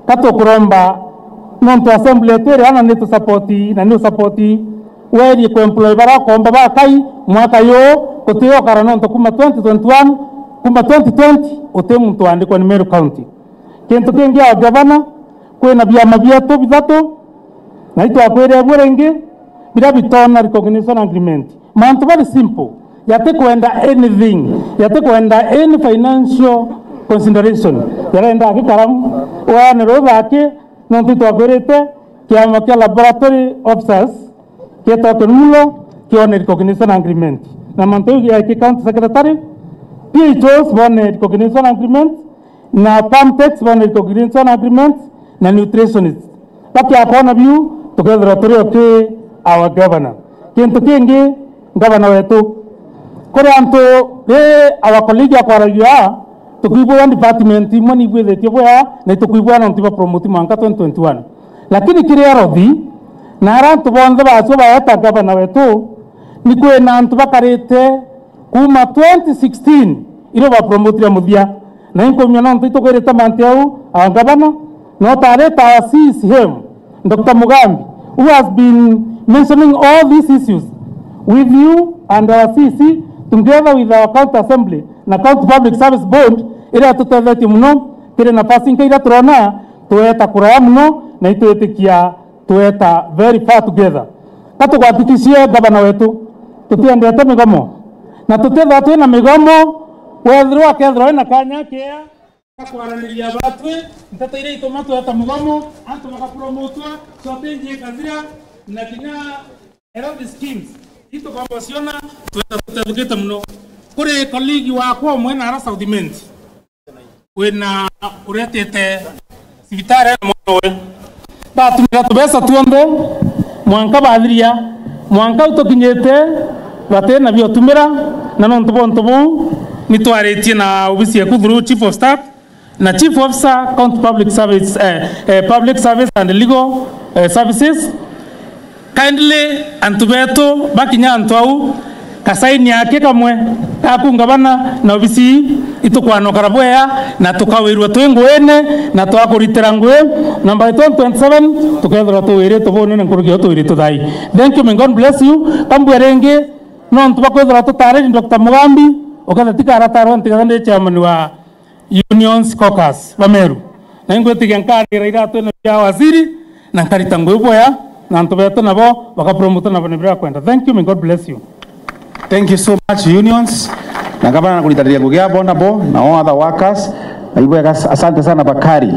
ka tukuromba nontu assembly yetu iri ana ni tu support na ni u support werie ku employ baria ukomba bakai mwaka yu, guti ukara nontu kuma twenty twenty-one, kuma twenty twenty uti muntu waandikwa ni Meru County. Kintu kingi, our governor, kwina biama bietu bithatu, na itwakwire bu ringi, biria bitona recognition agreement. Mantu very simple, yatikwenda anything, yatikwenda any financial consideration, yarenda akikaramu, weane rutha aki, nontu itwakwirite kiama kia laboratory officers, kietwa Kenmulo, kione recognition agreement. Na mantu jau ya ki county secretary, P H Os bone recognition agreement, na Pamtex bone recognition agreement, na nutritionist. Bakiakona biu, tukethirwa turi okay, our governor. Kintu kingi, governor wetu, kuri antu ri our colleague akwaragia, tukwigua department imwe ni igwithitie bwea, na itukwigua nontu iba promote mwanka twenty twenty-one. Lakini kiri arothi, na ara antu bonthe bacua baeta governor wetu, ni kwina antu bakarite kuma twenty sixteen, irio bapromotire muthia. Na inkumia nontu itukwirite mantu au, our governor, no tarite our C E C M, Doctor Mugambi, who has been mentioning all these issues with you and our C E C, together with our county assembly na county public service board, iria itutethetie muno kiri nafasi ingi iria turona tueta kuraya muno na itwitikia tueta very far together. Ka tukuhakikishie gavana wetu, tutiendete migomo. Na tutithwa twina migomo, wethirwa akethirwa wina kanya kea ga kwaraniria batwi, nteto iria ituma tweta mugomo, antu bagapromotwa, shortage ikathira, na kinya health schemes itukomba ciona, tweta tutethukite muno. Kuri colleague wakwa umwe na ara South Imenti, wina uretete cibitari na Batumira tubeca tuonthe, mwanka bathiria, mwanka u tukinyite, batina biotumira, na nontu bwa untu buu, ni twaritie na obisi yeku through Chief of Staff, na Chief Officer, County Public Service, eh, eh, Public Service and Legal, eh, Services. Kindly, antu betu bakinya antu au, kasaini aki kamwe gaku ngavana na obisi ii, itukwanokara bwea na tukawirua twi nguine na twakuritira ngui, na by twenty twenty-seven tukethirwa tuwiritwe bunene nkuruki o tuwiritwe thai. Thank you, may God bless you. Kambua ringi, nontu bwa kwithirwa tutariri Doctor Mugambi, ukethira tikaratarwa ntigethira ndi chairman wa Unions Caucus ba Meru. Na ingwitikia nkarira iratwene bia waziri, na nkarita ngui bwea, na antu betu nabo bakapromote nabo ni bira kwenda. Thank you, may God bless you. Thank you so much, Unions. Na gavana na kuritaniria ngugi ya bona bo, na all other workers. Na ibwega, asante sana Bakari.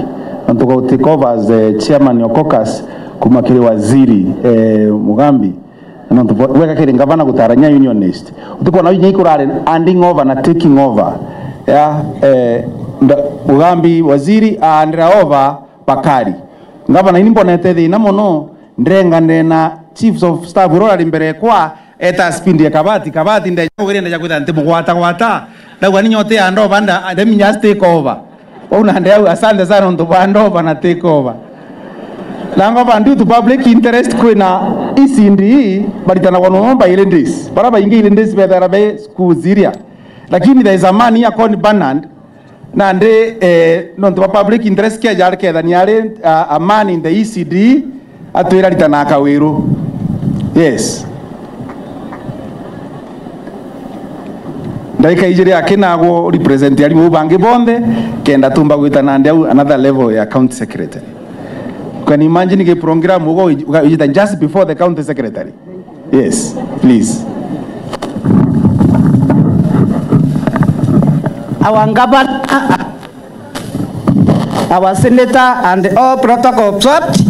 Nontu go take over as the chairman of caucus, kuma kiri waziri, eh, Mugambi. Nontu bwa-, bwega kiri ngavana gutarania unionist. Utikwona inya ikurari handing over na taking over. Ya, eh, nda-, Mugambi waziri aandira over Bakari. Ngavana, ini mbonete thina mono, ndengane na chiefs of staff uria urari mbere kwa, eta speed ya Kabati, Kabati ndeja kugeria ndeja kwitha nti mugwata gwata. Ndauga ni nyote ya ndova nda, let me just take over. Wau nande au, asante sana nontu bwa ndova na take over. Na ngova due to public interest kwina E C D E baritanagwa nono by ladies. Bara baingi ladies bethera be schools iria. Lakini there is a man here called Bernard. Nandi, eh, nontu bwa public interest keja ari kethania ari, uh, a man in the E C D E. Atwira ritana kawiru. Yes. Ndaika ijiri akinagwo represent arimu bangi bonthe, kenda tumba gwita nandi au another level ya county secretary. Can you imagine ki program ugo uga-, ujita just before the county secretary? Yes, please. Our governor, our senator and all protocol observed.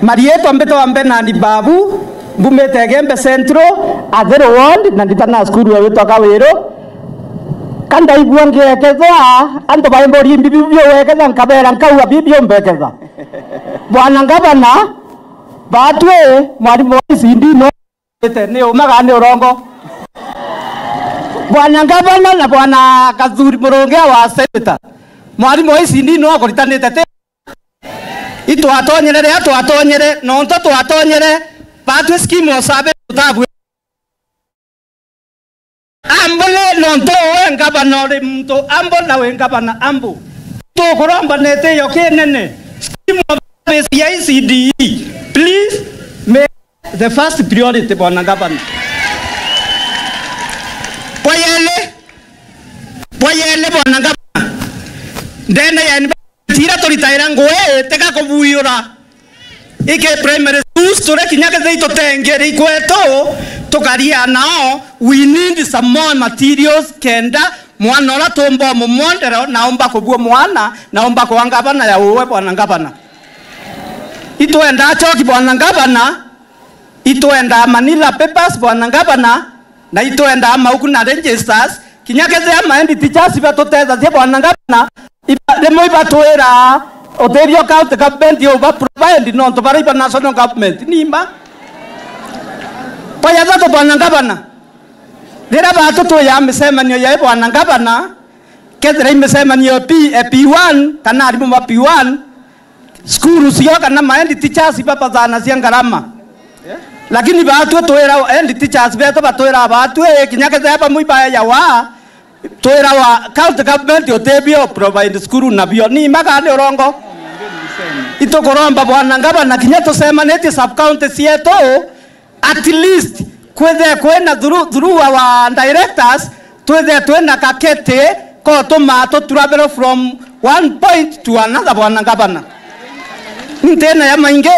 Marietwa mbitwa Bernard Babu, mbumite Igembe Central, Athiru Ward, na nditana cukuru ya witwa Kawiru. Ka ndaigua ngiekethwa, antu baimbori mbibi biu weketha, nkabera nkauga bibi umbeketha. Bwana Ngavana, batwi mwarimu wa E C D no Ite, ni uma kana ni urongo? Bwana Ngavana na Bwana Kathuri Murungi wa Senator, mwarimu wa E C D no akuritanite ti? Itwatonyere, riria twatonyere, nontu twatonyere, batwi scheme o sabe tutabu. Ambule nontu we ngavana uri muntu ambu na wi ngavana ambu. Tukuromba na itio kinene. Scheme of service ya E C D E, please, may the first priority, Bwana Ngavana. Bwa yele, bwa yele, Bwana Ngavana, ndene ya university ira turitaira ngui, tiga kubuiura. Iki primary schools turi kinya kethira itutengeri kwetu, tukaria nao, we need some more materials kenda mwana ura tumba umumondero, na umba kubua mwana, na umba kwa ngavana ya uwe, Bwana Ngavana. Itwenda choki, Bwana Ngavana, itwenda manila papers, Bwana Ngavana, na itwenda mauku na registers, kinya kethira ma head teachers batutethagia, Bwana Ngavana, iba-, rimwe ibatwira, utethio county government yo ba provide nontu bara iba national government, ni imba. Kwa ya thatu, Bwana Ngavana, riria batu tuya micemanio ya Bwana Ngavana, kethira i micemanio ya P, eh, P one, kana arimu ba P one, cukuru cio kana ma head teachers ibabathanagia ngarama. Lakini batwi twira head teachers betu batwira batwi, kinya kethira bamwe ibaejawa, twira wa county government utibio provide cukuru nabio. Ni ima kana ni urongo? Itukuromba Bwana Ngavana, kinya tucemanitie sub county cietu, at least, kwithire kwina through, through our directors, twithire twina kakete kotuma tuturabero from one point to another, Bwana Ngavana. Ntina ya maingi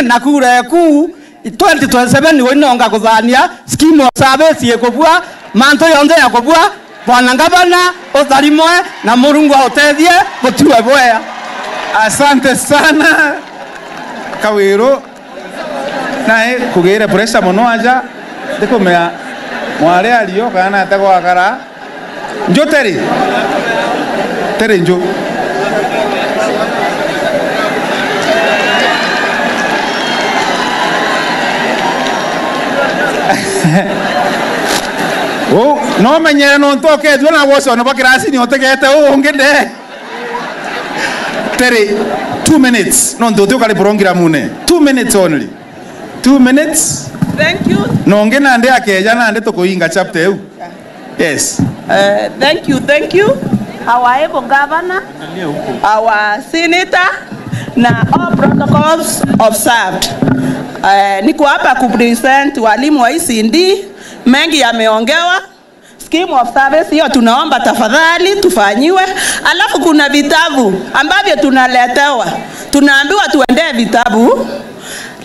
na kura eku, twenty twenty-seven winonga kuthania, scheme of service ikubua, mantu yonthe ya kubua, Bwana Ngavana, utharimwe na Murungu autethie, butiwe bwea. Asante sana, Kawiru. Nae kugire pressure mono aja, ndikumea mwari ario kana ate gwakara. Nju teri? Teri nju. U, no menyere nontu okethua na gwocono bwa kirasini utegete u ungi nde. Terry, two minutes. Nontu uti ukari programune. Two minutes only. Two minutes. Thank you. Na ungi nandi akeja nandi tukuinga chapter iu. Yes. Uh, thank you, thank you. Our able governor, our senator, na all protocols observed. Uh, niko hapa kupresent walimu wa E C D, mengi yameongewa. Scheme of service hiyo tunaomba tafadhali tufanyiwe. Alafu kuna vitabu ambavyo tunaletewa, tunaambiwa tuendee vitabu.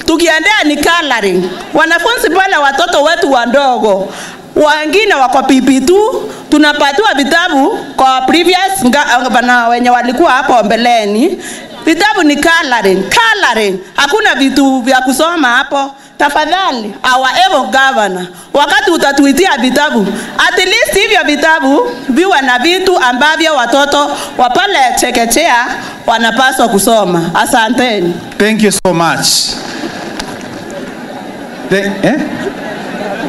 Tukiendea ni coloring. Wanafunzi pale, watoto wetu wadogo, wengine wako P P two, tunapatiwa vitabu kwa previous nga-, na wenye walikuwa hapo mbeleni. Vitabu ni coloring, coloring. Hakuna vitu vya kusoma hapo. Tafadhali, our able governor, wakati utatuitia vitabu, at least hivyo vitabu viwe na vitu ambavyo watoto wa pale chekechea wanapaswa kusoma. Asanteni. Thank you so much. The, eh?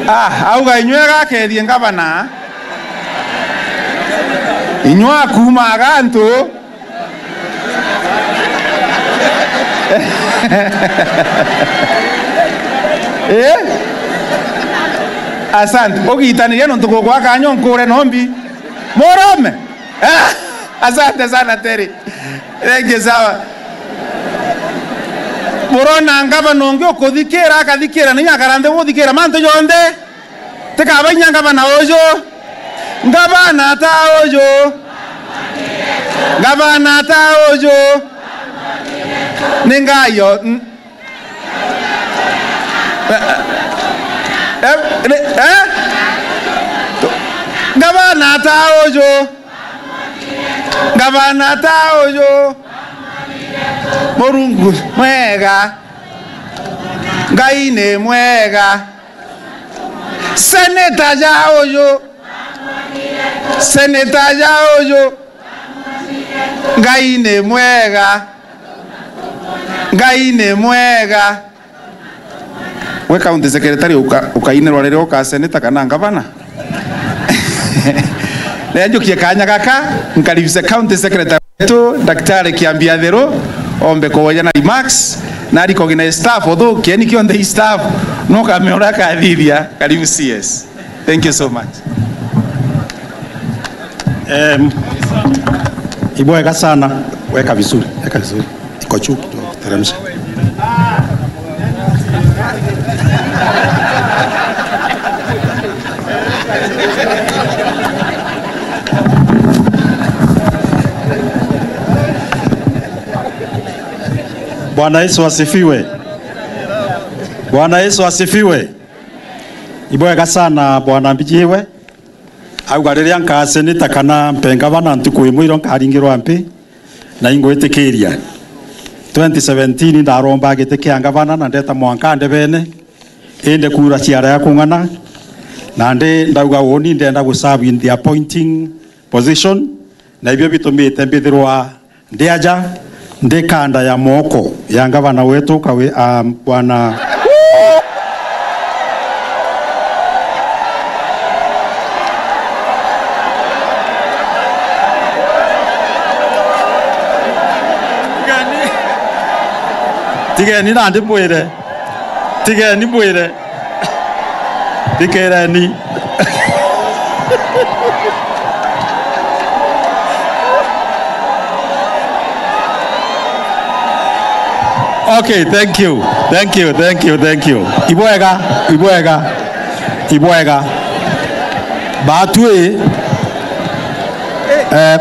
Ah, auga inywe gakethie ngavana. Inywa kuma agantu. Eh? Asante. Ugitanirie nontu gukwa kanyo nkure nombi. Murume. Asante sana, Terry. Thank you, sawa. Murona ngavana ungi ukuthikira, akathikira, na inya akara nthi guthikira mantu jonthe. Tikabainya ngavana uju. Ngavana ta uju. Ngavana ta uju. Ni ngai o, n-, eh, ni, eh? Ngavana ta uju. Ngavana ta uju. Murungu mwega. Ngai ni mwega. Seneta ja uju. Seneta ja uju. Ngai ni mwega. Ngai ni mwega. We county secretary uka-, ukainirwa riria uka seneta kana ngavana? Nenjukie kanya gaka, nkaribise county secretary wetu, Daktari Kiambia Theru, ombe kuoja na remarks, na recognize staff, although kieni kionthe i staff, no kamea uria akathithia. Karibu C S. Thank you so much. Em, ibwega sana. Weka vizuri, weka vizuri. Iko juu kidogo, teremsha. Bwana Yesu asifiwe. Bwana Yesu asifiwe. Ibwega sana, Bwana Mbijiwe. Auga, riria nkaseneta kana mpe ngavana, ntuku imwe iro nkaringirwa mpi, na ingwitikiria. Twenty seventeen ndaromba giti kia ngavana na ndeta mwanka ndebene, indi kura ciarega kung'ana, na ndi ndauga, uuni ndenda gu serve in the appointing position, na ibio bitumite mbithirwa ndi aja, ndi kanda ya moko ya ngavana wetu Kawi-, ah, bwana. Tigeni nandi mbwire. Tigeni mbwire. Thikireni. Okay, thank you. Thank you, thank you, thank you. Ibwega, ibwega, ibwega. Batwi. Eh,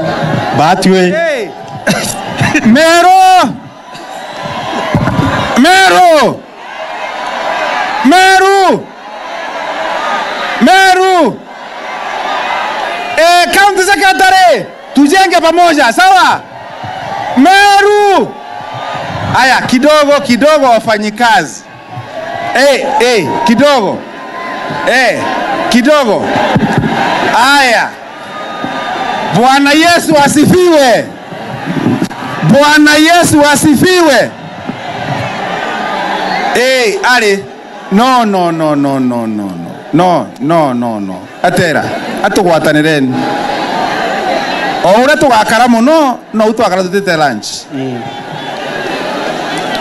batwi. Meru! Meru! Meru! Meru! Eh, county secretary, tujenge pamoja, sawa? Meru! Aya, kidogo, kidogo wafanyikazi. Eh, eh, kidogo. Eh, kidogo. Aya. Bwana Yesu asifiwe. Bwana Yesu asifiwe. Eh, ari. No, no, no, no, no, no, no. No, no, no, no. Atera, atugwatanireni. O uria tugakara mono, nou twakara tutite lunch.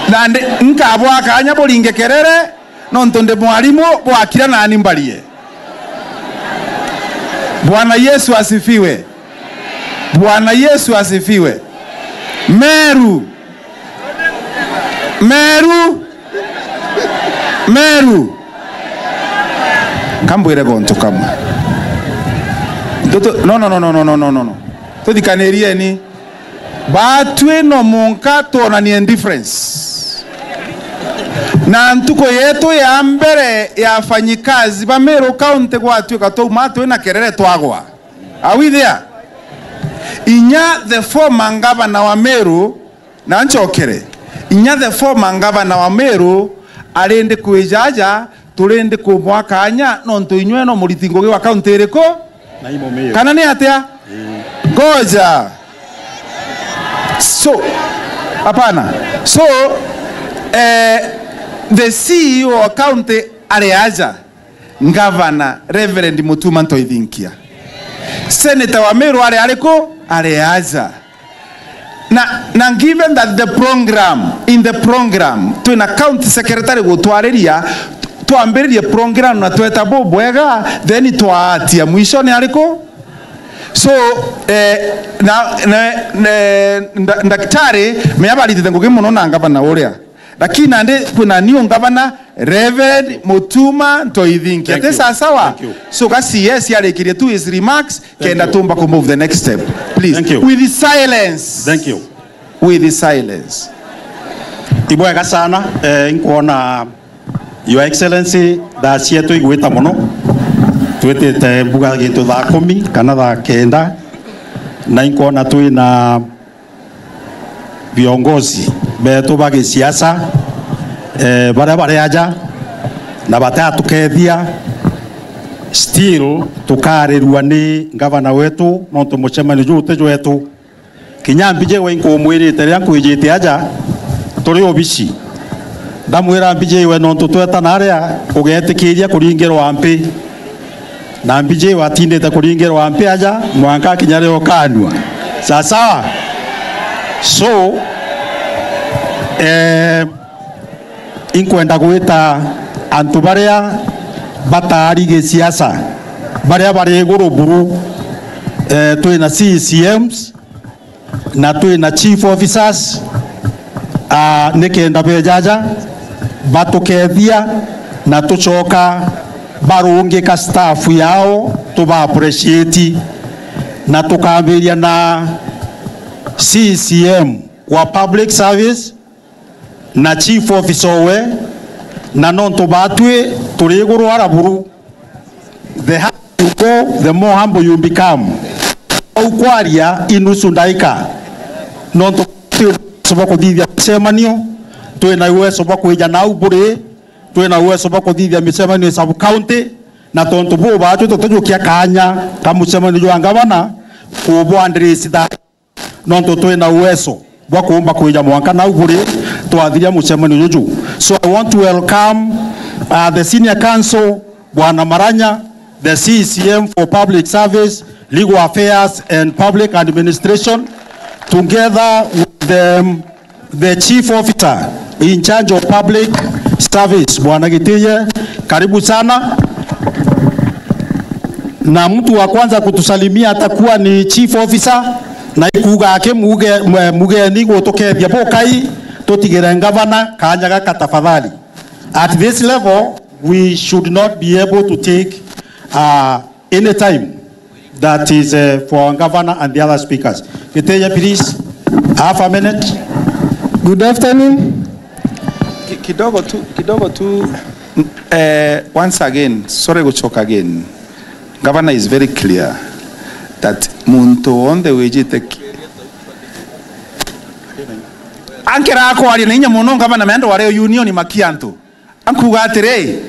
Nandi nkabwa kanya buringe kerere, nontu ndi mwarimu, bwakira nani mbarie. Bwana Yesu asifiwe. Bwana Yesu asifiwe. Meru. Meru. Meru. Kambwire gontu kamwe. Ntutu-, no, no, no. Tuthikanirieni. Batwi no munka twonanie difference. Na ntuku yetu ya mbere ya wafanyikazi ba Meru County gwatuika twauma twina kerere twagwa. Are we there? Inya the former governor wa Meru, na ncokere, inya the former governor wa Meru arindi kwijaja, turindi kumwa kanya, nontu inywe no muriti ngugi wa county iriku? Na imo Meru. Kana ni atia? Ngoja. So, hapana. So, eh, the C E O wa county ari aja. Ngavana Reverend Mutuma Ntoithinkia. Senator wa Meru ari ariku? Ari aja. Na, na given that the program, in the program, twina county secretary gutwariria, twambiririe program na tweta bubwega, then twaatia mwisho ni ariku? So, eh, na, na, na, nda-, ndaktari, mea baritite ngugi mono na ngavana uria. Lakini nandi kwina new governor, Reverend Mutuma Ntoithinkia. Thank you. Ati sawa sawa? Thank you. So, ka C S arikirie tu his remarks, kenda tumba ku move the next step. Please. Thank you. With silence. Thank you. With silence. Ibwega sana, eh, inkwona, Your Excellency, thaa cietu igwita mono. Twitite mbuga gintu thaa kumi kana thaa kenda. Na inkwona twina viongozi betu ba gisiasa, eh, baria bari aja na batatukethia, still tukarirua ni ngavana wetu, nontu mucemanio juu ti jwetu. Kinya mbijiwe inkumwirite riria nkwijite aja, turi obici. Ndamwira mbijiwe nontu tweta naria ugetikiria kuringirwa mpi. Na mbijiwe atindite kuringirwa mpi aja, mwanka akinya riria ukanua. Sawa sawa? So, eh, inkwenda gwita antu baria bataari gisiasa, baria bari iguru buru, eh, twina C C Ms, na twina chief officers, ah, nikenda bejaja batukethia na tucoka barungika staff yao, tuba appreciate, na tukambiria na C C M wa public service na chief officer owe, na nontu batwi turi iguru ara buru, the higher you go, the more humble you become. Au kwaria inusu ndaika. Nontu twina uwezo bwa kuthithia micemanio, twina uwezo bwa kwija nau buri, twina uwezo bwa kuthithia micemanio sub county, na tontu buu batwi tutijukia kanya ka mucemanio jwa ngavana kubwa address thaa, nontu twina uwezo bwa kuumba kwija mwanka nau buri twathiria mucemanio juju. So I want to welcome, uh, the senior counsel, Bwana Maranya, the C C M for Public Service, Legal Affairs and Public Administration, together with the, the Chief Officer in charge of Public Service, Bwana Gitiye, karibu sana. Na mtu wa kwanza kutusalimia atakuwa ni Chief Officer, na ikuuga aki muge-, mwe-, mugeni gutukethia bukai, tutigire ngavana kanya gaka tafadhali. At this level, we should not be able to take, uh, any time that is, uh, for our governor and the other speakers. Giteye, please, half a minute. Good afternoon. Ki-, kidogo tu, kidogo tu, eh, once again, sorry guchoka again. Governor is very clear that muntu wonthe wijite ki-, ankera akwaria na inya mono, ngavana mendo wari union makia antu. Ankuga atiri,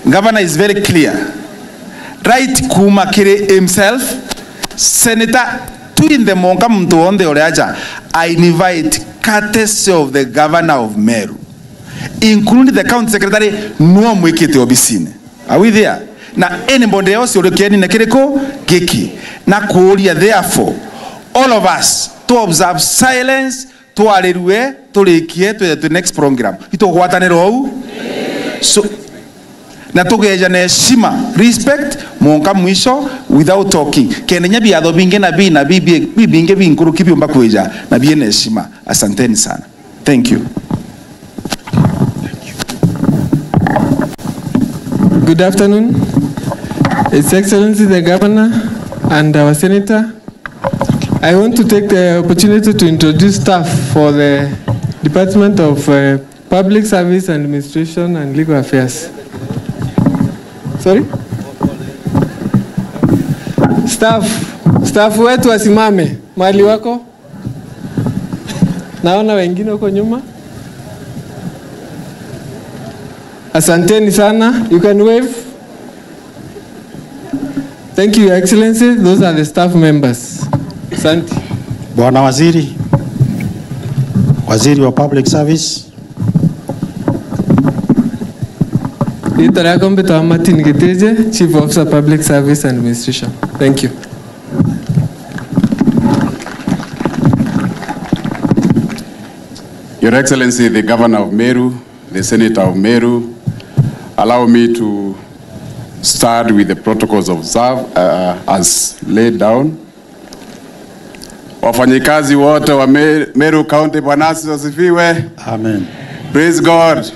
governor is very clear. Right kuma kiri himself, senator twinthe monka muntu wonthe uri aja, I invite courtesy of the governor of Meru, including the county secretary, nuo mwikite obisine. Are we there? Na anybody else urikieni na kiriku giki? Na kuuria, therefore, all of us to observe silence, twarirue, turikie, twithe twi next program. Itugwatanira uu? So, na tugeja na heshima, respect, mwanka mwisho, without talking. Kenda inya biatho bingi na bi-, na bibi-, bibingi binkuruki biumba kwija, na biena heshima. Asanteni sana. Thank you. Good afternoon, His Excellency the Governor and our Senator. I want to take the opportunity to introduce staff for the Department of, uh, Public Service Administration and Legal Affairs. Sorry? Staff, staff wetu wasimame mahali wako. Naona wengine huko nyuma. Asanteni sana. You can wave. Thank you, Your Excellency. Those are the staff members. Asante. Bwana Waziri, Waziri wa Public Service. Riitwa riakwa mbitagwa Martin Gitije, Chief Officer Public Service Administration. Thank you. Your Excellency, the Governor of Meru, the Senator of Meru, allow me to start with the protocols observed, uh, as laid down. Wafanyikazi wote wa Me-, Meru County, Bwana Yesu asifiwe. Amen. Praise God.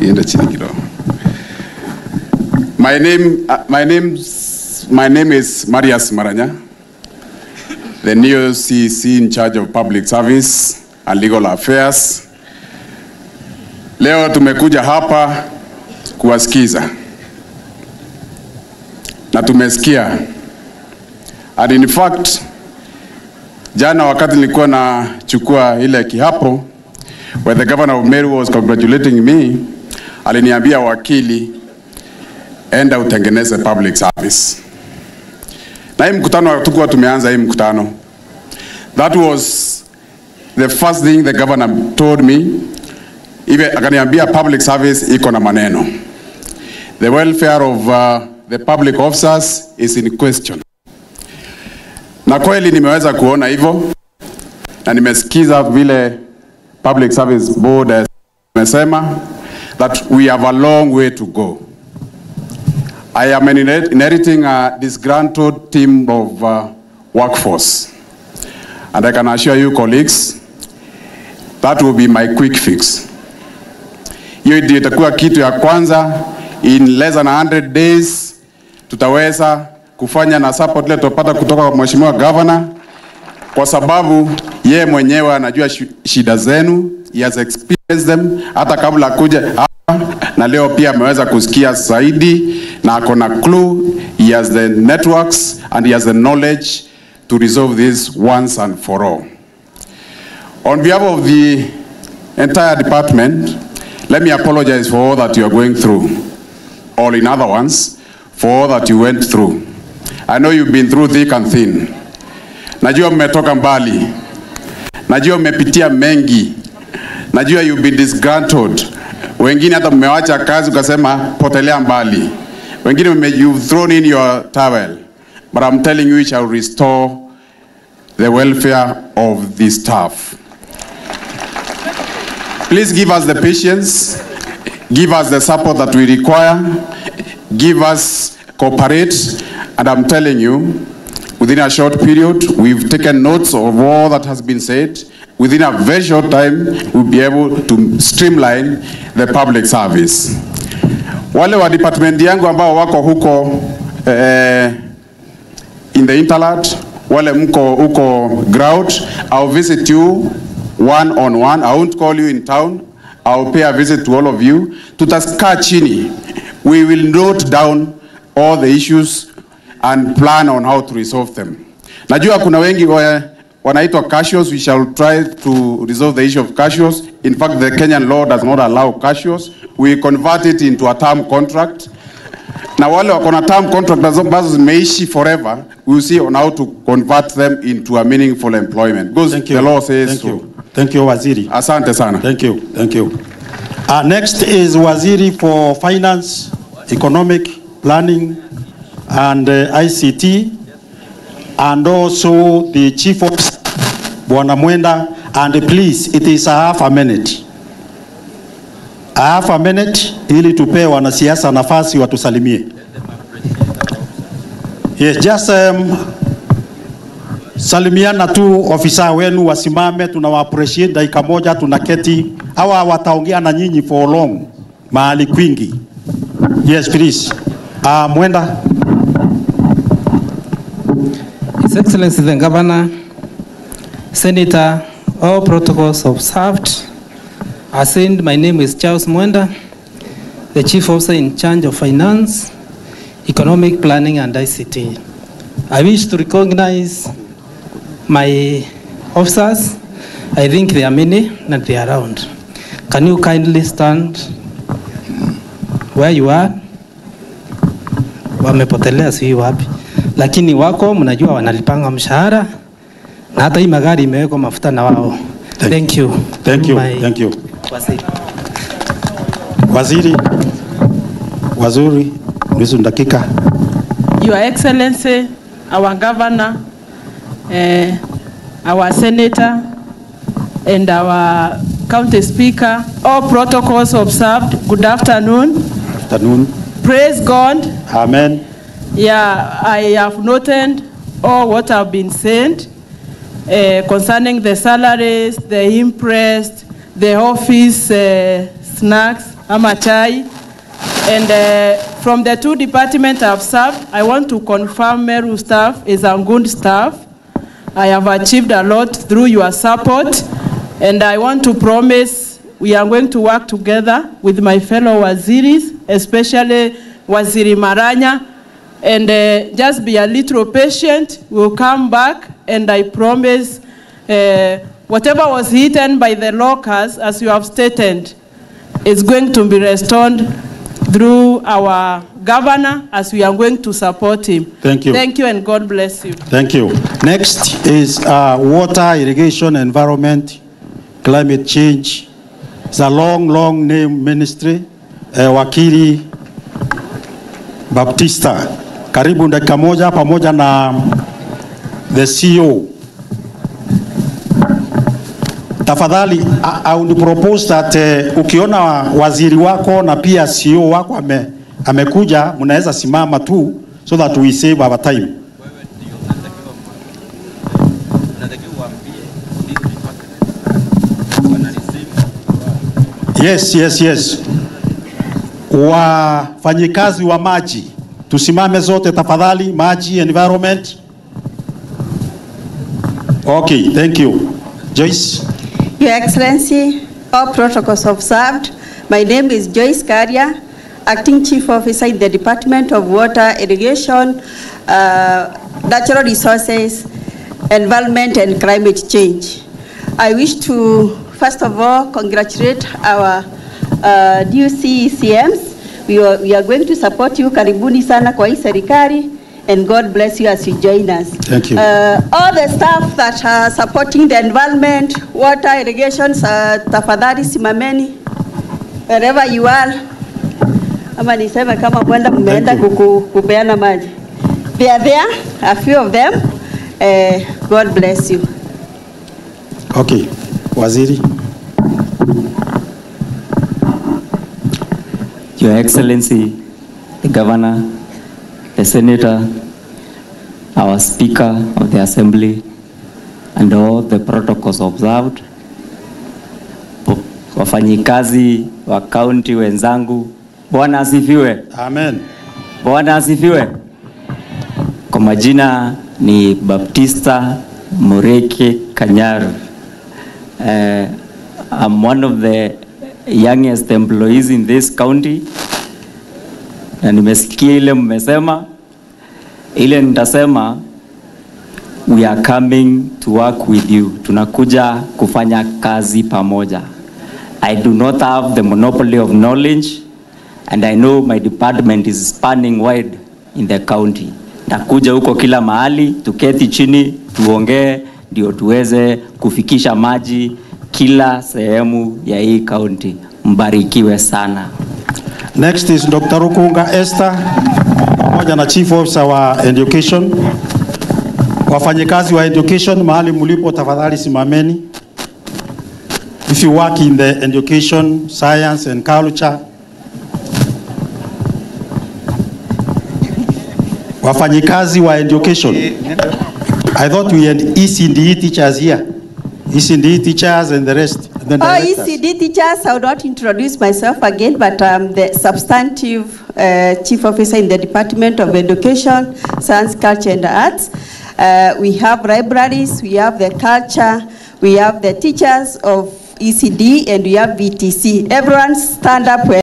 Iende chini kidogo. My name, uh, my name's, my name is Marius Maranya, the new C E C in charge of public service and legal affairs. Leo tumekuja hapa kuwasikiza. Na tumesikia. And in fact, jana wakati nilikuwa nachukua ile kiapo, when the governor of Meru was congratulating me, aliniambia, "Wakili, enda utengeneze public service." Na hii mkutano hatukuwa tumeanza hii mkutano. That was the first thing the governor told me. Even akaniambia, "Public service iko na maneno. The welfare of, uh, the public officers is in question." Na kweli nimeweza kuona hivyo, na nimesikiza vile Public Service Board has amesema that we have a long way to go. I am inherit-, inheriting a disgruntled team of, uh, workforce. And I can assure you, colleagues, that will be my quick fix. Hiyo ndio itakuwa kitu ya kwanza. In less than a hundred days, tutaweza kufanya na support ile tutapata kutoka kwa Mheshimiwa Governor, kwa sababu yeye mwenyewe anajua shi-, shida zenu, he has experienced them hata kabla kuja hapa, na leo pia ameweza kusikia zaidi na ako na clue, he has the networks and he has the knowledge to resolve this once and for all. On behalf of the entire department, let me apologize for all that you are going through, or in other words, for all that you went through. I know you've been through thick and thin. Najua mmetoka mbali. Najua mmepitia mengi. Najua you've been disgruntled. Wengine hata mmewacha kazi ukasema, "Potelea mbali." Wengine mme-, you've thrown in your towel. But I'm telling you, we shall restore the welfare of the staff. Please give us the patience, give us the support that we require, give us cooperate, and I'm telling you, within a short period, we've taken notes of all that has been said. Within a very short time, we'll be able to streamline the public service. Wale wa department yangu ambao wako huko, eh, in the hinterland, wale mko huko ground, I'll visit you one on one. I won't call you in town. I'll pay a visit to all of you. Tutakaa chini. We will note down all the issues and plan on how to resolve them. Najua kuna wengi wa-, wanaitwa casuals. We shall try to resolve the issue of casuals. In fact, the Kenyan law does not allow casuals. We convert it into a term contract. Na wale wako na term contract ambazo, ambazo zimeishi forever, we will see on how to convert them into a meaningful employment. Because Thank you. The law says Thank so. You. Thank you, Waziri. Asante sana. Thank you. Thank you. Uh, next is Waziri for Finance, Economic Planning and, uh, I C T, and also the Chief of Bwana Mwenda, and please, it is a half a minute. A half a minute ili tupee wanasiasa nafasi watusalimie. Yes, just, um, salimiana tu ofisa wenu wasimame, tunawa appreciate dakika moja, tunaketi. Hawa wataongea na nyinyi for long, mahali kwingi. Yes, please. Ah, Mwenda. His Excellency the Governor, Senator, all protocols observed. As said, my name is Charles Mwenda, the Chief Officer in charge of Finance, Economic Planning and I C T. I wish to recognize my officers. I think there are many and they are around. Can you kindly stand where you are? Wamepotelea sijui wapi. Lakini wako, mnajua wanalipanga mshahara. Na hata hii magari imewekwa mafuta na wao. Thank you. Thank you. Thank you. Waziri. Waziri, nusu dakika. Your Excellency, our Governor, eh, our Senator, and our County Speaker, all protocols observed. Good afternoon. Afternoon. Praise God. Amen. Yeah, I have noted all what have been said, eh, concerning the salaries, the imprest, the office, eh, snacks, ama chai. And, eh, from the two departments I've served, I want to confirm Meru staff is a good staff. I have achieved a lot through your support, and I want to promise we are going to work together with my fellow waziris, especially Waziri Maranya, and, eh, just be a little patient. We'll come back, and I promise, eh, whatever was eaten by the locusts, as you have stated, is going to be restored through our governor as we are going to support him. Thank you. Thank you and God bless you. Thank you. Next is, uh, water, irrigation, environment, climate change. It's a long, long name ministry. Eh, wakili Baptista, karibu dakika moja pamoja na the C E O. Tafadhali, I, I would propose that, eh, ukiona waziri wako na pia C E O wako ame-, amekuja, mnaweza simama tu so that we save our time. Yes, yes, yes. Wafanyikazi wa maji, tusimame zote tafadhali, maji, environment. Okay, thank you. Joyce. Your Excellency, all protocols observed. My name is Joyce Karia, Acting Chief Officer in the Department of Water, Irrigation, uh, Natural Resources, Environment and Climate Change. I wish to, first of all, congratulate our, uh, new C E C Ms. We are, we are going to support you. Karibuni sana kwa hii serikali. And God bless you as you join us. Thank you. Uh, all the staff that are supporting the environment, water, irrigations, uh, tafadhali simameni wherever you are. Ama niseme kama Mwenda mmeenda kuku-, kupeana maji. They are there, a few of them. Uh, God bless you. Okay, Waziri. Your Excellency, the Governor, the Senator, our Speaker of the Assembly, and all the protocols observed. Wafanyikazi wa county wenzangu, Bwana asifiwe. Amen. Bwana asifiwe. Kwa majina ni Baptista Mureke Kanyaru. Eh, I'm one of the youngest employees in this county. Na nimesikia ile mmesema, ile nitasema, we are coming to work with you. Tunakuja kufanya kazi pamoja. I do not have the monopoly of knowledge, and I know my department is spanning wide in the county. Takuja huko kila mahali, tuketi chini, tuongee, ndio tuweze kufikisha maji kila sehemu ya hii kaunti. Mbarikiwe sana. Next is Doctor Rukunga Esther pamoja na Chief Officer wa Education. Wafanyikazi wa education, mahali mlipo, tafadhali simameni. If you work in the education, science and culture, wafanyikazi wa education. I thought we had E C D E teachers here. E C D E teachers and the rest. The Oh, directors. E C D teachers, I will not introduce myself again, but I'm the substantive uh, chief officer in the Department of Education, Science, Culture and Arts. Uh, we have libraries, we have the culture, we have the teachers of E C D, and we have V T C. Everyone stand up where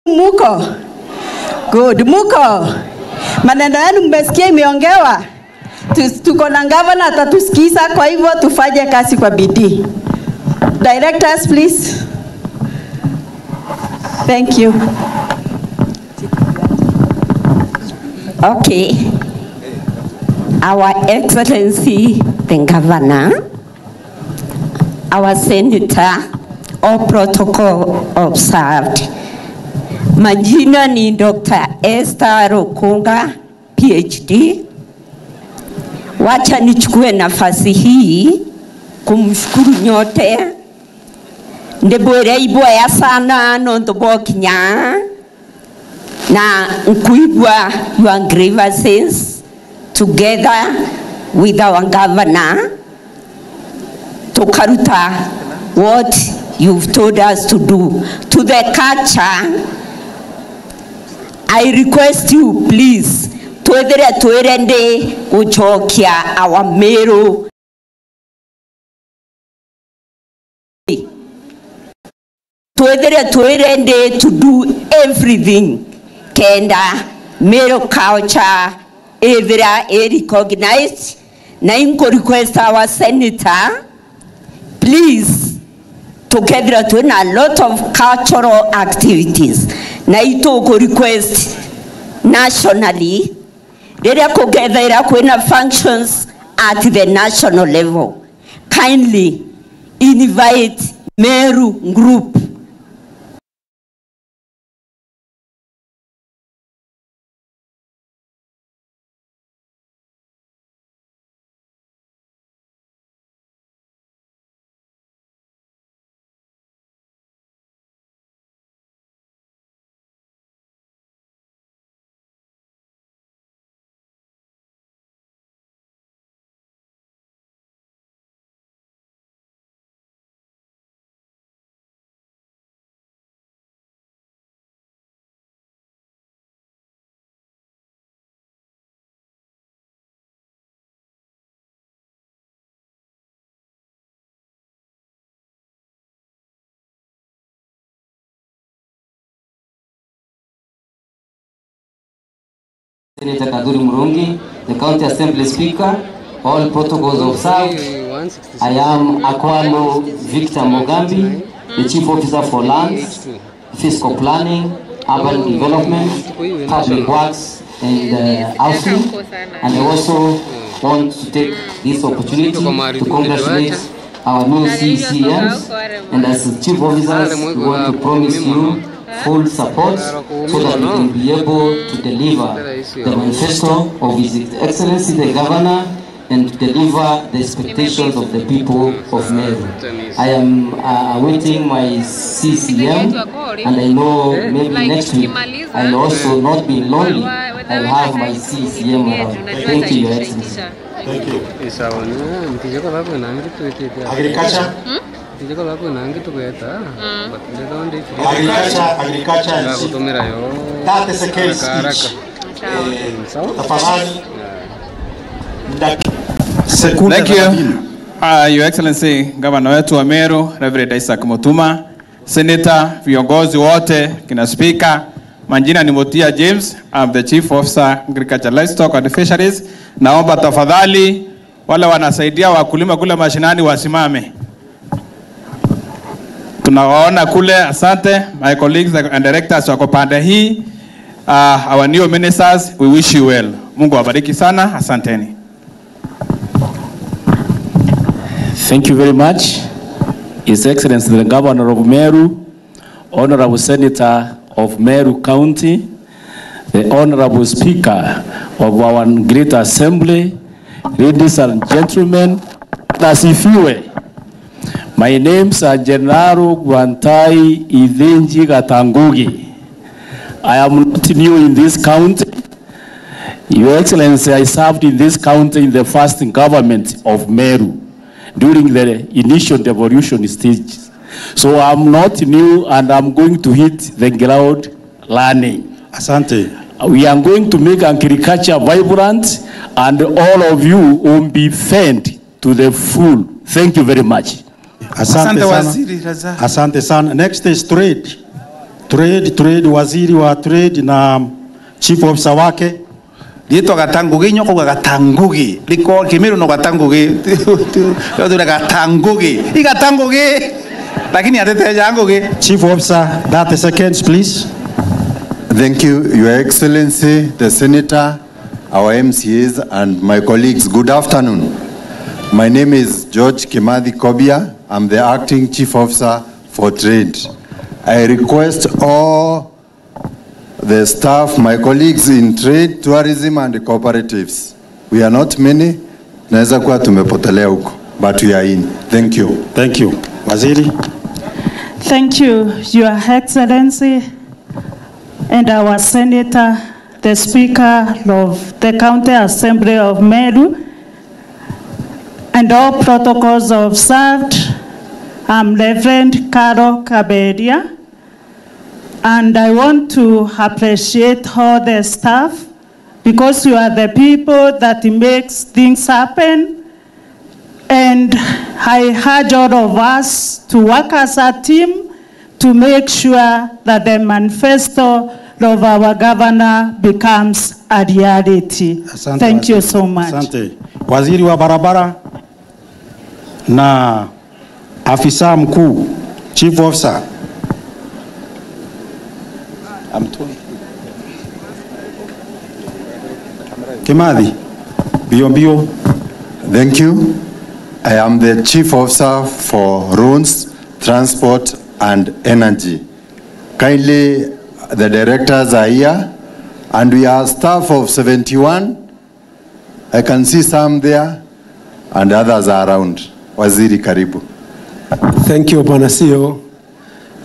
Muko? Good, muko? Maneno yenu mmesikia imeongewa? Tu- Tuko na gavana atatusikiza, kwa hivyo tufanye kazi kwa bidii. Directors, please. Thank you. Okay. Our Excellency the Governor, our Senator, all protocol observed. Majina ni Doctor Esther Rukunga, P H D. Wacha nichukue nafasi hii kumshukuru nyote. Ndibwire ibwea sana nontu bwa kinya na nkuigua your grievances together with our governor, tukaruta what you've told us to do. To the culture, I request you please, twithire twi ready gucokia our Meru. Twithire twi ready to do everything kenda Meru culture ithira i recognized. Na inkurequest our senator, please, tukethira twina a lot of cultural activities, na itukurequest nationally, riria kukethaira kwina functions at the national level, kindly invite Meru group. Senator Kadhuri Murungi, the County Assembly Speaker, all protocols observed. I am Akwalo Victor Mogambi, the Chief Officer for Lands, Fiscal Planning, Urban Development, Public Works and uh, Housing, and I also want to take this opportunity to congratulate our new C C Ms, and as chief officers, we want to promise you full support so that we can be able to deliver the manifesto of His Excellency the Governor and to deliver the expectations of the people of Meru. I am uh, awaiting my C C M, and I know maybe next week I'll also not be lonely. I'll have my C C M around. Thank you, Your Excellency. Thank you. Isawa, ntijoka bakwina ngi twitite. Agriculture. Ntijoka bakwina ngi tugweta. But ndethondite. Agriculture, agriculture and sheep. Gutumira yo. Thirty seconds each. Eh, tafadhali. Sekunde thelathini. Thank you. Uh, Your Excellency, Gavana wetu wa Meru, Reverend Isaac Mutuma, Senator, viongozi wote, kina speaker, majina ni Mutia James, I'm the Chief Officer Agriculture, Livestock and Fisheries. Naomba tafadhali wale wanasaidia wakulima kule mashinani wasimame. Tunawaona kule, asante. My colleagues and directors wako pande hii. Uh, our new ministers, we wish you well. Mungu awabariki sana, asanteni. Thank you very much, His Excellency the Governor of Meru, Honorable Senator of Meru County, the Honorable Speaker of our great assembly, ladies and gentlemen, asifiwe. My names are General Gwantai Ithinji Gatangugi. I am not new in this county. Your Excellency, I served in this county in the first government of Meru during the initial devolution stage. So I'm not new and I'm going to hit the ground running. Asante. We are going to make agriculture vibrant and all of you will be fed to the full. Thank you very much. Asante Asante sana. Waziri Razak. Asante sana. Next is trade. Trade, trade, waziri wa trade na chief officer wake. Riitwa Gatangugi, inya ukauga Gatangugi. Riko Kimiru no Gatangugi. Riitwa Gatangugi. I Gatangugi. Lakini ateteja ngugi. Chief officer, thirty seconds, please. Thank you, Your Excellency, the Senator, our M C As, and my colleagues. Good afternoon. My name is George Kimathi Kobia. I'm the acting chief officer for trade. I request all the staff, my colleagues in trade, tourism and cooperatives. We are not many. Naweza kuwa tumepotelea huko, but we are in. Thank you. Thank you. Waziri. Thank you, Your Excellency, and our Senator, the Speaker of the County Assembly of Meru, and all protocols observed. I'm Reverend Carol Kaberia, and I want to appreciate all the staff because you are the people that makes things happen. And I urge all of us to work as a team to make sure that the manifesto of our governor becomes a reality. Asante. Thank you waziri. So much. Asante. Waziri wa barabara na afisa mkuu, chief officer. Kimathi, mbio mbio. Thank you. I am the chief officer for roads, transport and energy. Kindly, the directors are here and we are staff of seventy-one. I can see some there and others are around. Waziri, karibu. Thank you, Bwana C E O.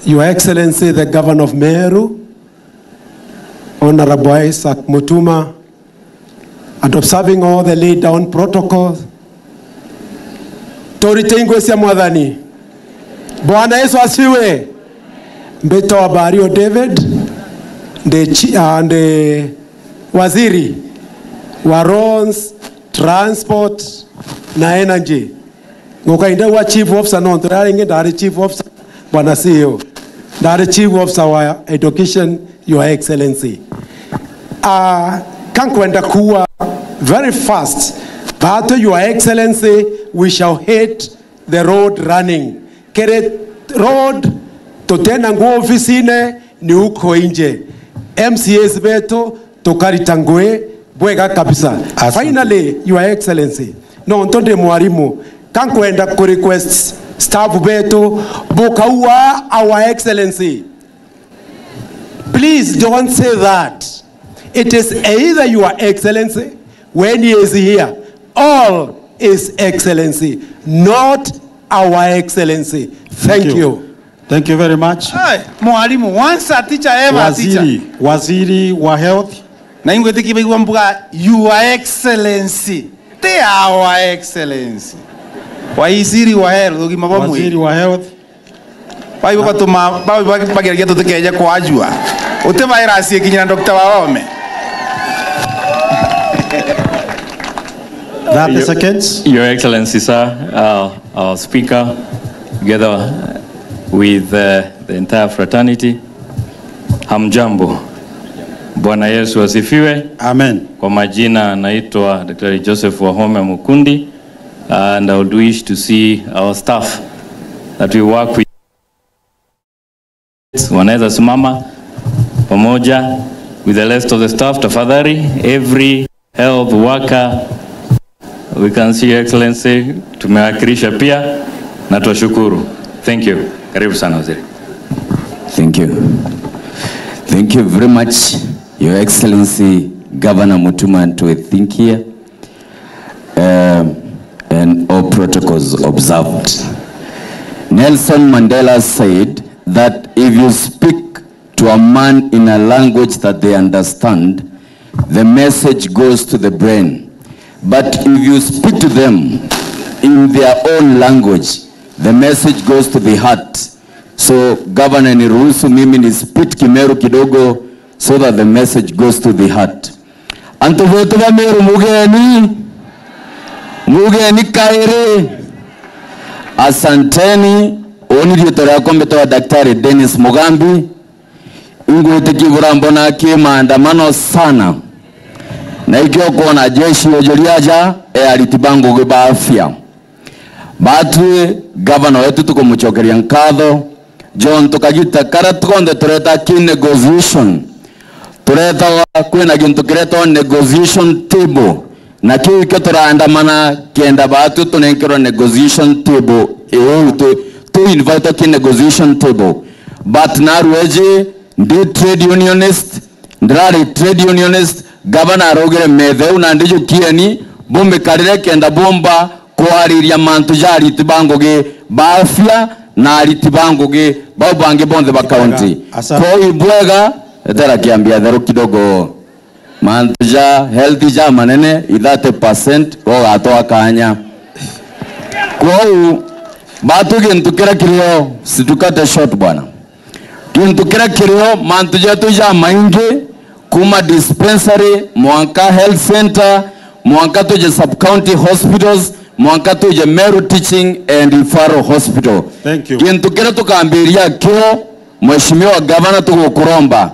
Your Excellency, the Governor of Meru, Honorable Isaac Mutuma, and observing all the laid down protocols. Turite ingwe cia Mwathani. Bwana Yesu asifiwe. Mbitwa Bario David, ndi chi-, ah, ndi waziri wa roads, transport na energy. Ngukainda wa chief officer, nontu riria ringi ndari chief officer, Bwana C E O. Ndari chief officer wa education, Your Excellency. Ah, kankwenda kuwa very fast that, Your Excellency, we shall hit the road running. Kiri road, tutena nguo ofisine, ni uko inje. M C As betu, tukarita ngui bwega kabisa. Asante. Finally, Your Excellency, nontu ndi mwarimu, kankwenda ku request staff betu, bukaua Our Excellency. Please don't say that. It is either Your Excellency when he is here, or His Excellency, not Our Excellency. Thank you. Thank you very much. Ai, mwalimu, once a teacher, ever a teacher. Waziri, waziri wa health. Na ingwitikia baigua mbuga, Your Excellency. Ti Our Excellency. Waziri wa health, ugima bwa mwiri. Waziri wa health. Bai bagatuma, bai bag-, bageragia tutikeje kwajua. Uti virus ikinyira Doctor Wahome. Thirty seconds. Your Excellency, sir, uh, our speaker, together with, uh, the entire fraternity, hamjambo. Bwana Yesu asifiwe. Amen. Kwa majina naitwa Daktari Joseph Wahome Mukundi, and I would wish to see our staff that we work with. Wanaweza simama pamoja with the rest of the staff, tafadhali. Every health worker, We can see, Your Excellency, tumewakilisha pia na twashukuru. Thank you. Karibu sana, Waziri. Thank you. Thank you very much, Your Excellency Governor Mutuma Ntwethinkia, um, and all protocols observed. Nelson Mandela said that if you speak to a man in a language that they understand, the message goes to the brain. But if you speak to them in their own language, the message goes to the heart. So, Governor, niruhusu mimi ni speak Kimeru kidogo so that the message goes to the heart. Antu betu ba Meru, mugeni, mugeni kairi. Asanteni. Uni riitwa riakwa mbitwa Daktari Dennis Mugambi. Ingwitikia burambona ki maandamano sana. Na ikio kwona jeshi yojoria aja e ariti ba ngugi ba afya. Batwi gavana wetu tukumucokeria nkatho, jontu kagita karia twonthe tureta ki negotiation, turetawa kwina gintu kiretwa negotiation table, na kiu ikio turaandamana kenda batwi tunenkerwa negotiation table iu tu, tu invite ki negotiation table. But narua iji ndi trade unionist, ndirari trade unionist, gavana araugire metheu na ndijukieni bumikarire kenda bumba kwariria mantu ja ariti ba ngugi ba afya na ariti ba ngugi bau bangi bonthe ba kaunti. Asa- Kwou ibwega, etera kiambia theru kidogo. Mantu ja health ja manene i thirty percent gogatwa kanya. Kwou batu gintu kiria kirio, situkate short bwana. Gintu kiria kirio, mantu jetu ja maingi, kuma dispensary, mwanka health center, mwanka tuje sub county hospitals, mwanka tuje Meru Teaching and Referral Hospital. Thank you. Gintu kiria tukambiria kio, Mheshimiwa Gavana, tugukuromba,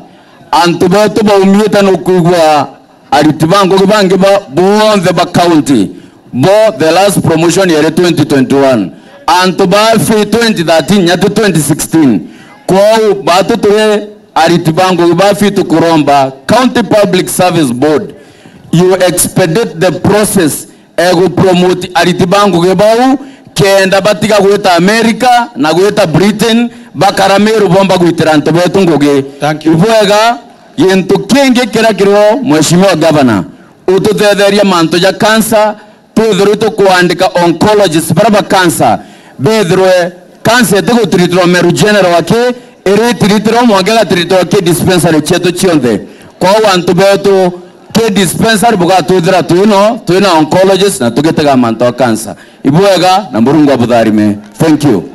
antu betu baumite nukwigua ariti ba ngugi bangi ba, bonthe ba county, bo the last promotion yari twenty twenty-one. Antu ba fi twenty thirteen nyati twenty sixteen. Kwou batu turi ariti ba ngugi ba fi tukuromba County Public Service Board, you expedite the process egupromote ariti ba ngugi bau kenda batiga gwita America na gwita Britain, bakara Meru bomba gwitira antu betu ngugi. Thank you. Ibwega, gintu kingi kiria kirio, Mheshimiwa Governor, ututetherie mantu ja cancer, twithirwe tukwandika oncologist baria ba cancer, bethirwe cancer itigutiritirwa Meru General aki, iritiritirwa mwanka igatiritirwa ki dispensary cietu cionthe. Kwou antu betu ki dispensary bugatwithira twino, twina oncologist na tugitega mantu a cancer. Ibwega na Murungu abutharime. Thank you.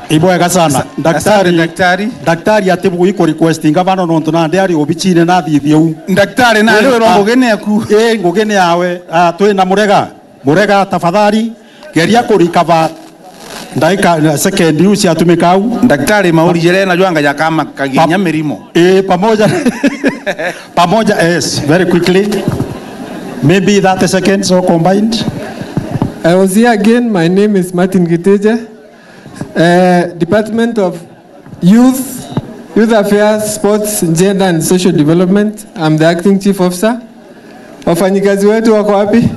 Ibwega sana. Daktari, daktari. Daktari ati bugi ku request ngavana nontu nandi ari obichine na thithia u. Daktari, na Eh, riu no ah, mugeni aku. Eh, ngugeni yawe. Ah, twina Murega. Murega, tafadhali, geria kurikava ndaika, second iu ciatumika au. Daktari, mauri jere na jwanga jakama kaginya mirimo. Eh, pamoja. Pamoja, yes, very quickly. Maybe thirty seconds or combined. I was here again. My name is Martin Gitije. Uh, Department of Youth, Youth Affairs, Sports, Gender and Social Development. I'm the acting chief officer. Wafanyikazi wetu wako wapi?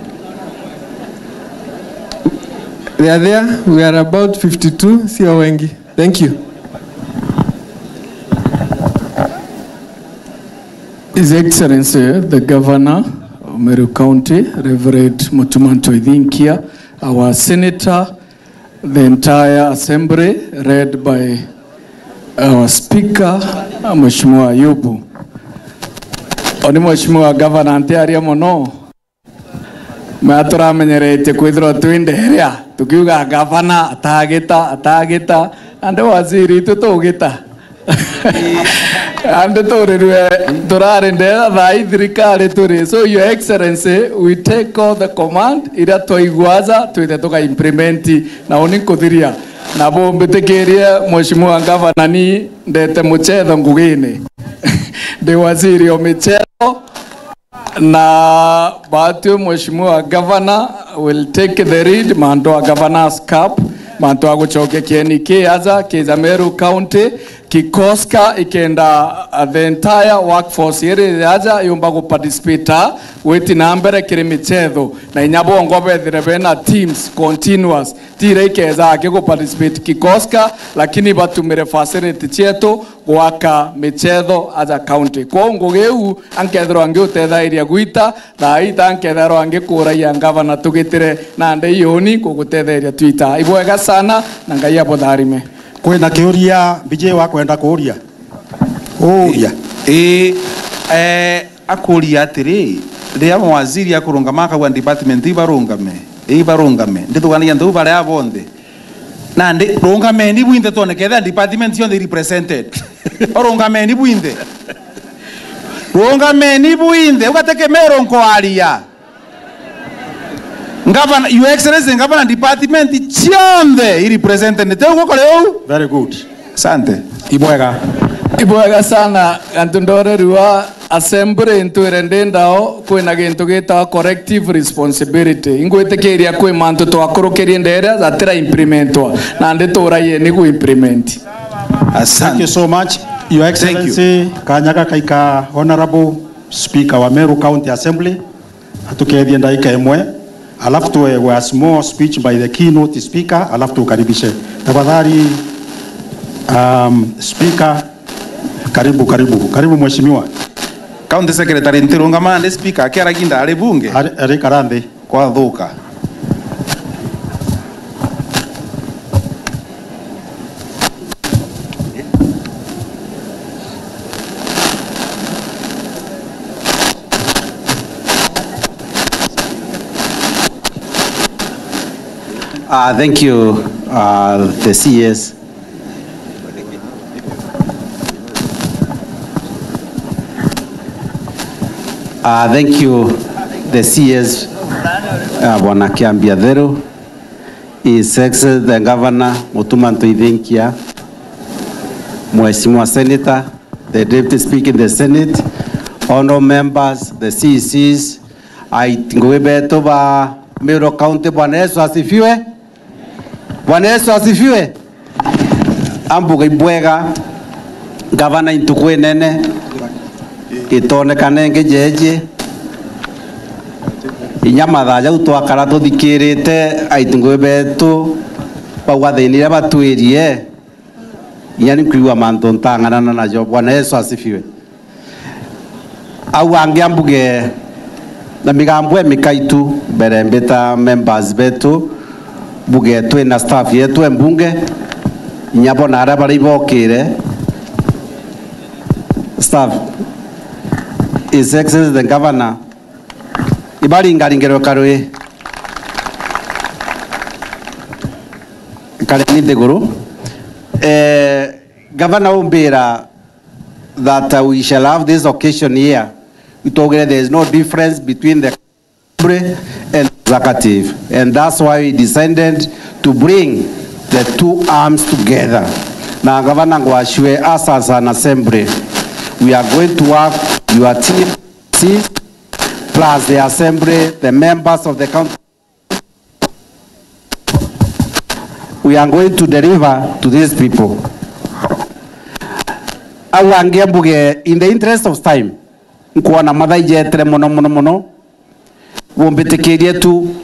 They are there. We are about fifty-two, sio wengi. Thank you. His Excellency, the Governor of Meru County, Reverend Mutuma Ntwethinkia, our Senator, the entire assembly led by our speaker, Mheshimiwa Ayubu. Oni Mheshimiwa Governor ntiaria mono. Ma turamenyeretie kwithirwa twi nderea, tukiuga gavana atagita, atagita, ande waziri itu tugita. Ande turirwe turari nderea thaa ii thirikari turi. So, Your Excellency, we take all the command iria twaigua aja twithe tuga implement na uni nkuthiria. Na bumbitikirie Mheshimiwa Governor, ni ndete muchetho ngugine. Ndi waziri o michetho. Na batwi Mheshimiwa Governor will take the lead, mantu a Governor's Cup, mantu a gucokia kieni ki aja, kija Meru County, Kikoska ikenda, uh, the entire workforce iri aja yumba guparticipate gwiti na mbere kiri michetho, na inya bongwa bethire bena teams continuous, tira ikeza aki guparticipate Kikoska, lakini batumire facility cietu gwaka michetho aja county. Kwou ngugi iu ankethirwa ngiutethairia gwita, thaa ii tankethirwa ngikuragia ngavana tugitire nandi iuni kugutetheria twita. Ibwega sana na Ngai abutharime. Kwina kiuria mbiji wakwenda kuuria? Uuria. Ii, eh, akuuria atiri, riria mawaziri akurungama akauga department ibarungame, ibarungame, ndithuganagia antu baria bonthe. Nandi rungameni bwinthe twone kethira department cionthe i represented. Rungameni bwinthe. Rungameni bwinthe. Ugate Kimiru nkwaria. Ngavana, Your Excellency, Ngavana, department cionthe i represented. Teu guko riu? Very good. Asante. Ibwega. Ibwega sana, antu ndorerua assembly ntwire ndi ndao, kwina gintu gitawa collective responsibility. Ingwitikiria kwi mantu twakurukirie nderia jatira implementwa, na ndituraie ni gu implement. Asante. Thank you so much, Your Excellency. Kanya gakaika Honorable Speaker wa Meru County Assembly. Atukethie ndagika imwe, alafu tuewe a small speech by the keynote speaker, alafu tukaribishe. Tafadhali, um, speaker, karibu, karibu. Karibu, mheshimiwa. County Secretary, ntirungama ndi speaker, akiaragia nda ari bunge. Ari, ari kara nthi. Kwathuka. Uh, thank you, uh, the C Es. Uh, thank you, the C Es, uh, Bwana Kiambia Theru. His Excellency the Governor, Mutuma Ntuithinkia, Mheshimiwa Senator, the Deputy Speaker in the Senate, honorable members, the C Cs, aiti ngugi betu ba Meru County, Bwana Yesu asifiwe. Bwana Yesu asifiwe. Ambuga ibwega, Gavana, intuku inene itonekana ingi jeji. Inya mathaa jau twakara tuthikirite aiti ngugi betu bauga thina iria batwirie, inya ni kwigua mantu ntang'anana najo. Bwana Yesu asifiwe. Au angi ambuge na migambo emikaitu mbere mbita members betu, mbuge twina staff yetu e mbunge, inya bo na aria bari bokire. Staff, His Excellency the Governor, ibaringaringerwe karui. Kareni nthiguru. Eh, Governor umbira that, uh, we shall have this occasion here. Itwogere there is no difference between the Assembly and Executive, and that's why we decided to bring the two arms together. Na Gavana, ngwashue us as an Assembly, we are going to work, your team, plus the Assembly, the members of the county. We are going to deliver to these people. Au angi mbuge, in the interest of time, nkwona mathaa ijetire mono, mono, mono. Bumbitikirie tu,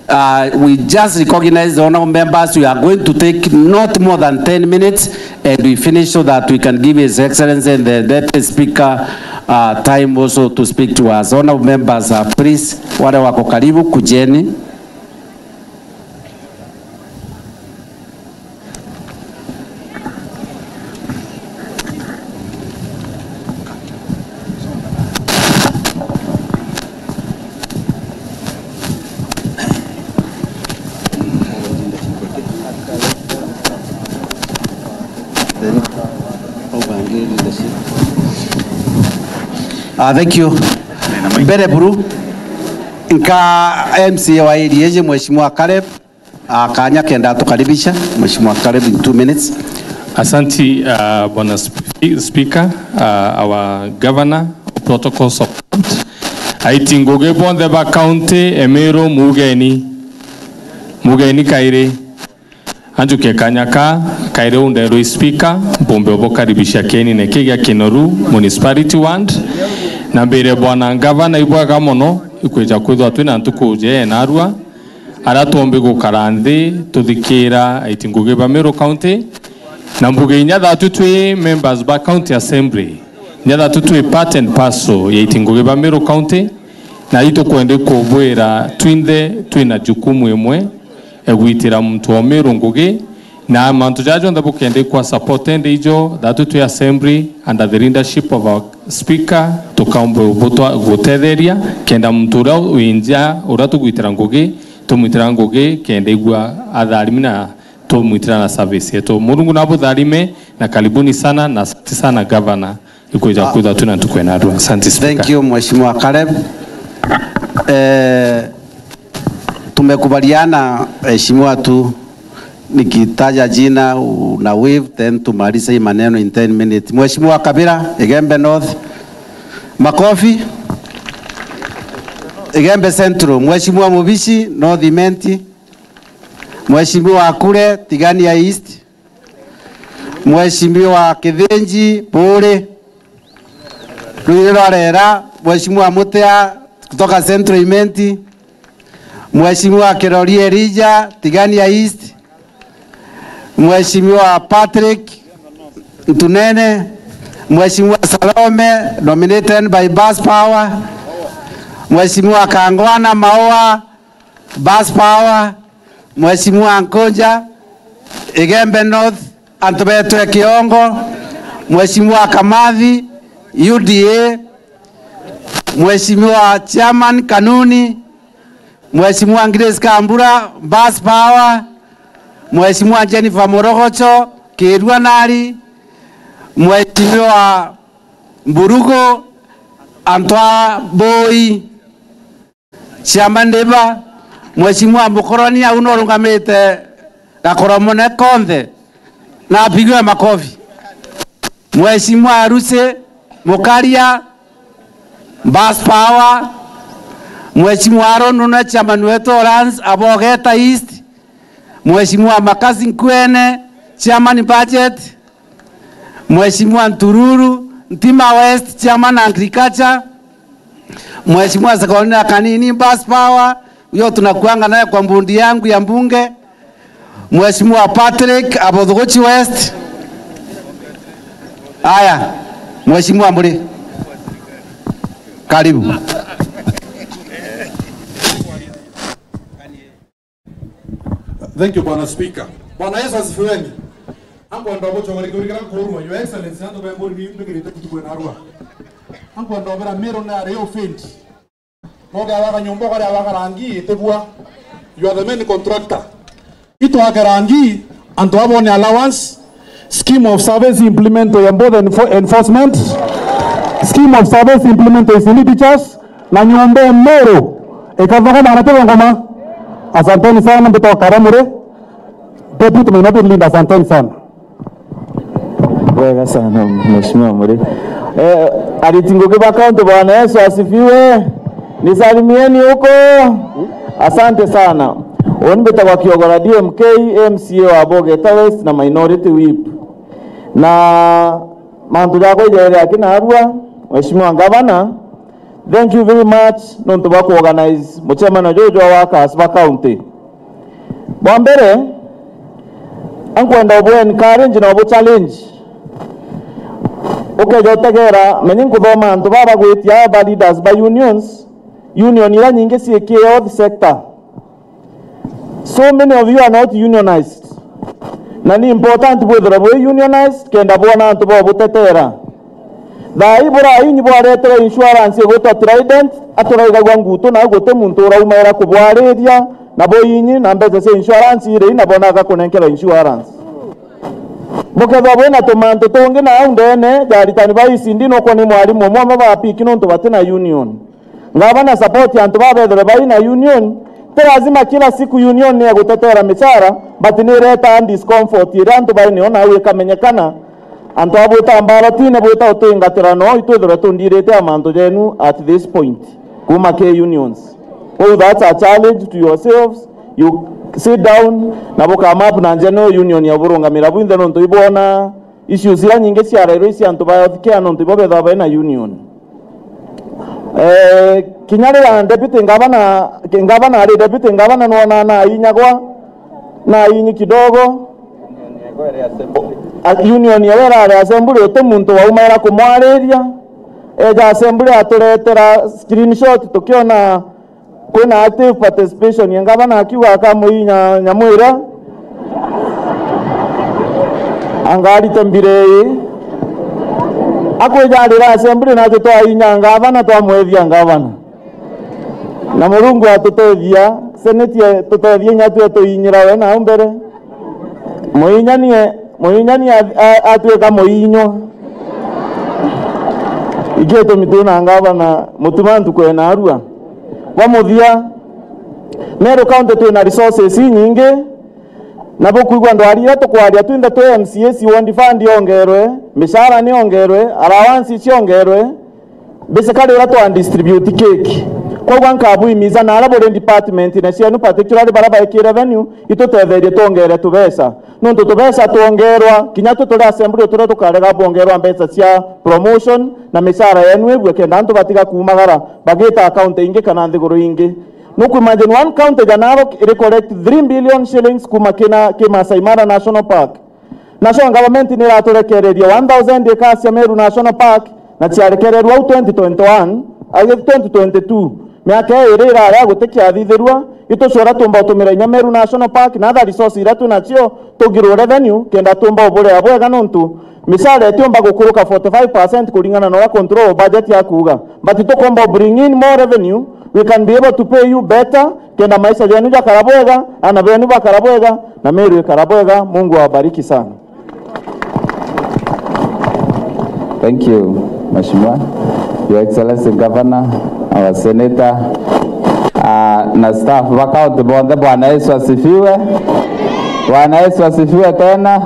uh, we just recognize the honorable members. We are going to take not more than ten minutes and we finish so that we can give His Excellency and the Deputy Speaker, uh, time also to speak to us. Honorable members, uh, please, wale wako karibu, kujeni. Ah, thank you. Mbere buru, nka M C A wa area iji, Mheshimiwa Caleb, ah, kanya kenda tukaribisha Mheshimiwa Caleb in two minutes. Asanti, ah, Bwana Sp-, Speaker, ah, our Governor, protocols of court. Aiti ngugi bonthe ba county, Emiru, mugeni. Mugeni kairi. Anjukie kanya ka, kairi underwe Speaker, mpumbe ubukaribisha kienine ki gia Kinoru Municipality Ward, na mbire Bwana Ngavana, ibwega mono ikwija kwithwa twina ntuku jee narua, aria twombi gukara nthi tuthikira aiti ngugi ba Meru County, na mbuge inya thatu twi members ba County Assembly, inya thatu twi part and parcel ya aiti ngugi ba Meru County, na itukwenda kubwira twinthe twina jukumu imwe, egwitira muntu o Meru ngugi, na mantu jaja jonthe bukenda ikwa support ende ijo, thatu twi assembly under the leadership of our speaker, tukaumba gutwa-, gutetheria, kenda muntu uria winja, uria tugwitira ngugi, tumwitira ngugi, kenda igua atharimi na tumwitira na service yetu. Murungu nabutharime, na karibuni sana, na asante sana governor. Ikwija kwithwa twina ntuku ina andu. Asante, Speaker. Thank you, Mheshimiwa Caleb. Eh, tumekubaliana, Mheshimiwa, tu nikitaja jina una wave, then tumalize hii maneno in ten minutes. Mheshimiwa Kabira, Igembe North, makofi. Igembe Central, Mheshimiwa Mubishi, North Imenti, Mheshimiwa Kule, Tigania East, Mheshimiwa Kithinji Buri, Ruiri rwa Rera, Mheshimiwa Mutea kutoka Central Imenti, Mheshimiwa Kirori Elijah, Tigania East, Mheshimiwa Patrick Ntunene, Mheshimiwa Salome, nominated by Bus Power, Mheshimiwa Kangwana Maua, Bus Power, Mheshimiwa Nkonja, Igembe North, antu betu e Kiongo, Mheshimiwa Kamathi, U D A, Mheshimiwa Chairman Kanuni, Mheshimiwa Grace Kambura, Bus Power, Mheshimiwa Jennifer Morogocho, Kirua Nari, Mheshimiwa Mburugu, antu a Boi, Ciama ndiba, Mheshimiwa Mukoroni au nurungamite gakoro mune konthe, na apigwe makofi. Mheshimiwa Arusi Mukaria, Bus Power, Mheshimiwa Aaron Nune, chairman wetu Lawrence Abogeta East, Mheshimiwa Makasi Nkwene, chairman budget, Mheshimiwa Ntururu, Ntima West, chairman agriculture, Mheshimiwa Sekonina Kanini, Bus Power, huyo tunakuanga naye kwa mbundi yangu ya mbunge, Mheshimiwa Patrick Abothuguchi West. Haya, Mheshimiwa Mburi, karibu. Thank you, Bwana Speaker. Bwana Yesu asifiweni. Ankwenda gucokeria kiuria kiria nkuuruma, Your Excellency, antu bemburi ni mbikirite kutu kwena arua. Ankwenda obera Meru na ari offend. No gawaga nyomba, garia waga rangi itibua. You are the main contractor. Itwake rangi, antu abone allowance, scheme of service implement ya both enfo-, enforcement, scheme of service implement ya signatures, na nyomba ya Meru ikathogoma na tigongoma. Asanteni sana, mbitokara muri. Deputy Minority Leader, asanteni sana. Wega sana, Mheshimiwa Muri. Eh, ariti ngugi ba kaunti, Bwana Yesu asifiwe. Nisalimieni huko. Asante sana. Uni mbitagwa Kiogora D M K, M C A wa Bogeta West na Minority Whip. Na mantu jakwa ijaire akina arua, Mheshimiwa Ngavana, thank you very much nontu bwa kuorganize mucemanio juju jwa workers ba county. Bwa mbere, ankwenda ubu encourage na ubu challenge. Ukeja utegera, menye nkuthoma antu baba gwitia aba leaders ba unions, union ira nyingi cii ki health sector. So many of you are not unionized. Na ni important bwithirwe bwi unionized kenda bwona antu bobutetera. Thaa ii burai inyi bwareterwe insurance igwitwa Trident, aturaigagua ngutu na guti muntu uraumaira kubwariria, na bo inyi na mbeca cia insurance iri na bona agakunenkerwa insurance. Bukethwa bwina tumantu tungi na au ndene ja aritani ba E C D, nukwo ni mwarimu umwe umwe ba piki nontu batina union. Ngavana support antu babethirwe bai na union. Ti lazima kila siku union ni egutetera micara, but ni iretaa discomfort iria antu bai nio nau ikamenyekana. Antu abwita mbarotine bwita utingatira no itwithirwe tundirite a mantu jenu at this point kuma ki unions. Oh, that's a challenge to yourselves. You sit down na bukamap na njira niyo union ya burungamira bwinthe, nontu ibwona issues iria nyingi ciarairwe cia antu ba health care, nontu ibo bethagwa bari na union. Eh, kinya riria deputy ngavana, ngavana ari deputy ngavana, nwona nainyagwa, nainyi kidogo. A-, union yewe irari assembly, uti muntu waumaira kumwariria. Eja assembly aturetera screenshot, tukiona kwina active participation ya ngavana akiuga akamuinya nyamu iria anga arite mbira ii. Akwija arira assembly, natwe twainya ngavana, twamwethia ngavana. Na Murungu atutethia, seneti tutethie inya twe tuinyira we nau mbere. Muinyanie, muinyanie a-, a-, atuika muinywa. Igitumi twina ngavana Mutuma ntuku ena arua. Bwa muthia, Meru County twina resources inyingi, na bukwigua ndwari iria tukwaria twinthe twi M C As, ward fund yongerwe, mishara niongerwe, allowance ciongerwe, basically uria twa distribute cake. Koguo nkabuimiza na aria buri department na cienu, particularly baria baiki revenue, itutetherie twongere tubeca. Nontu tubeca twongerwa, kinya tu turi assembly turia tukarega bwongerwa mbeca cia promotion na mishara yenu ibue, kenda antu batiga kuumagara bagita county ingi kana nthiguru ingi. Nuku imagine one county ja Narok iri collect three billion shillings kuma kina, ki Masai Mara National Park. National government ni iraturekereria one thousand acres cia Meru National Park, na ciarekererua au twenty twenty-one, agi twenty twenty-two. Miaka ii iri irari ya guti kiathithirua, itucura tumba utumira inya Meru National Park na other resource iria twi nacio, tugirwe revenue, kenda tumba uburea bwega, nontu mishara itiumba gukuruka forty-five percent kuringana na uria control budget ya kuuga. But tukomba bring in more revenue, we can be able to pay you better, kenda maisha jenu jakara bwega, ana benu bakara bwega, na Meru ikara bwega. Mungu awabariki sana. Thank you, Mheshimiwa. Your Excellency Governor, our Senator, ah, na staff ba county bonthe, Bwana Yesu asifiwe. Bwana Yesu asifiwe tena.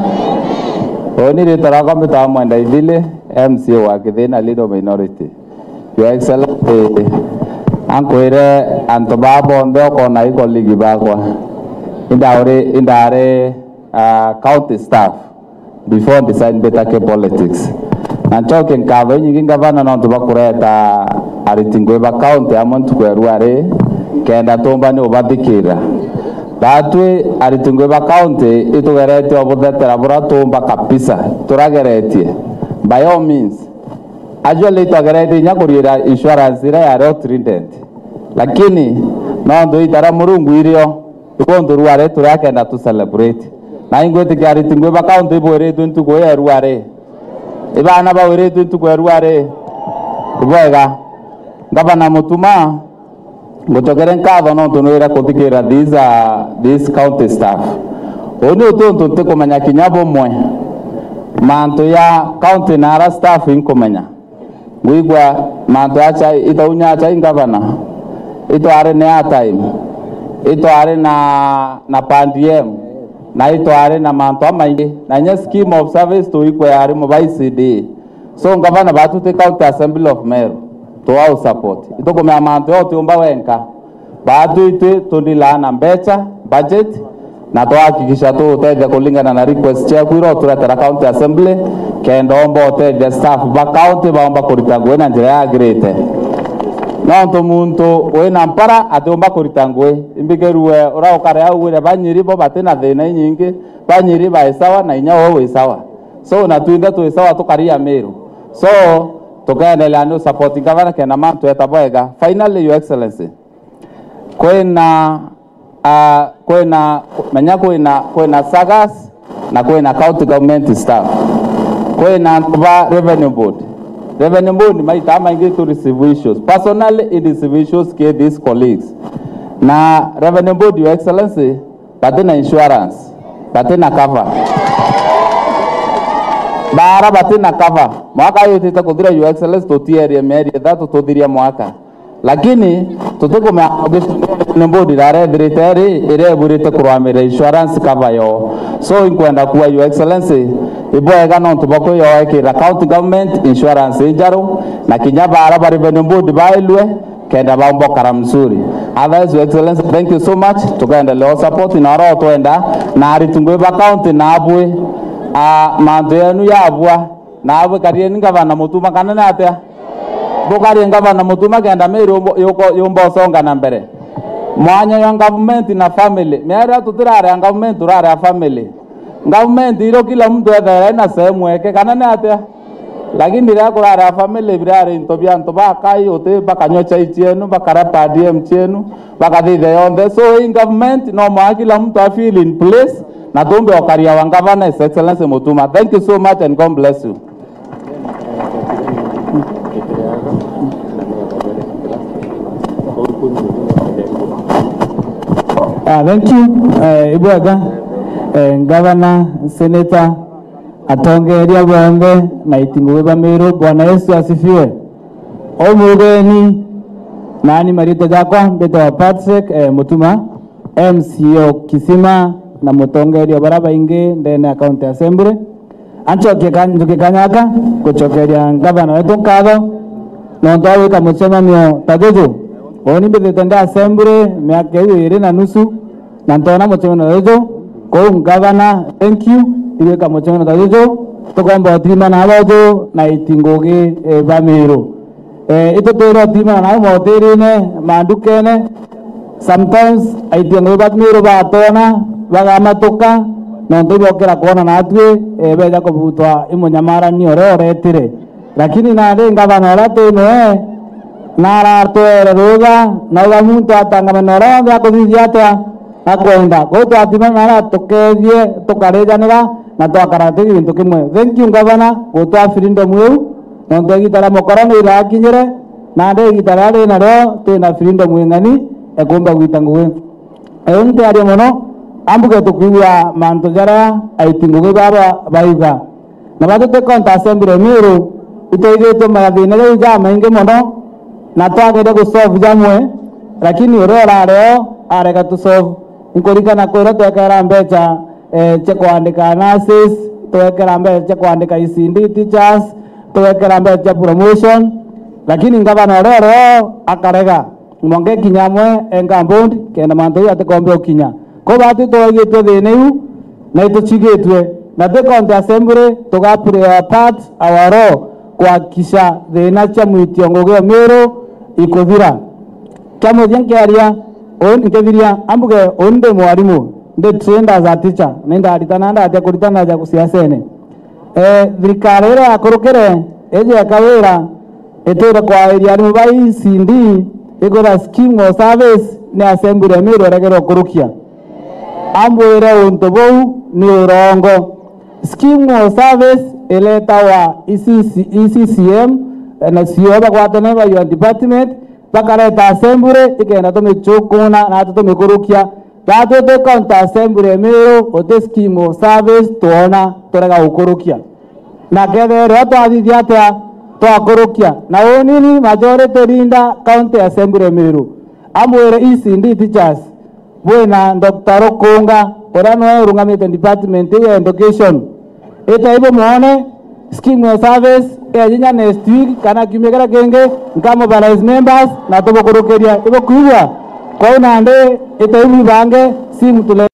Uni ritwa rakwa mbitagwa Mwenda Ithili, M C A wa Kithina Leader Minority. Your Excellency, ankwire antu baa bonthe ukona i colleague bakwa. Indari, indari, ah, county staff before design mbitake politics. Na ncokie nkatho inyingi ngavana nontu bwa kureta ariti ngui ba county amwe ntuku ya ruari, kenda tumba ni ubathikira. Batwi ariti ngui ba county itugeretie ubuthetera buria tumba kabisa, turageretie. By all means, actually itwageretie inya kuriira insurance iria yari o Trident. Lakini nontu ita ria Murungu irio, ikuntu ruari turi akenda tu celebrate. Na ingwitikia ariti ngui ba county ibwiritwe ntuku ya ruari. Ibana bawiritwe ntuku ya ruari. Ibwega. Ngavana Mutuma, ngucokere nkatho nontu nwire kuthikira these, uh, these county staff. Uu ni utuntu ntikumenya kinya bumwe. Mantu ya county na ara staff inkumenya. Ngwigua mantu acha itaunya acha ingavana. Itwari ni airtime. Itwari na, na per diem. Na itwari na mantu amaingi. Na inya scheme of service tuikwe yari mubai C D. So, ngavana batu ti County Assembly of Meru, tuau support. Itukumea mantu yo tiumba wenka. Batu itwi tudilaa na mbecha, budget, na twahakikisha tuutethia kulingana na request ciaku iria uturetera County Assembly, kenda omba utethia staff ba county baomba kurita ngui na njira yagirite. Nontu muntu wina mpara atiumba kurita ngui. Imbigirue uria ukare au wire banyiri bo batina thina inyingi, banyiri bai sawa na inya we wi sawa. So, na twinthe twi sawa tukaria Meru. So, tukaendelea ni support governor kenda mantu eta bwega. Finally, Your Excellency, kwina, ah, kwina, menya kwina, kwina sagas na kwina county government staff. Kwina antu ba revenue board. Revenue board maita maingi tu receive issues. Personally, it receive issues ki these colleagues. Na revenue board, Your Excellency, batina insurance, batina cover. Bara batina cover. Mwaka yutite kuthira, Your Excellency, tutierie mieri ithatu tuthirie mwaka. Lakini tutikumea ni board irarethirite ri, ireburite kurwamirira insurance cover yo. So, inkwenda kuwa, Your Excellency, ibwega nontu bwa kwiyoekira county government insurance injaru, na kinya bara ba revenue board bailwe, kenda baumba ukara mzuri. Otherwise, Your Excellency, thank you so much. Tukaendelea support na oro twenda na ariti ngui ba county na abwi. Ah, mantu yenu yabua, na abwi karieni ngavana Mutuma kana ni atia? Bukarie ngavana Mutuma kenda Meru yumba, yuko-, yumba usonga na mbere. Mwanya ya government na family. Miaria tutirarea government, turarea family. Government iro kila mtu ethaira ena sehemu eke, kana ni atia? Lakini riria kurarea family, birari into bia antu bakai, uti bakanywa chai chienu, bakara per diem chienu, bakathithia yonthe. So, in government, no mwa kila mtu a feel in place, na tumbe ukaria wa governor, His Excellency Mutuma. Thank you so much and God bless you. Ah, thank you. Eh, ibwega, eh, ngavana, senator, atongeria bonthe na itingugi ba Meru, Bwana Yesu asifiwe. Umugeni, nani maritwa jakwa, mbitagwa Patrick, eh, Mutuma, M C A o Kisima na mutongeria bara baingi ndene ya County Assembly. Ancokie ka-, njukie kanya aka gucokeria ngavana wetu nkatho nontu wa gwika mucemanio ta juju. Uuni mbithite ndi assembly miaka iu iri na nusu, na ntoona mucemanio ta juju. Kou ngavana, thank you, igwika mucemanio ta juju, tukomba utirimana na boju na iti ngugi, eh, ba Miru. Eh, itutwire utirimana nao motirine, mandukene. Sometimes aitia ngugi ba Miru batwona, bagamatuka, nontu ibokira kwona natwi, eh, beja kubutwa i munyamarani uria uretire. Lakini nandi ngavana uria twi nawe, naratwere rutha, nauga muntu atangame na uria wonthe akuthithia atia akwenda. Kwou twatimana nawe atukethie, tukarijanira, na twakara twi gintu kimwe. Thank you, ngavana, gutwa freedom iu. Nontu igita ria mukoro ni irakinyire, nandi igita riria ri nario twina freedom ing'ani ya kuumba gwita ngugi. Riu ntiaria mono, ambuge tukwigua mantu jaria aiti ngugi baba baiga. Na batwi twi County Assembly Miru, itwithitwe mathina jau jamaingi mono, na twageria gusolve jamwe, lakini uria urari o arega tusolve. Nkurikana kwira twekera mbeca eh, cia kwandika nurses, tugekera mbeca cia kwandika E C D teachers, tugekera mbeca cia promotion, lakini ngavana uria uri o akarega. Mwanka ikinya amwe enga bond, kenda mantu jau atikombe ukinya. Kou batwi twaigitwe thina iu, na itucigitwe. Na twi County Assembly, tuga play our part, our role, kuhakikisha thina cia mwitio ngugi o Miru ikuthira. Kia muthia nkiaria, uu nkithiria, ambuge uu ndi mwarimu, ndi trained as a teacher, na indaritana, ndatia kuritana ja siasene. Eh, thirikari iria yakurukire, iji eka wira, itwire kwairia arimu ba E C D, ikwira scheme of service ni Assembly ya Miru iregerwe kurukia. Ambwire untu buu ni urongo. Scheme of service iretagwa E C C, E C C M, na C E O bagwatane ba your department, bakareta assembly, ikenda tumichukuna na tumikurukia. Batwi twi County Assembly Miru, uti scheme of service twona turega gukurukia. Na kethira riria twathithia atia twakurukia. Na unini majority leader County Assembly Miru. Amwire E C D teachers, bwina Doctor Rukunga, uria niwe urungamite department iu ya education. Itai bumwone, scheme ya service, ejinya next week, kana kiumia kiria kingi, nkamobilize members, na tubukurukiria. Ibukwigua? Kwou nandi, itai bwibange, simu tule-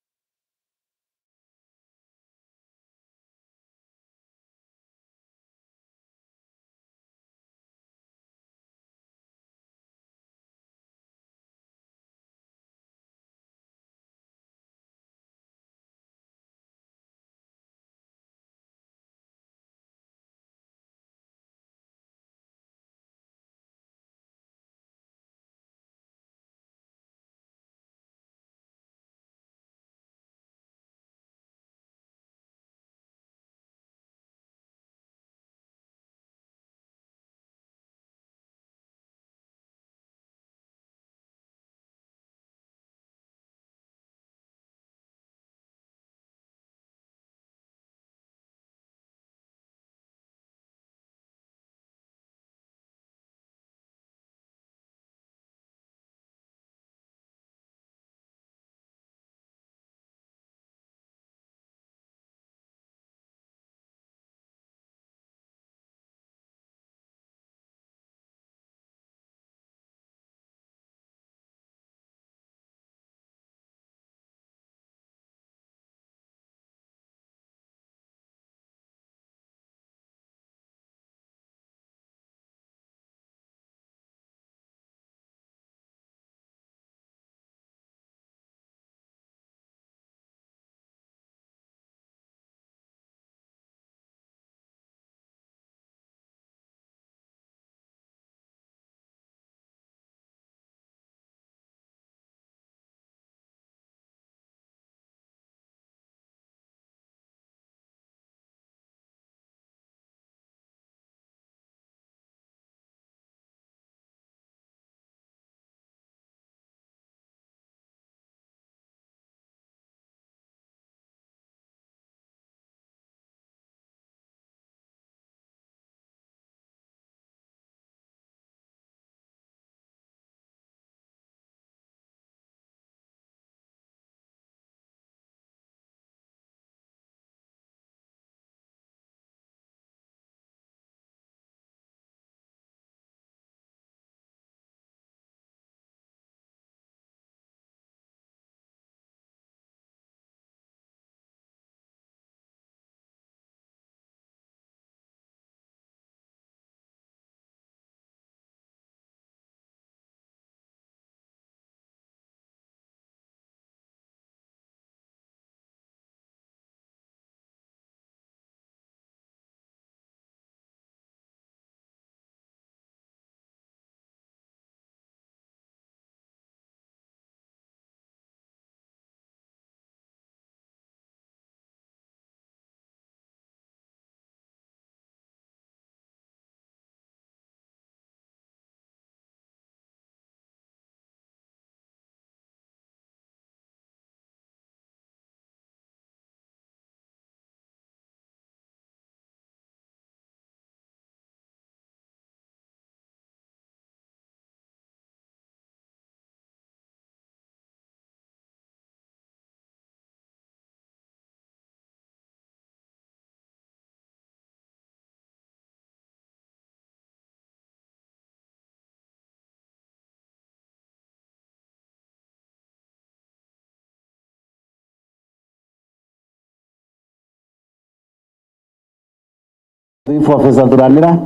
Professor Thuranira,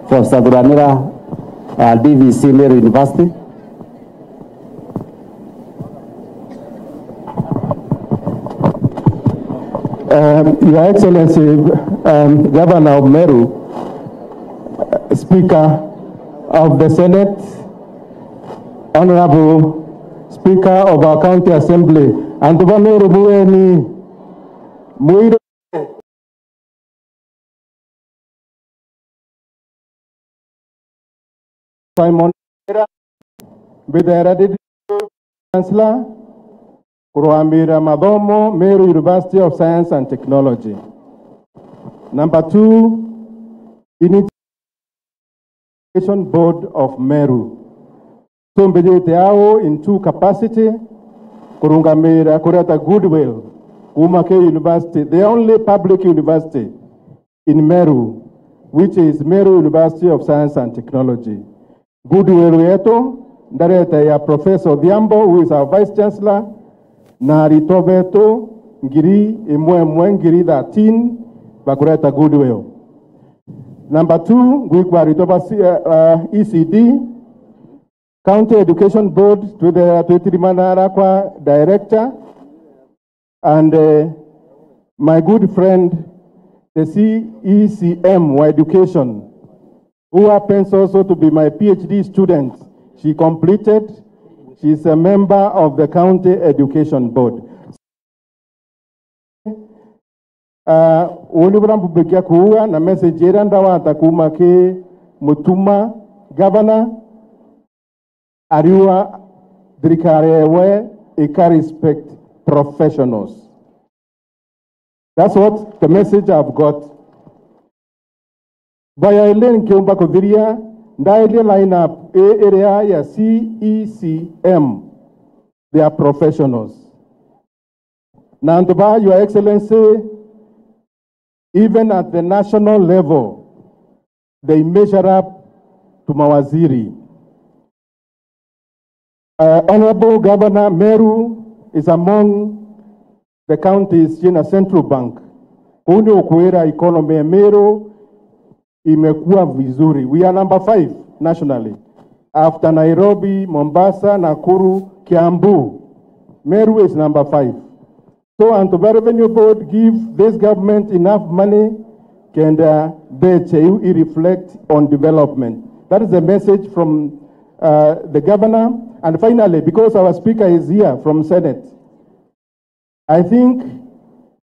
Professor Thuranira, uh, D V C Meru University. Um, Your Excellency, um, Governor of Meru, Speaker of the Senate, Honorable Speaker of our County Assembly, antu ba Meru bueni, mwire Simon Mbithaira, Deputy Chancellor, kurwamira mathomo Meru University of Science and Technology. Number two, Initiation Board of Meru. Tumbijite au in two capacity, kurungamira kureta goodwill kuma ki university, the only public university in Meru, which is Meru University of Science and Technology. Goodwill yetu ndareta ya Professor Odhiambo, who is our Vice Chancellor, na aritwa betu ngiri imwe imwe, ngiri thirteen, bakureta goodwill. Number two, ngwikwa aritwa ba C-, uh, uh, E C D, County Education Board, twithira twitirimanaga kwa director, and, uh, my good friend, the C E C M wa education, who happens also to be my P H D student. She completed, she's a member of the County Education Board. Ah, uu ni buria mbubikia kuuga, na message iria ndawata kuuma ki Mutuma Governor, ariuga thirikari yewe ika respect professionals. That's what the message I've got. Baya ile nkiumba kuthiria, ndairie line up i iria ya C E C M, they are professionals. Na antu ba, Your Excellency, even at the national level, they measure up to mawaziri. Uh, Honorable Governor, Meru is among the counties cina central bank. Kuu ni ukwira economy ya Meru imekuwa vizuri. We are number five nationally after Nairobi, Mombasa, Nakuru, Kiambu. Meru is number five. So, antu ba Revenue Board, give this government enough money, kenda mbecha iu i reflect on development. That is the message from, uh, the governor. And finally, because our speaker is here from Senate, I think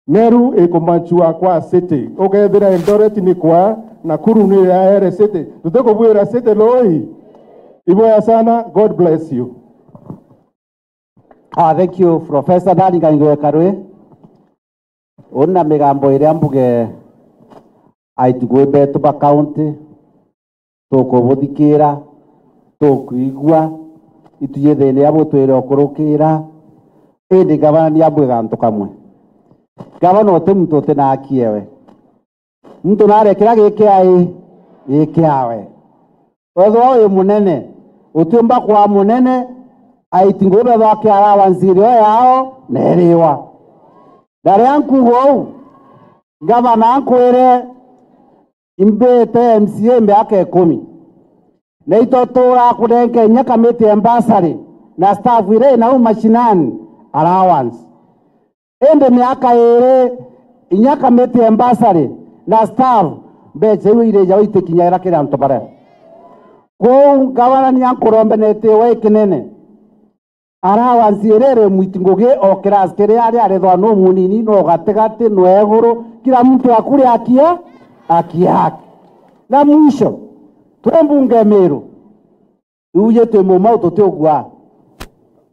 Meru ikumachua kwa city. Ukethira Eldoret ni kwa, Nakuru ni ya ere city. Tutikubwira city loi. Iboya sana. God bless you. Ah, thank you, Professor. Ndaringanirwe karwi. Uni na migambo iria mbuge aitigugi betu ba county, tukubuthikiira, tukwigua, itujithini ya butwire ukurukira. Indi gavana, ni ambue gantu kamwe. Gavana uti muntu uti na haki ewe. Muntu narekera gikiai, gikiawe. Wethwa wi munene, utiumba kwa munene, aiti ngugi bethwa aki allowance irio yao na iriwa. Na riria nkuuga uu, gavana ankwire, imbite M C A miaka ikumi. Na itotura kunenka inya kamiti ya bursary na staff iria inau mashinani allowance. Indi miaka iiri, inya kamiti ya bursary na staff, mbecha iu irijawa itikinyaira kiri antu baria. Kwou, gavana, ni ankurombe na itiwa ikinene. Allowance iria iri mwiti ngugi o class kiria ari, arithwa nu munini, nu gatigati, nu iguru, kila muntu akuria akia, aki yake. Na mwisho, twi mbunge Miru, Iu iji twi mumau tutiugua.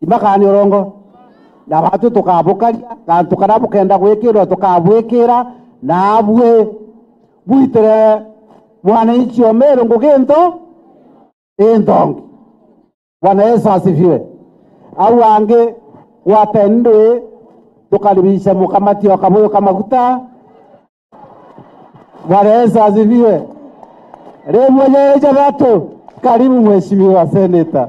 Imakani urongo. Na batwi tukabukaria, gantu karia bukenda gwikirwa tukabwikira, na abui bwitire mwananchi o Meru ngugi into inthongi. Bwana Yesu asifiwe. Au angi, gwateni ndui, tukaribisha mukamati o kabuyu ka maguta. Bwana Yesu asifiwe. Rimwe jeri jathatu. Karibu Mheshimiwa Senator.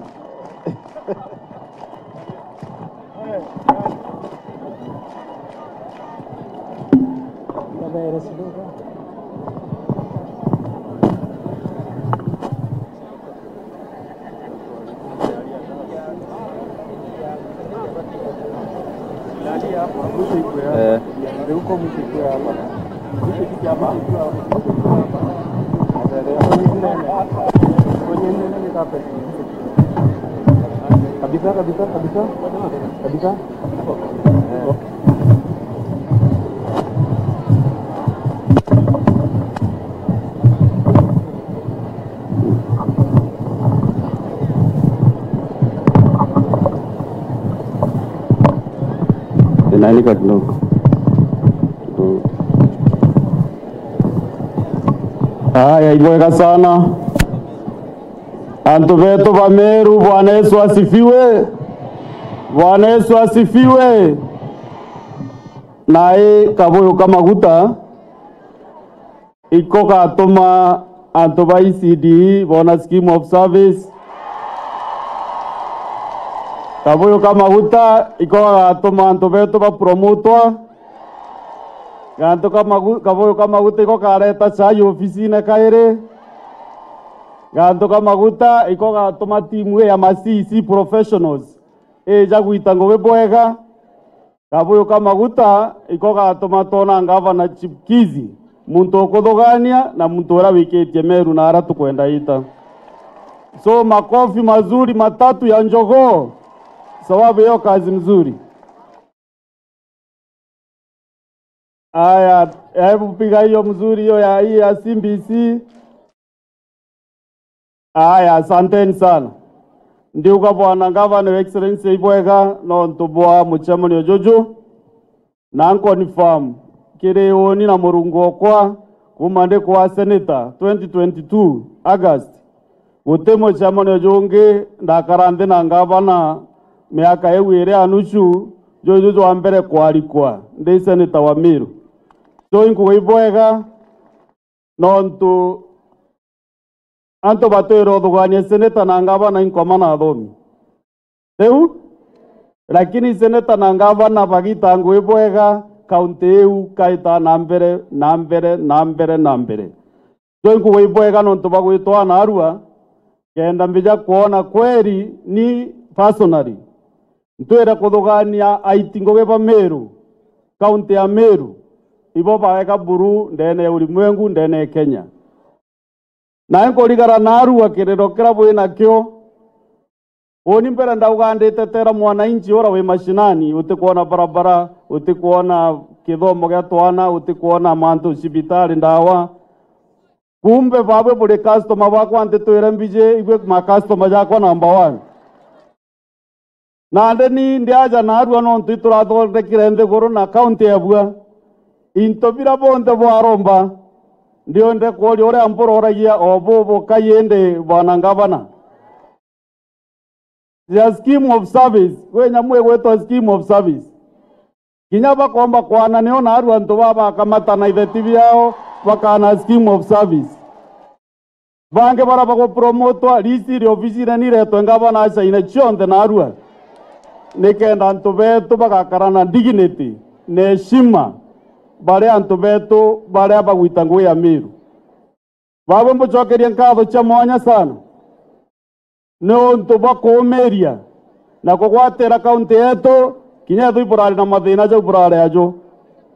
Eh. Kabisa, kabisa, kabisa. Kabisa. Inainika kidogo. Kidogo. Haya, ibwega sana. Antu betu ba Meru, Bwana Yesu asifiwe. Bwana Yesu asifiwe. Nai kabuyu ka maguta iko gatuma antu ba E C D E bona scheme of service. Kabuyu ka maguta iko gatuma antu betu ba promotwa. Gantu ka magu-, kabuyu ka maguta iko kareta chai ofisine kairi. Gantu ka maguta iko gatuma timu ya ma C E C professionals ija gwita ngugi bwega. Kabuyu ka maguta iko gatuma twona Ngavana Chipkizi, muntu ukuthugania na muntu uria wikitie Meru na aria tukwenda ita. So, makofi mazuri matatu ya njogoo. Sababu hiyo kazi mzuri. Aya, hebu piga hiyo mzuri hiyo ya, hii ya C B C. Aya, asanteni sana. Ndiuga Bwana Ngavana, Your Excellency, ibwega nontu bwa mucemanio juju, na nconfirm kiri uni na Murungu okwa, kuma ndi kwa senator twenty twenty-two August, guti mucemanio jungi ndakara nthi na ngavana miaka iu iri ya nusu, juju jwa mbere kwarikwa ndi senator wa Meru. So, inkuga ibwega nontu antu batwire uthugania seneta na ngavana inkoma na athomi. Riu, lakini seneta na ngavana bagita ngugi bwega, kaunti iu kaita na mbere, na mbere, na mbere, na mbere. So, inkuga ibwega nontu bagwitwa na arua, kenda mbija kwona kweri ni personally ntwire kuthugania aiti ngugi ba Meru, kaunti ya Meru, ibo baweka buru ndene ya ulimwengu, ndene ya Kenya. Na nkurigara narua kiriro kiria bwi nakio. Uni mbere ndauga nditetera mwananchi ura wi mashinani, utikwona barabara, utikwona kithomo gia twana, utikwona mantu cibitari, ndawa. Kumbe babwe buri customer bakwa, ntitwire mbiji, ibwe ma customer jakwa number one. Nandi ni ndiaja narua nontu iturathondekire nthiguru na kaunti ya bua. Into bira bonthe bwaromba, ndiende kuuria uria mburoragia o bubu kai indi bwana ngavana. Ya scheme of service, gwi nyamu igwitwa scheme of service. Kinya bakomba kwana nio narua antu baba bakamatana itheti biao bakana scheme of service. Bangi bara bagupromotwa, list iri ofisine ni iretwe ngavana acaine cionthe narua. Nikenda antu betu bagakara na dignity, na heshima, bari antu betu baria bagwita ngugi ya Meru. Babwe mbucokerie nkatho cia mwanya sana. Ni untu bwa kuumiria na kugwatira kaunti yetu, kinya ethwi burari na mathina jau burari ajo.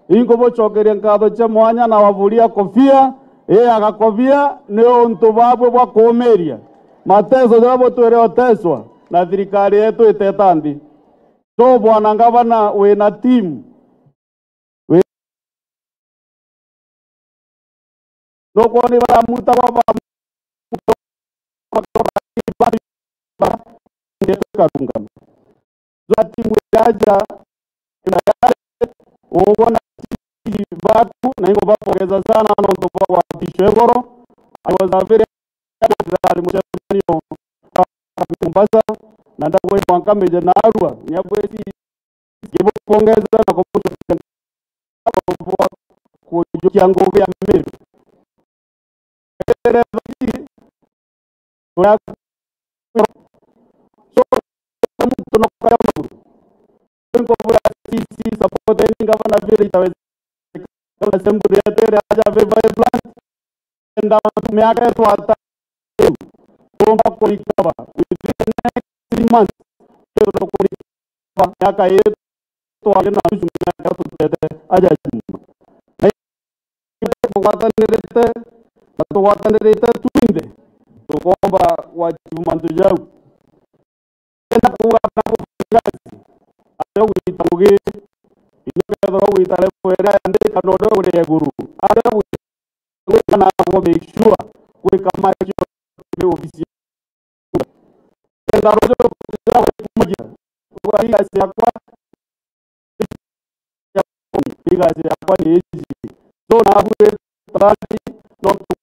Inkubucokeria nkatho cia mwanya na wavuria kofia, ii ya gakobia, ni untu babwe bwa kuumiria mateso jaria butwire uteswa na thirikari yetu iteta nthi. So, bwana ngavana, wina team. Nukwona baramuta baba karungama. Jwa timu yaja, ubona baku, na ingubapongeza sana nontu bwa gwatishwa igoro. I was a very, ndari mucemanio wa Mombasa, na ndagwira mwanka meje narua, ni abweti ngibupongeza na kubucokia kujukia ngugi ya Meru. Ere thaki, so, muntu no kaya maguru. Nko bura C C support ni ngavana vile itaweza. Assembly yetu iri aja very vibrant. Enda miaka yetu ata kuomba ku recover within the next three months. Yetu no ku recover miaka yetu. twaria na nusu miaka tutete aja Juma. Na ithe tugwatanirite, na tugwatanirite twinthe, tukomba gwachibu mantu jau. Enda kuuga kana gufanya kazi, aria ugwita ngugi, inya kethirwa ugwita level iria ya nthi kana uria uri iguru, aria ugwita ngugi kana agwo make sure gwika make sure ni ofisi. Kenda rujo kuja kumagia, uga hii kazi yakwa, igaci yakwa ni iji. So, nabu tafadhali, no tu-,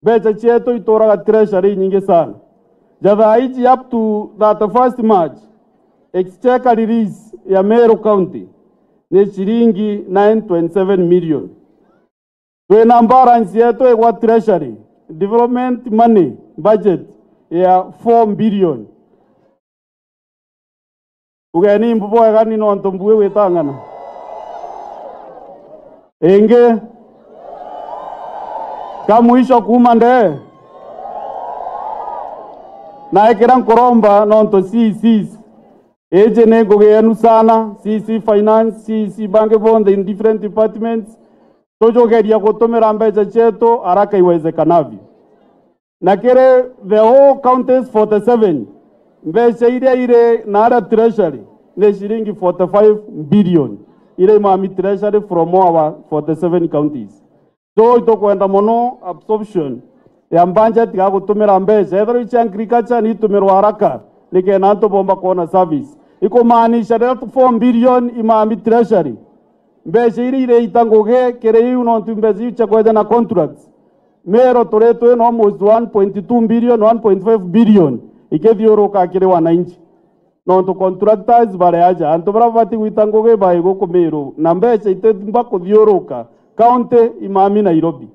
Mbeca cietu ituraga treasury inyingi sana. Ja thaa iji, up to thirty-first March, exchequer release ya Meru County ni ciringi nine twenty-seven million. Twina balance yetu igwa treasury, development money budget ya four billion. Ugeni mbu bwega ni nontu mbui gwitang'ana. Ingi, ka mwisho kuuma ndee, na ikira nkuromba nontu C Cs, iji ni ngugi yenu sana, C C finance, C C bangi bonthe in different departments, Tujugeria gutumira mbeca cietu haraka iwezekanavyo. Na kiri the whole counties forty seven, mbeca iria iri naria treasury ni ciringi forty five billion iria imami treasury from our forty seven counties. So itukwenda mono absorption ya budget ya gutumira mbeca, ethirwa icia agriculture ni itumirwa haraka, nikenda antu bomba kwona service. Ikumaanisha riria four billion imami treasury, mbeca iria ireita ngugi kiri iu, nontu mbeca iu cia kweja na contracts. Meru turi twina almost one point two billion, one point five billion ikithiuruka kiri wananchi. Nontu contractors bari aja, antu baria babati gwita ngugi bai guku Meru, na mbeca itiumba kuthiuruka county imami Nairobi.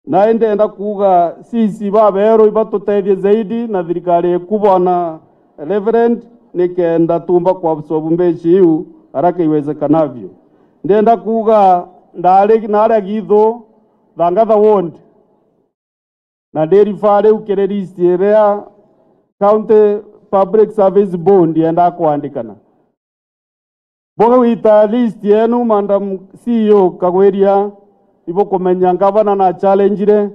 Na indenda kuuga C C baberu ibatutethie zaidi na thirikari iku bwana Reverend, nikenda tumba kuabsorb mbeca iu haraka iwezekanavyo. Ndenda kuuga ndari naria Githu, Thangatha ward, na ndi refer riu kiri list iria County Public Service Board yendaa kwandikana. Bugwita list yenu, Madam C E O Kagwiria, ibukumenya ngavana na challengire,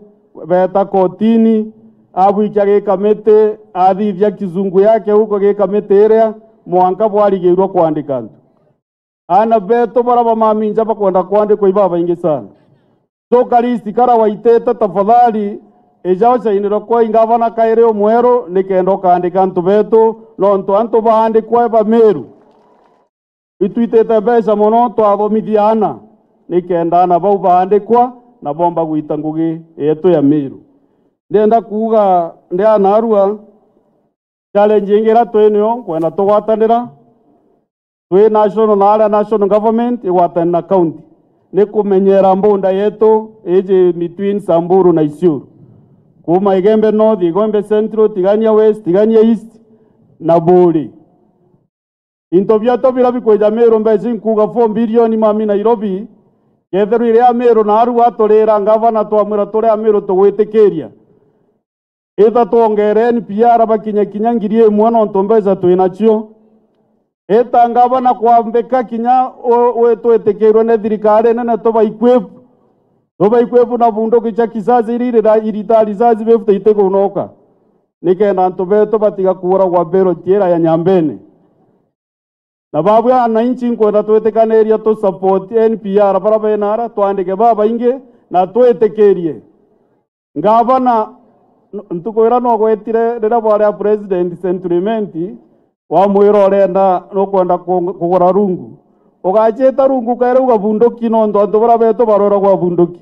beeta kotini, abwikia gikamiti, athithia kizungu yake huko gikamiti iria, mwanka bwarigirwe kwandika antu. Aana betu baria bamaminja bakwenda kwandikwa ibabaingi sana. Tuka list kara waitite, tafadhali, ija ucainirwe kwa ingavana kairi umweru, nikenda ukandika antu betu, nontu antu baandikwa ba Meru. Itwitite mbeca mono twathomithia aana, nikenda aana bau baandikwa na bomba gwita ngugi yetu ya Meru. Ndenda kuuga ndi aana arua, challenge ingi iria twi nio, nkwenda tugwatanira, twi national na aria national government igwatane na county, ni kumenyera mbunda yetu iji between Samburu na Isiolo, kuuma Igembe North, Igembe Central, Tigania West, Tigania East na Buuri. Into bietu biria bikwija Meru, mbeca inkuuga four billion mami Nairobi, kethirwa iri Amiru na aru aturira ngavana, twamwira turi Amiru tugwitikiria. Ita twongere N P R bakinye kinya ngiri imwe, nontu mbeca twi nacio. Ita ngavana kwambika kinya u-, u-, twitikirwe ni thirikari nene tuba equip. Tuba equip na bunduki cia kisasi iria irita risasi fifty itikunoka. Nikenda antu betu batiga kuuragwa ballot ira ya Nyambene. Na babwe ananchi, nkwenda twitikaniria tu support N P R, bara bena ara, twandike babaingi na twitikirie. Ngavana, n-, ntuku ira nogwetire riria bwari a president Century Mint, wamwira urenda, nukwenda ku-, kugura rungu. Ugachita rungu kairi uga bunduki, nontu antu bara betu barwiragwa bunduki.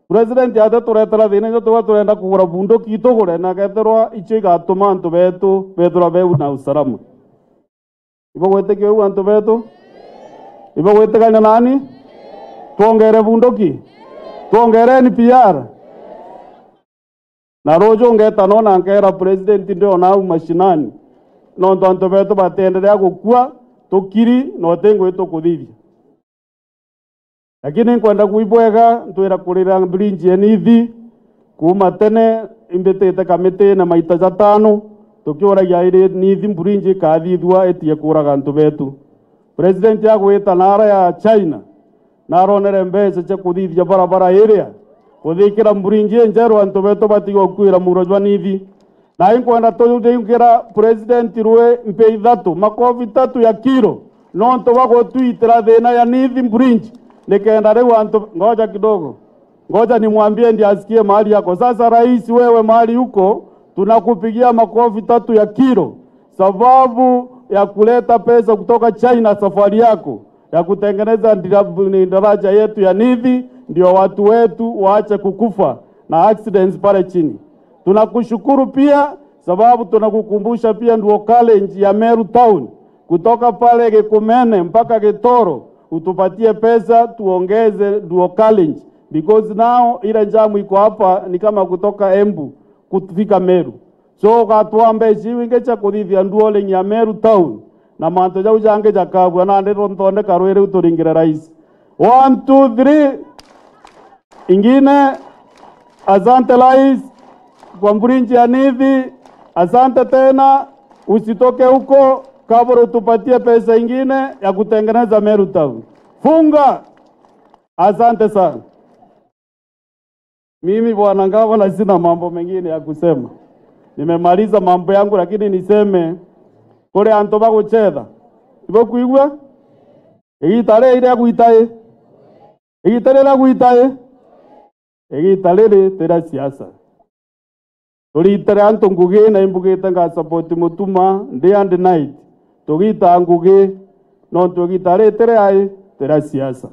President ate turetera thina, itwe tuga turenda kugura bunduki, itugure, na kethirwa icio igatuma antu betu bethirwa beu na usalama. Ibagwitikia uu antu betu? Ibagwitikania nani? Twongere bunduki? Twongere N P R? Na ruju ngeta nona nkera president ndiona au mashinani, nontu antu betu batienderea gukua tukiri na uti ngui tukuthithia. Lakini nkwenda kuibwega ntwira kurira bridge ya Nithi kuuma tene, imbitite kamitine maita jatano, tukiuragia iri Nithi bridge ikathithua itige kuuraga antu betu. President agwita naara ya China, naronere mbeca cia kuthithia barabara iria, kuthikira bridge injeru antu betu batiga ukuira muro jwa Nithi. Na inkwenda turingira president rwi mpia ithatu, makofi tatu ya kiro, nontu bwa gutwitira thina ya Nithi bridge, nikenda riu antu, ngoja kidogo, ngoja nimwambie ndiasikie mahali yako. Sasa rais, wewe mahali uko, tunakupigia makofi tatu ya kiro, sababu ya kuleta pesa kutoka China safari yako ya kutengeneza ndira-, ni daraja yetu ya Nithi, ndio watu wetu waache kukufa na accidents pale chini. Tunakushukuru pia sababu tunakukumbusha pia dual carriage ya Meru Town, kutoka pale Gikumene mpaka Gitoro, utupatie pesa tuongeze dual carriage, because now ile jamu iko hapa ni kama kutoka Embu kufika Meru. So, ugatwaa mbeca iu ingi cia kuthithia dual carriage ya Meru Town, na mantu jau jangi jakabua nandi nthondeka rwi riu turingire rais. One, two, three. Ingine, asante rais kwa bridge ya Nithi, asante tena, usitoke huko kabla utupatie pesa ingine ya kutengeneza Meru Town. Funga! Asante sana. Mimi, bwana ngavana, sina mambo mengine ya kusema. Nimemaliza mambo yangu, lakini niseme, kuri antu ba gucetha. Ibo kwigua? Igita riri ria gwita i. Igita riri ria gwita i. Igita riri ti ria siasa. Turitire antu ngugi, na imbugite nga support Mutuma day and night. Tugita ngugi, nontu igita riri ti ria i, ti ria siasa.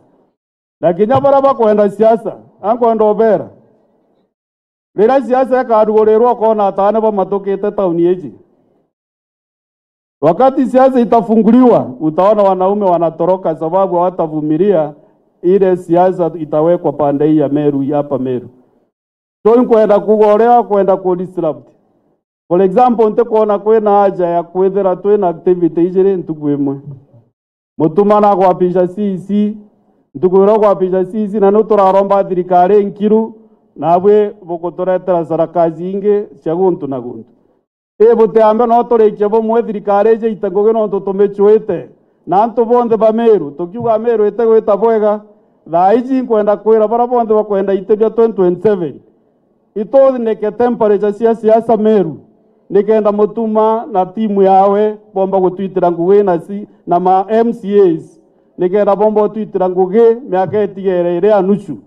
Na kinya baria bakwenda siasa, ankwenda ubera, riria siasa ikarugurirwa, ukona ataane bamatukite tauni iji. Wakati siasa itafunguliwa, utaona wanaume wanatoroka sababu hawatavumilia ile siasa itawekwa pande hii ya Meru, hapa Meru. So, nkwenda kuuga uria kwenda ku disrupt. For example, ntikwona kwina haja ya kwithira twina activity ijiri ntuku imwe. Mutuma nagwapisha C E C, ntuku iria ugwapisha C E C, na niu turaromba thirikari nkiru, nabwi buguturetera sarakasi ingi cia guntu na guntu. Ii butiambe no turikie bumwe thirikari iji ite ngugi nontu tumicuite. Na antu bonthe ba Meru, tukiuga Meru itigwita bwega, thaa iji nkwenda kwira baria bonthe bakwenda iti bia twenty twenty-seven, itunike temperature cia siasa Meru, nikenda Mutuma na timu yawe bomba gutwitira ngugi na si, na ma M C As, nikenda bomba gutwitira ngugi miaka itigere iri ya nusu.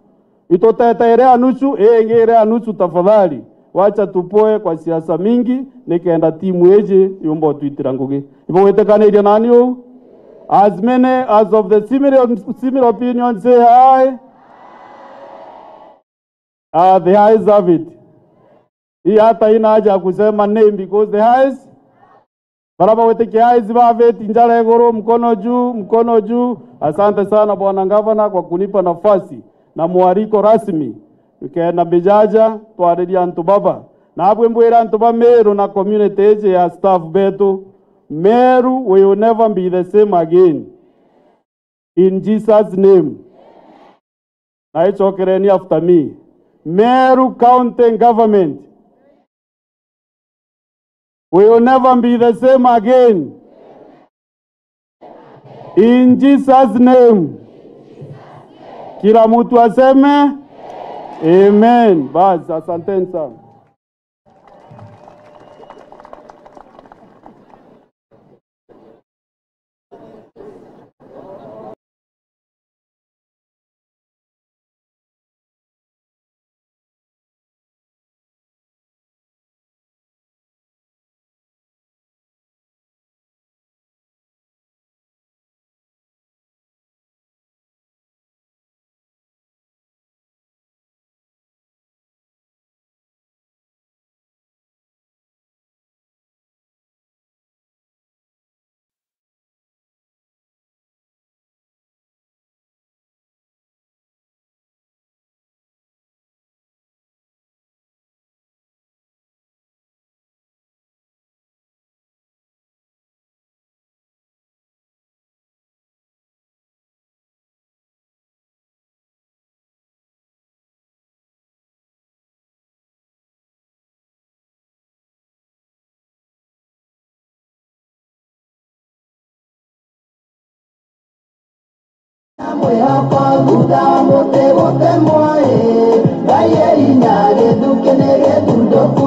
Itutete iri ya nusu, ii ingi iri ya nusu, tafadhali. Wacha tupoe kwa siasa mingi, nikenda timu iji yumba utwitira ngugi. Ibo witikaniria nani uu? As many as of the similar, similar opinion, say aye. Ah, the ayes have it. Hii hata haina haja ya kusema name because the ayes. Baria bagwitikia ayes baviti njara iguru, mkono juu, mkono juu. Asante sana Bwana Gavana kwa kunipa nafasi na mwariko rasmi. Nkenda mbijaja twaririe antu baba. Nabwi mbwire antu ba Meru na community iji ya staff betu, Meru will never be the same again. In Jesus' name. Na icokereni after me. Meru County Government will never be the same again. In Jesus' name. Kila mtu aseme, amen. Basi, asanteni sana. Mwihoko thutha wa muti gutemwa ii, Ngai e inya, githuki ni githunduku,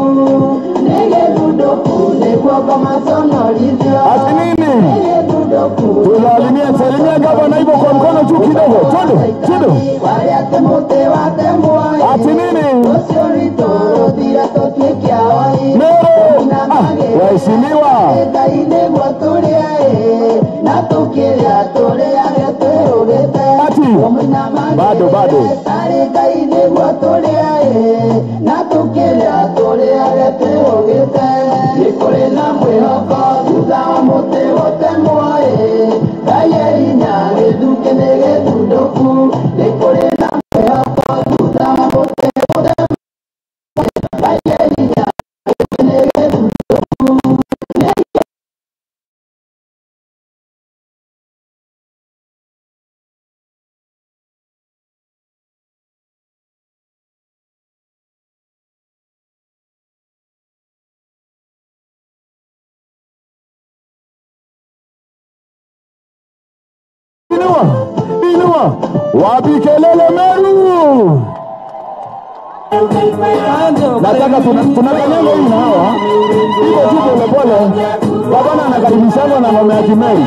ni githunduku, niguo ngomaconorithio. Ati nini? Ni githunduku. Tusalimie, salimia gavana hivyo kwa mkono juu kidogo. Twende, twende. Ati nini? Meru! Ah, waheshimiwa! Ati, bado, bado. Inua, inua Wapi kelele Meru? Nataka tuna-, tunakanyanga hii na hawa. Hivyo tu pole pole. Gavana anakaribishana na ngoma ya Kimeru.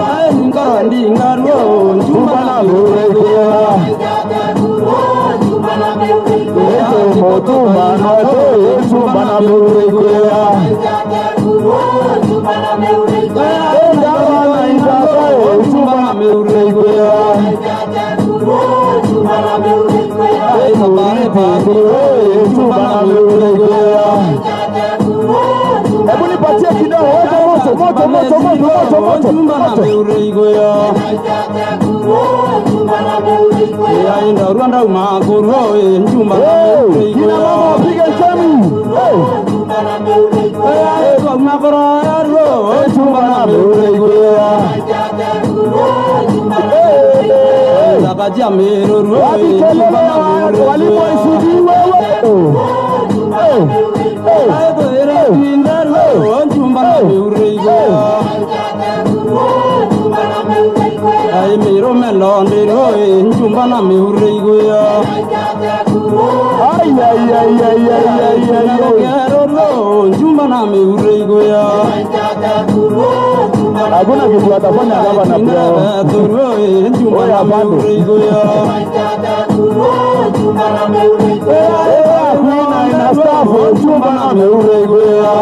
Chumba na Meru ikwea. Ete motuma no ete chumba na Meru ikwea. Enda wana itata chumba na Meru ikwea. Hebu nipatie kidogo, weka moto, moto, moto. Hey, kina mama wapige chami. Hey. Hey, chumba na Meru ikwea. Wapi kelele ya walimu wa E C D wewe? Eh, eh, eh, eh. Ai, ai, ai, ai, ai, ai, ai, ai, ai. Hakuna kitu atafanya gavana, bro. Oya, bado. Eh, hakuna inastaafu, chumba na Meru ikwea.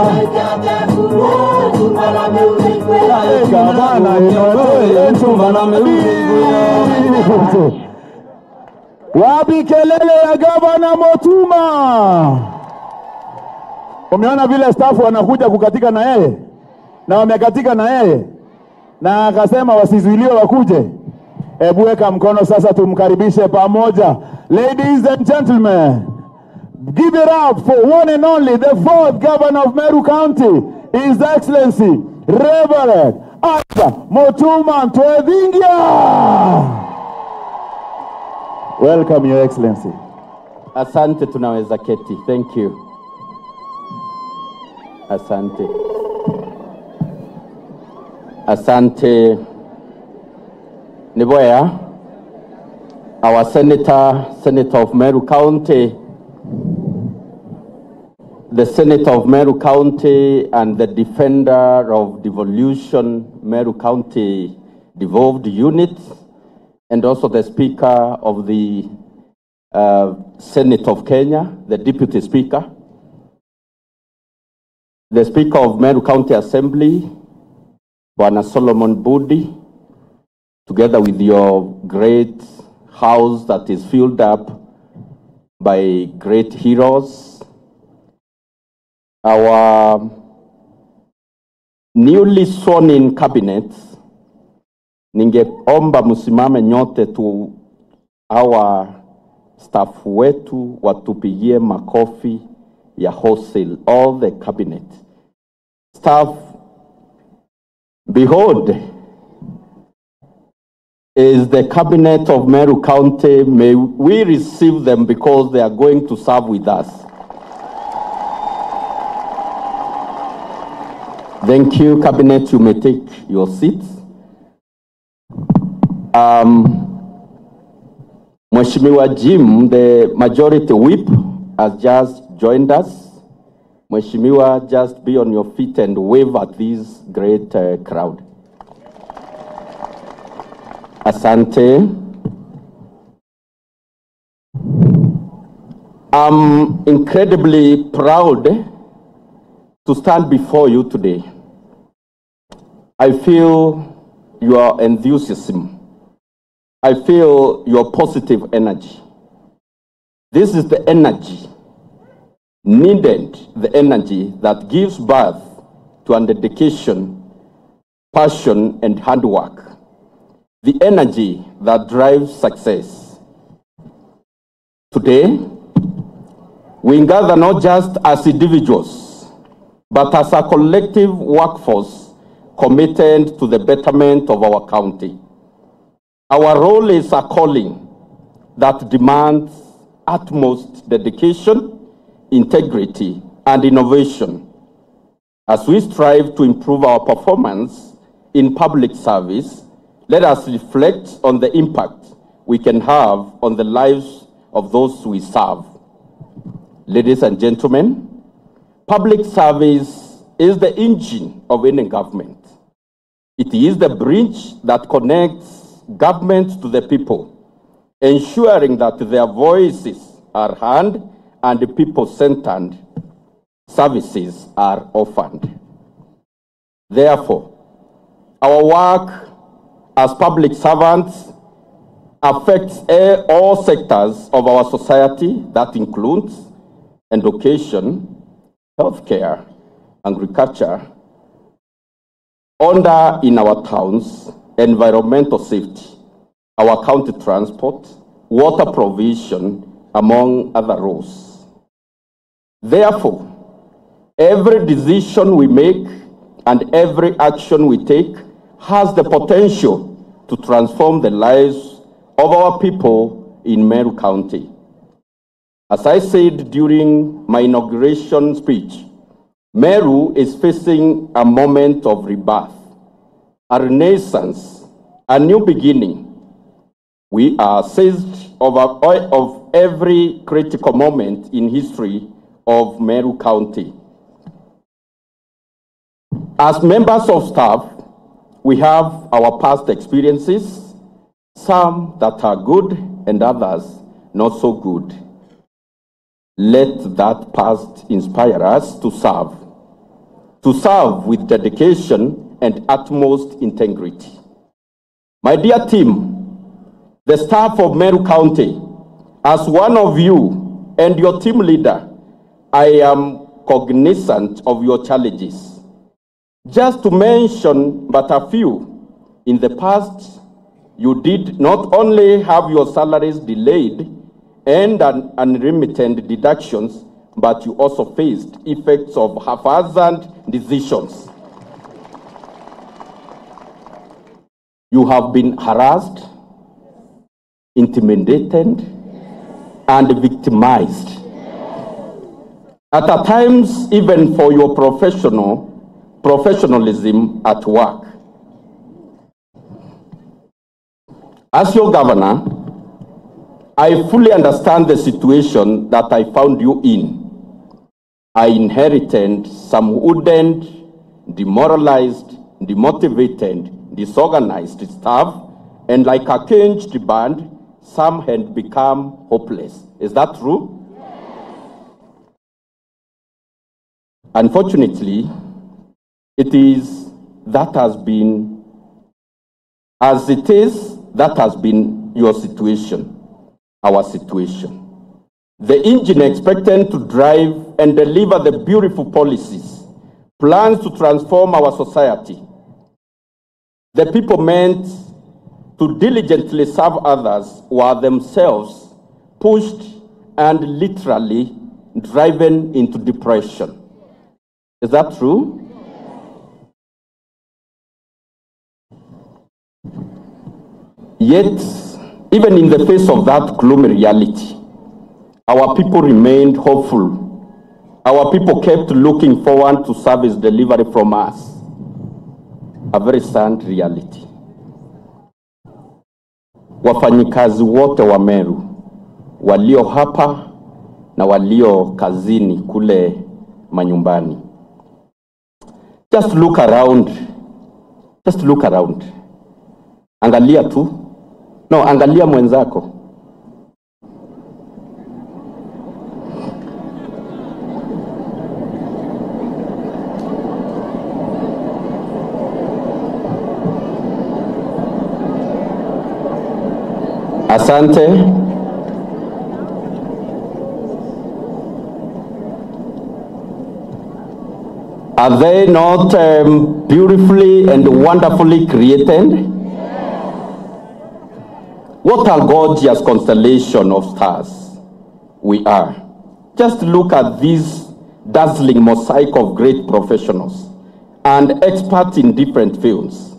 Eh, gavana, ino, eh, chumba na Meru ikwea. Wapi kelele ya gavana Mutuma? Umeona vile staff wanakuja kukatika na yeye? Na wamekatika na yeye? Na akasema wasizuiliwe wakuje. Hebu weka mkono sasa, tumkaribishe pamoja. Ladies and gentlemen, give it up for one and only, the fourth governor of Meru County, His Excellency Reverend Arthur Mutuma Ntwethingia. Welcome, Your Excellency. Asante, tunaweza keti. Thank you. Asante. Asante. Ni bwega. Our senator, Senator of Meru County, the Senator of Meru County and the defender of devolution, Meru County devolved unit, and also the Speaker of the uh, Senate of Kenya, the Deputy Speaker, the Speaker of Meru County Assembly, Bwana Solomon Budi, together with your great house that is filled up by great heroes, our newly sworn in cabinet, ningeomba msimame nyote tu, hawa staff wetu watupigie makofi ya wholesale, all the cabinet. Staff, behold, is the cabinet of Meru County. May we receive them because they are going to serve with us. Thank you, cabinet. You may take your seats. Um, Mheshimiwa Jim, the majority whip, has just joined us. Mheshimiwa, just be on your feet and wave at this great, uh, crowd. Asante. I'm incredibly proud to stand before you today. I feel your enthusiasm. I feel your positive energy. This is the energy needed, the energy that gives birth to a dedication, passion, and hard work, the energy that drives success. Today, we gather not just as individuals, but as a collective workforce committed to the betterment of our county. Our role is a calling that demands utmost dedication, integrity, and innovation. As we strive to improve our performance in public service, let us reflect on the impact we can have on the lives of those we serve. Ladies and gentlemen, public service is the engine of any government. It is the bridge that connects government to the people, ensuring that their voices are heard and people-centered services are offered. Therefore, our work as public servants affects, eh, all sectors of our society. That includes education, healthcare, agriculture, order in our towns, environmental safety, our county transport, water provision, among other roles. Therefore, every decision we make and every action we take has the potential to transform the lives of our people in Meru County. As I said during my inauguration speech, Meru is facing a moment of rebirth, a renaissance, a new beginning. We are seized of, of every critical moment in history of Meru County. As members of staff, we have our past experiences, some that are good and others not so good. Let that past inspire us to serve, to serve with dedication and utmost integrity. My dear team, the staff of Meru County, as one of you and your team leader, I am cognizant of your challenges. Just to mention but a few, in the past, you did not only have your salaries delayed and un-, unremitted deductions, but you also faced effects of haphazard decisions. You have been harassed, intimidated, and victimized. At times, even for your professional, professionalism at work. As your governor, I fully understand the situation that I found you in. I inherited some wooden, demoralized, demotivated, disorganized staff, and like a caged bird, some had become hopeless. Is that true? Unfortunately, it is that has been, as it is, that has been your situation, our situation. The engine expected to drive and deliver the beautiful policies, plans to transform our society. The people meant to diligently serve others were themselves pushed and literally driven into depression. Is that true? Yet, even in the face of that gloomy reality, our people remained hopeful. Our people kept looking forward to service delivery from us. A very sad reality. Wafanyikazi wote wa Meru, walio hapa na walio kazini kule manyumbani. Just look around. Just look around. Angalia tu. No, angalia mwenzako. Asante. Are they not, um, beautifully and wonderfully created? What a gorgeous constellation of stars we are. Just look at this dazzling mosaic of great professionals and experts in different fields.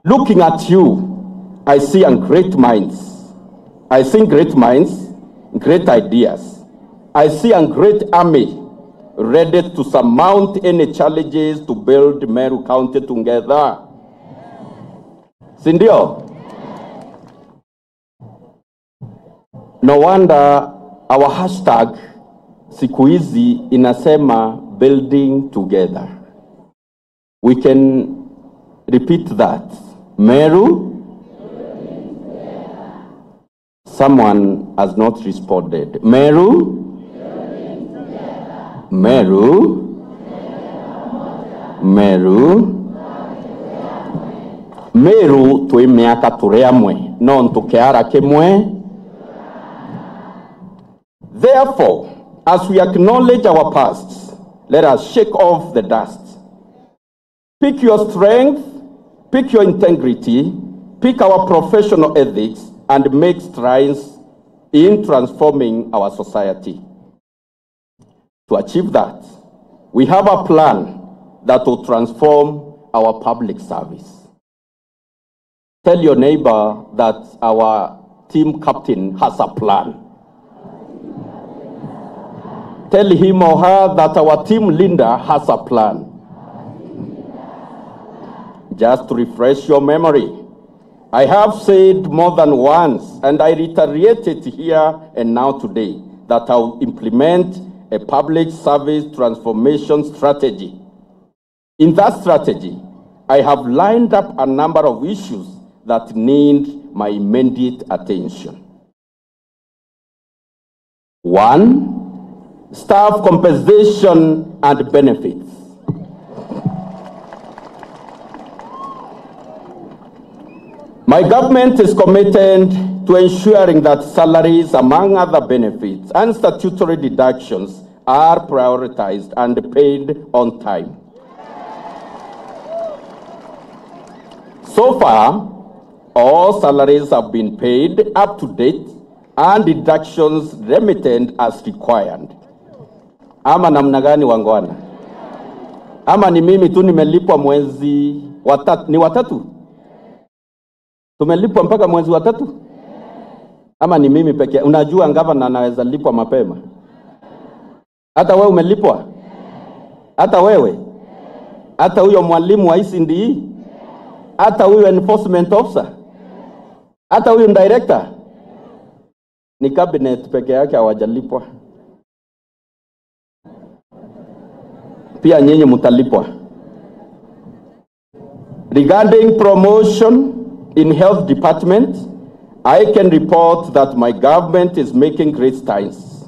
Looking at you, I see a great minds. I see great minds, great ideas. I see a great army ready to surmount any challenges to build Meru County together. Si ndio? No wonder our hashtag siku hizi inasema building together. We can repeat that. Meru? Someone has not responded. Meru? Meru? Meru? Meru twi miaka turi amwe, nontu kiara kimwe. Therefore, as we acknowledge our past, let us shake off the dust. Pick your strength, pick your integrity, pick our professional ethics, and make strides in transforming our society. To achieve that, we have a plan that will transform our public service. Tell your neighbor that our team captain has a plan. Tell him or her that our team leader has a plan. Just to refresh your memory, I have said more than once, and I reiterate it here and now today, that I'll implement a public service transformation strategy. In that strategy, I have lined up a number of issues that need my immediate attention. One, staff compensation and benefits. My government is committed to ensuring that salaries, among other benefits and statutory deductions, are prioritized and paid on time. So far, all salaries have been paid up to date and deductions remitted as required. Ama namna gani, wangwana? Ama ni mimi tu nimelipwa mwezi wa tat-, ni wa tatu? Tumelipwa mpaka mwezi wa tatu? Ama ni mimi pekee? Unajua gavana anaweza lipwa mapema. Hata wewe umelipwa? Hata wewe? Hata huyo mwalimu wa E C D E? Hata huyo enforcement officer? Hata huyo director? Ni cabinet peke yake hawajalipwa. Pia nyinyi mtalipwa. Regarding promotion in health department, I can report that my government is making great strides.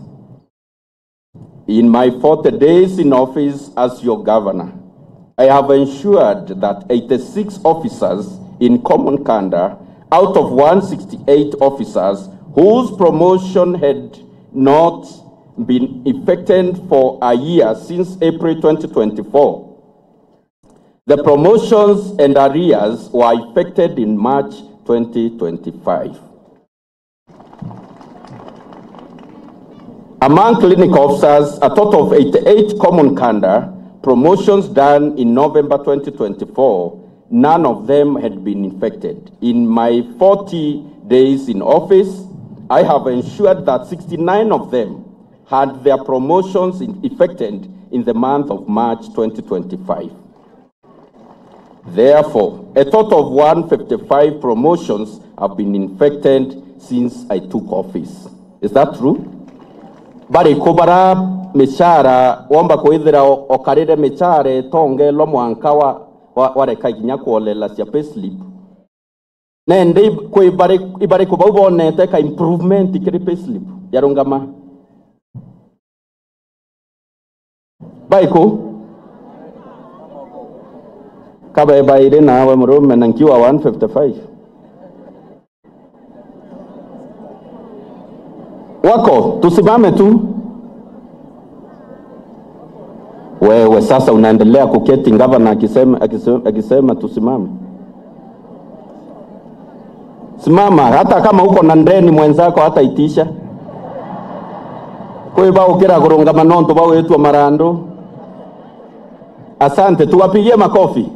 In my forty days in office as your governor, I have ensured that eighty-six officers in common cadre out of one sixty-eight officers whose promotion had not been effected for a year since April twenty twenty-four. The promotions and arrears were effected in March twenty twenty-five. Among clinic officers, a total of eighty-eight common cadre promotions done in November twenty twenty-four, none of them had been infected. In my forty days in office, I have ensured that sixty-nine of them had their promotions in, effected in the month of March twenty twenty-five. Therefore, a total of one fifty-five promotions have been effected since I took office. Is that true? Bari kubara micara womba kwithira o-, okarire micara itongelwa mwanka wa, wa, wareka kinya kuolela cia payslip. Nende ib-, kwi bari, ibari kubau bonete ka improvement kiri payslip yarungama. Baiku? Kabe bairi nawe murume na nkiwa one fifty-five. Wako, tusimame tu. Wewe sasa unaendelea kuketi, gavana akisema, akisema, akisema tusimame. Simama, hata kama uko na ndeni mwenzako hata itisha. Kwi baukira kurungama nontu bawitwa marandu. Asante, tuwapigie makofi.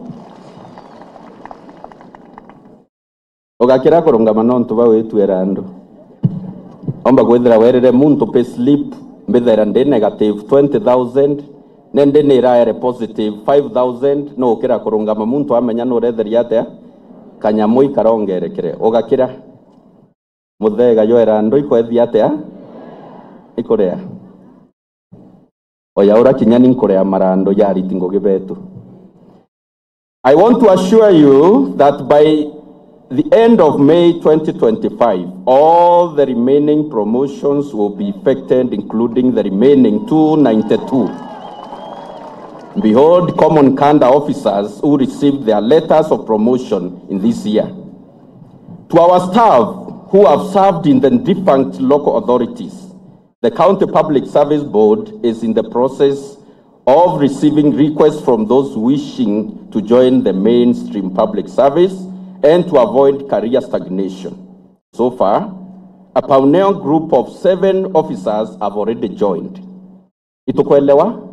Ugakira kurungama nontu bawitwa irandu. Omba kwithira werire muntu payslip, mbithaira ndi negative twenty thousand, nende niraere positive five thousand, no ukira kurungama muntu amenya nuretheria atia? Kanyamu ikarongerekere. Ugakira. Muthega jwera andu ikwethia atia? Ikuria. Oya ura kinya ni nkuria marandu ya ariti ngugi betu. I want to assure you that by the end of May twenty twenty-five, all the remaining promotions will be effected, including the remaining two ninety-two. Behold, common cadre officers who received their letters of promotion in this year. To our staff who have served in the defunct local authorities, the County Public Service Board is in the process of receiving requests from those wishing to join the mainstream public service and to avoid career stagnation. So far, a pioneer group of seven officers have already joined. Itukwelewa,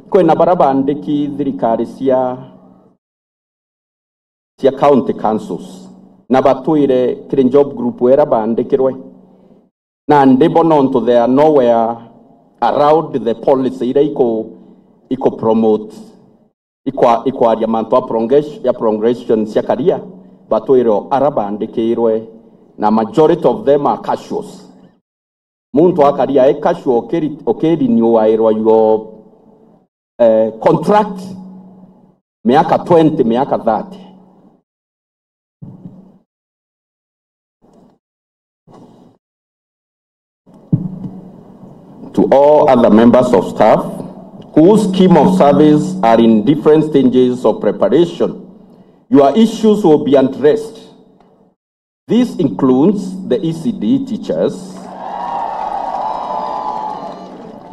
kwina bara bandiki thirikari cia cia county councils, na batwire kiri job group era bandikirwe. Nandi bo nontu they are nowhere around the policy ira iku, iku promote, ikwa-, ikwaria mantu a progress-, ya progression cia career, batwire o ara bandikirwe, na majority of them are casuals. Muntu akaria e casual ukiri-, ukiriniuairwa your, eh, contract miaka twenty, miaka thirty. To all other members of staff whose scheme of service are in different stages of preparation, your issues will be addressed. This includes the E C D teachers,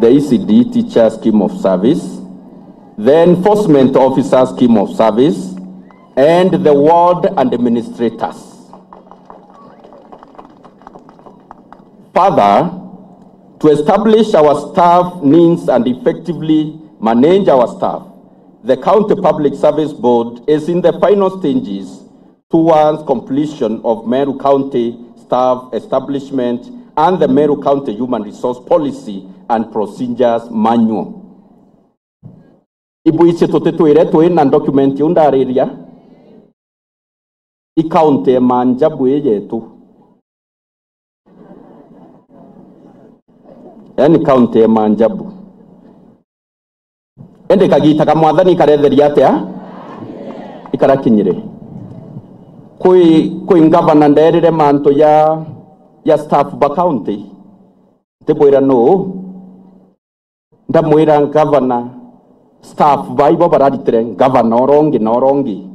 the E C D teacher scheme of service, the enforcement officer scheme of service, and the ward administrators. Further, to establish our staff needs and effectively manage our staff, the County Public Service Board is in the final stages towards completion of Meru County staff establishment and the Meru County Human Resource Policy and Procedures Manual. Ibwiji tutitwire twina document iu ndariria? I county ya Manjabu ii yetu. Yani county ya Manjabu. Indi kagita ka Mwathani ikaretheria atia? Ikarakinyire. Kwi, kwi ngavana nderire mantu ya, ya staff ba county. Ntibwira nuu. Ndamwira ngavana, staff baibo bararitire ngavana urongi na urongi.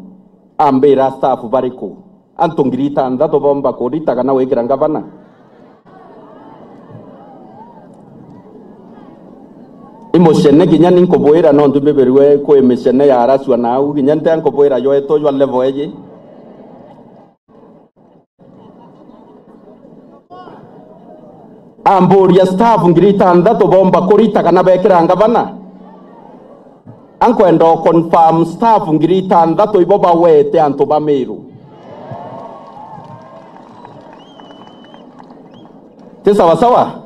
Ambira staff bariku? Antu ngiri itanthatu bomba kurita kana gwikira ngavana? I mucene kinya ni nkubwira, nontu mbibirue kwi micene ya aracua nau, kinya nte nkubwira jwetwe jwa level eji. Amburia, staff ngiri itanthatu bomba kurita kana bekira ngavana? Ankwenda o confirm staff ngiri itanthatu ibo bawete antu ba Meru. Ti sawa sawa?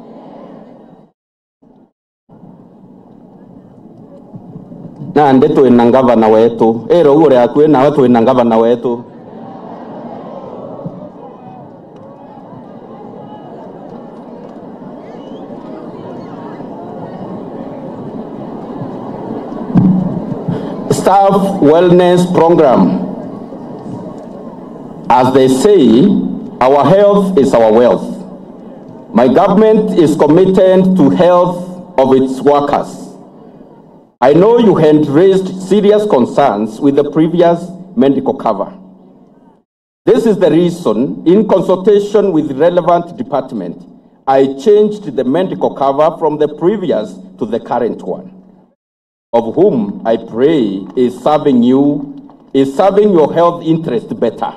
Nandi twina ngavana wetu. Ira uria akui nawe, twina ngavana wetu. Staff Wellness Program. As they say, our health is our wealth. My government is committed to health of its workers. I know you had raised serious concerns with the previous medical cover. This is the reason, in consultation with relevant department, I changed the medical cover from the previous to the current one, of whom I pray is serving you, is serving your health interest better.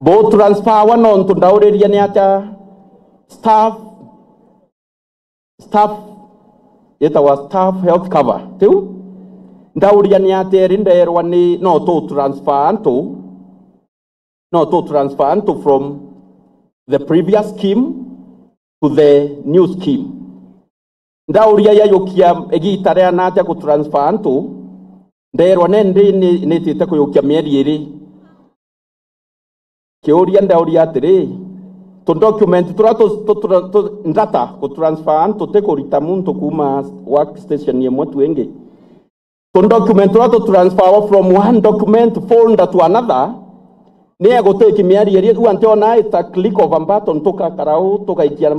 Bo transfer wa nontu ndauriria ni atia staff, staff, yetagwa staff health cover, tiu? Ndauria ni atia eri nderwa ni no tu transfer antu, no tu transfer antu from the previous scheme to the new scheme. Ndauria yajukia igita ria natia ku transfer antu, nderwa nendi ni, nitite kujukia mieri iri. Kiuria ndauria atiri, tu document turia tu, tu, tu, tu, ndata ku transfer antu ti kurita muntu kuuma workstation imwe tu ingi. Tu document turia tu transfer from one document folder to another, ni egutake mieri iri, riu antiona it's a click of a button, tukakara uu, tugaikia.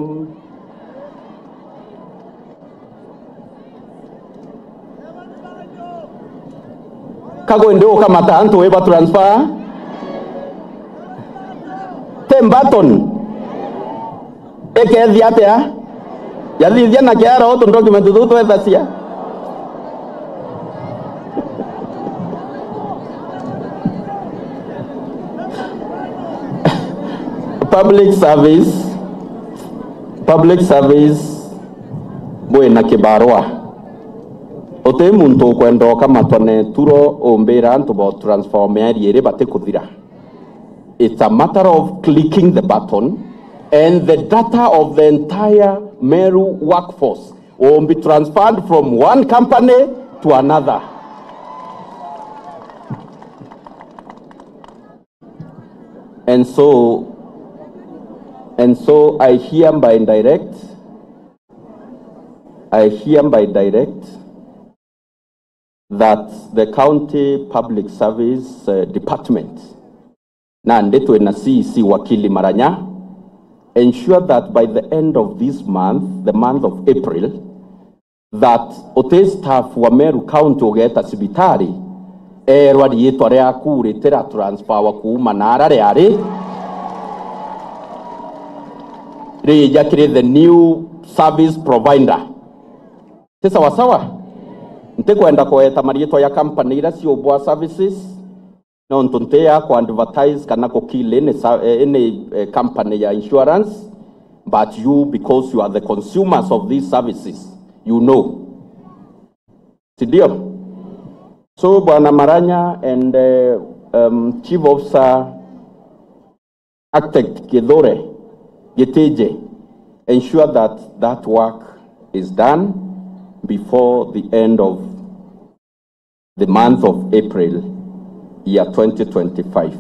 Kagwe ndi ukamata antu wiba transfer. Ti button. Ikethia atia? Yathithia na kiara utu document tuu twethacia. Public service, public service, bwina kibarua. Uti muntu ukwenda ukamatwa na ituro umbira antu ba transfer mieri iri batikuthira. It's a matter of clicking the button and the data of the entire Meru workforce will be transferred from one company to another. And so, and so I hereby direct, I hereby direct that the County Public Service, uh, Department, nandi twina C E C Wakili Maranya, ensure that by the end of this month, the month of April, that uti staff wa Meru County ugeeta cibitari, eerwa riitwa riaku ritira transfer wa kuuma naara riari, riija kiri the new service provider. Ti sawa sawa? Ntikwenda kugweta mariitwa ya company iria ciubwa services, nontu nti ya ku advertise kana ku kill any sa-, eh, any, eh, company ya insurance, but you, because you are the consumers of these services, you know. Si ndio? So, Bwana Maranya and, eh, um, Chief Officer Architect Kithure Gitije, ensure that that work is done before the end of the month of April, year twenty twenty-five.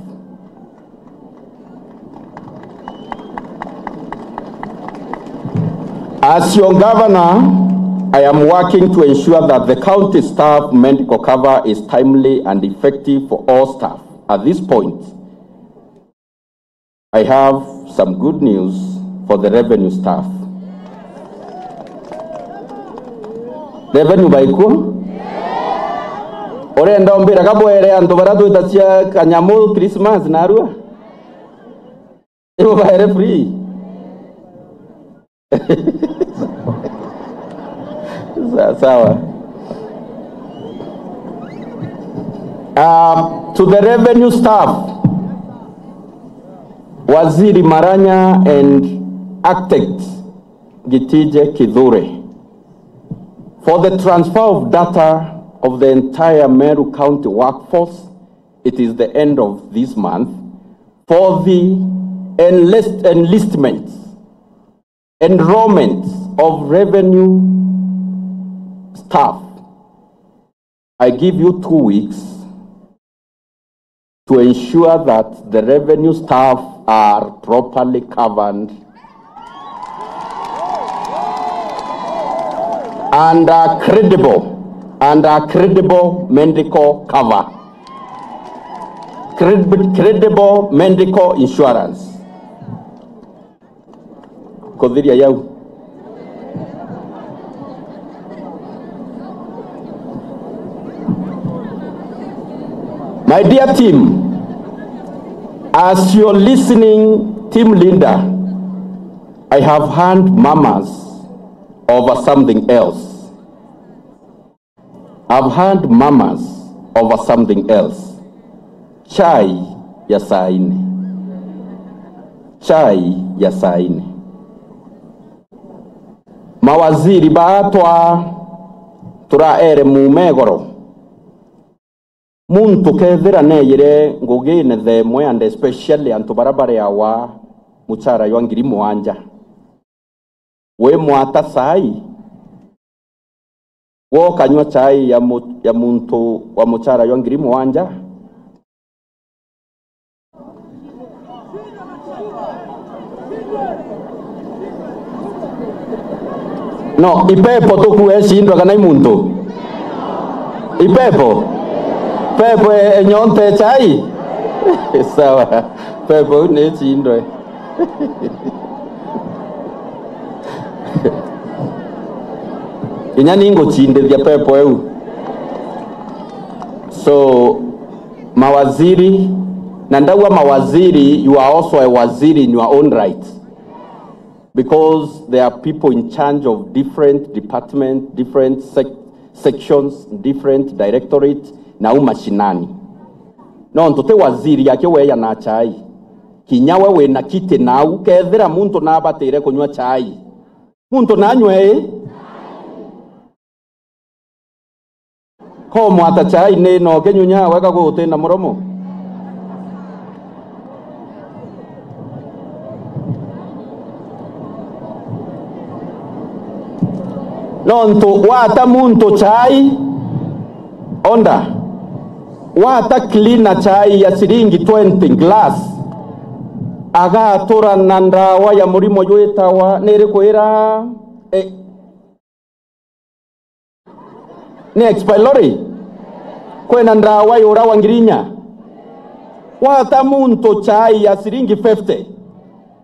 As your governor, I am working to ensure that the county staff medical cover is timely and effective for all staff. At this point, I have some good news for the revenue staff. Revenue baikuo? Urenda umbira kabwere antu baria twitacia kanyamu Christmas narua? Ibo baere free? Sa-, sawa. Um, to the revenue staff, Waziri Maranya and Architect Gitije Kithure, for the transfer of data of the entire Meru County workforce, it is the end of this month. For the enlist-, enlistment, enrollment of revenue staff, I give you two weeks to ensure that the revenue staff are properly covered and are credible, and are credible medical cover. Cred-, credible medical insurance. Kuthiria yau. My dear team, as you're listening, team leader, I have hand mamas over something else. I've heard murmurs over something else. Chai ya saa nne. Chai ya saa nne. Mawaziri baatwa turaere mume igoro. Muntu kethira neeyire ngugine thaa imwe, and especially antu baria bariawa muchara jwa ngiri mugwanja. Wi mwata sai, wokanywa chai ya mu-, ya muntu wa muchara jwa ngiri mugwanja? No, ipepo tukue ecindwe kana i muntu? Ipepo? Pepo e-, enyonte chai? Sawa. Pepo iu ni icindwe. Inya ni ngucindithia pepo iu. So, mawaziri, na ndauga mawaziri, you are also a waziri in your own right. Because there are people in charge of different department, different sec-, sections, different directorate, nau mashinani. Nontu ti waziri aki weya na chai. Kinya we wina kiti nau, kethira muntu nabatire kunywa chai. Muntu nanywe ii? Ko mwata chai ni no kinyunya wega gutina muromo. Nontu wata muntu chai, onda, wata cleaner chai ya ciringi twenty glass, agatura na ndawa ya murimo jwitawa, ni iriku ira? E, Ni H. pylori? Kwina ndawa yurawa ngiri inya? Wata muntu chai ya ciringi fifty,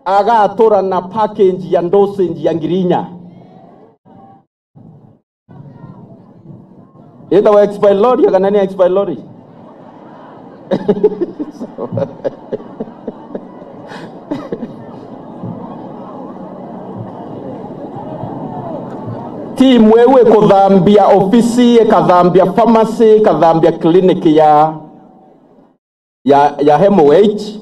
agatura na package ya dosage ya ngiri inya. Itawa H. pylori kana ni H. pylori? Timu iu ikuthambia ofisi, ikathambia pharmacy, ikathambia clinic ya, ya, ya M O H,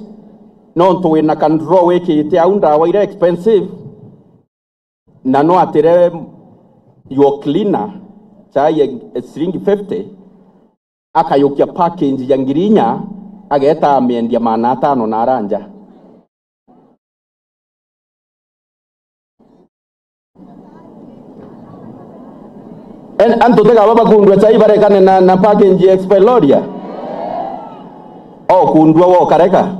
nontu wina ka drawer wikite au ndawa iria expensive. Na no atire your cleaner chai ya ciringi fifty, akayukia package ya ngiri inya, ageta amiendia maana atano na aranja. En-, antu tiga baba bakundua chai barekane na, na package ya Expeloria. O kundua wo kareka.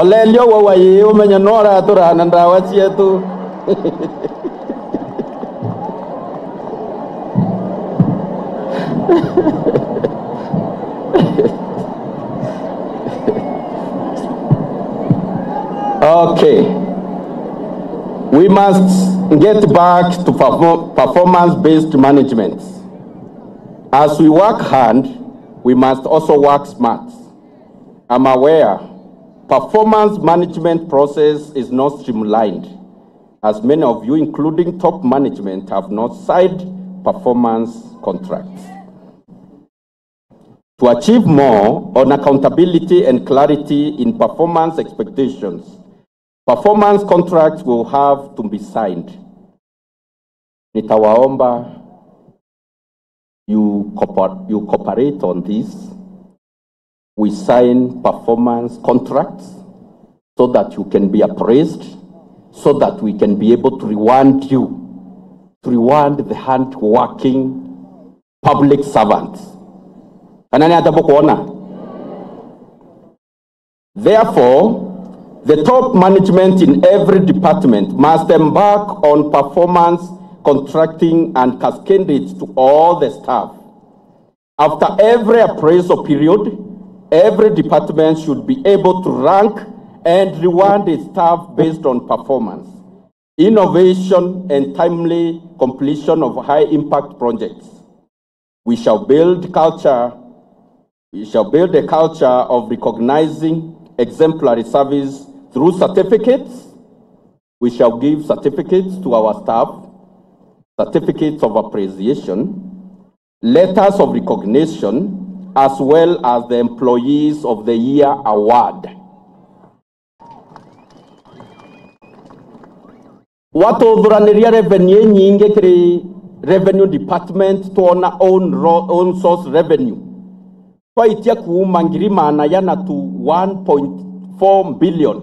Olelio wo wa ii umenye no aratura na ndawa cietu. Okay. We must get back to perform-, performance-based management. As we work hard, we must also work smart. I'm aware performance management process is not streamlined, as many of you, including top management, have not signed performance contracts. To achieve more on accountability and clarity in performance expectations, performance contracts will have to be signed. Nitawaomba you cooper-, you cooperate on this. We sign performance contracts so that you can be appraised, so that we can be able to reward you, to reward the hard-working public servants. Kana ni atia bukwona? Therefore, the top management in every department must embark on performance contracting and cascade it to all the staff. After every appraisal period, every department should be able to rank and reward its staff based on performance, innovation, and timely completion of high-impact projects. We shall build culture, we shall build a culture of recognizing exemplary service through certificates. We shall give certificates to our staff, certificates of appreciation, letters of recognition, as well as the Employees of the Year Award. Watuthuraniria revenue inyingi kiri revenue department, twona own ro-, own source revenue. Twaitia kuuma ngiri maana yana to one point four billion.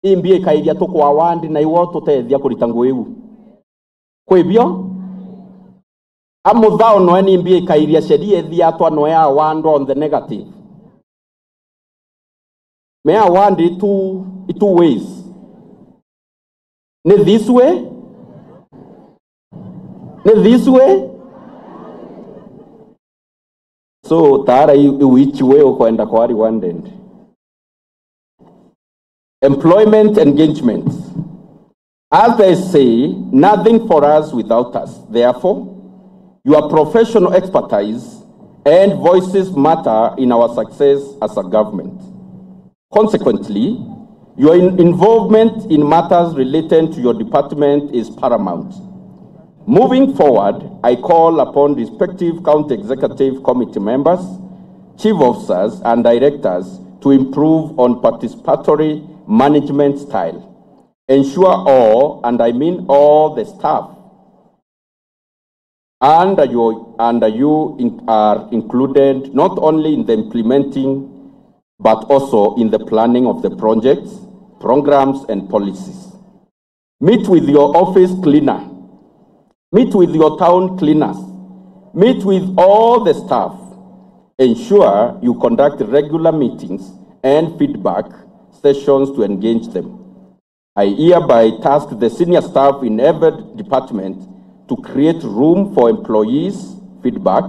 Imbi ikairia tukwa wandi na iwe tutethia kurita ngugi iu? Kwi bio? A muthao noe nimbi ikairia sheria ithia atwa noe awandwa on the negative. Me award i two, i two ways. Ni this way, Ni this way? So, taara i, i which way ukwenda kwa rewarded? Employment engagement. As they say, nothing for us without us. Therefore, your professional expertise and voices matter in our success as a government. Consequently, your in-, involvement in matters relating to your department is paramount. Moving forward, I call upon respective County Executive Committee members, chief officers, and directors to improve on participatory management style. Ensure all, and I mean all the staff, under your, under you in-, are included not only in the implementing, but also in the planning of the projects, programs, and policies. Meet with your office cleaner. Meet with your town cleaners. Meet with all the staff. Ensure you conduct regular meetings and feedback sessions to engage them. I hereby task the senior staff in every department to create room for employees' feedback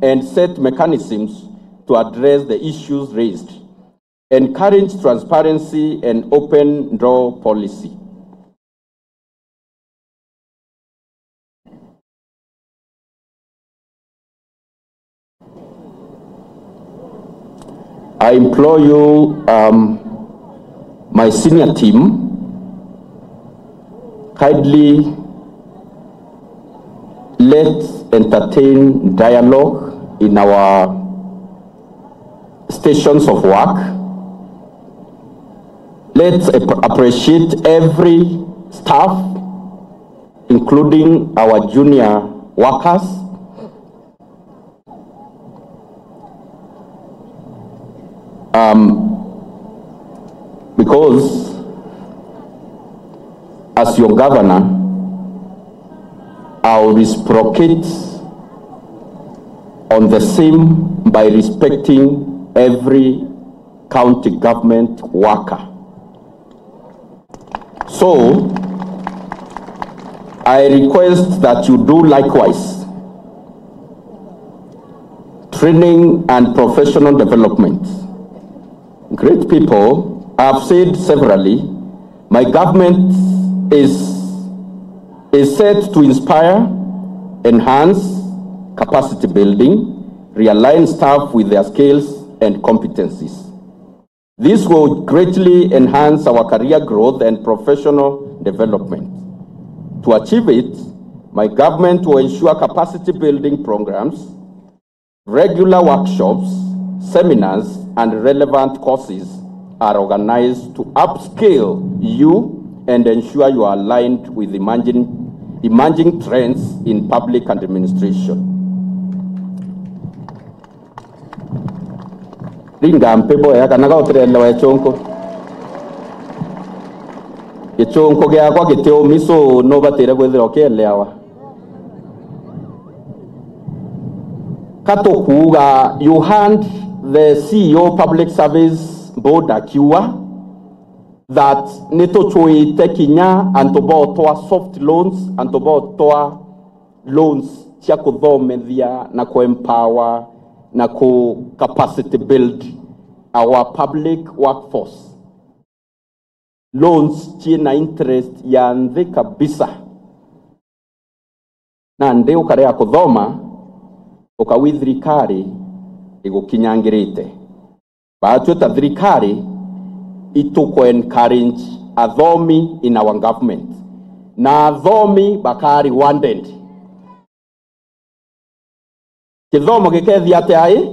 and set mechanisms to address the issues raised. Encourage transparency and open door policy. I implore you, um, my senior team, kindly let's entertain dialogue in our stations of work. Let's ap-, appreciate every staff, including our junior workers. Um, because as your governor, I'll reciprocate on the same by respecting every county government worker. So, I request that you do likewise. Training and professional development. Great people, I have said severally, my government is, is set to inspire, enhance capacity building, realign staff with their skills and competencies. This will greatly enhance our career growth and professional development. To achieve it, my government will ensure capacity building programs, regular workshops, seminars, and relevant courses are organized to upskill you and ensure you are aligned with emerging, emerging trends in public administration. Ringa mpe boya kana ga utirelewa gichunku. Gichunku giakwa gitiumi, so nubatire kwithirwa ukielewa. Ka tukuuga, you heard the C E O Public Service Board akiuga that nituchuite kinya antu botwa soft loans, antu botwa loans cia kuthomethia na ku empower na ku capacity build our public workforce. Loans ciina interest ya nthi kabisa. Nandi ukarega kuthoma, ukawi thirikari igukinyangirite. Baatwi ta thirikari, ituku encourage athomi in our government. Na athomi baka rewarded. Kithomo gikethia atia i?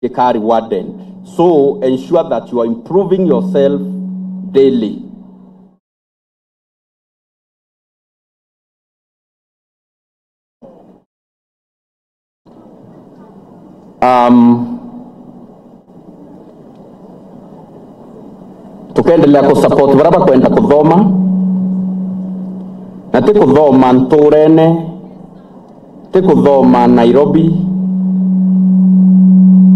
Gika rewarded. So ensure that you are improving yourself daily. Um, tukendelea ku support baria bakwenda kuthoma, na ti kuthoma nturene, ti kuthoma Nairobi,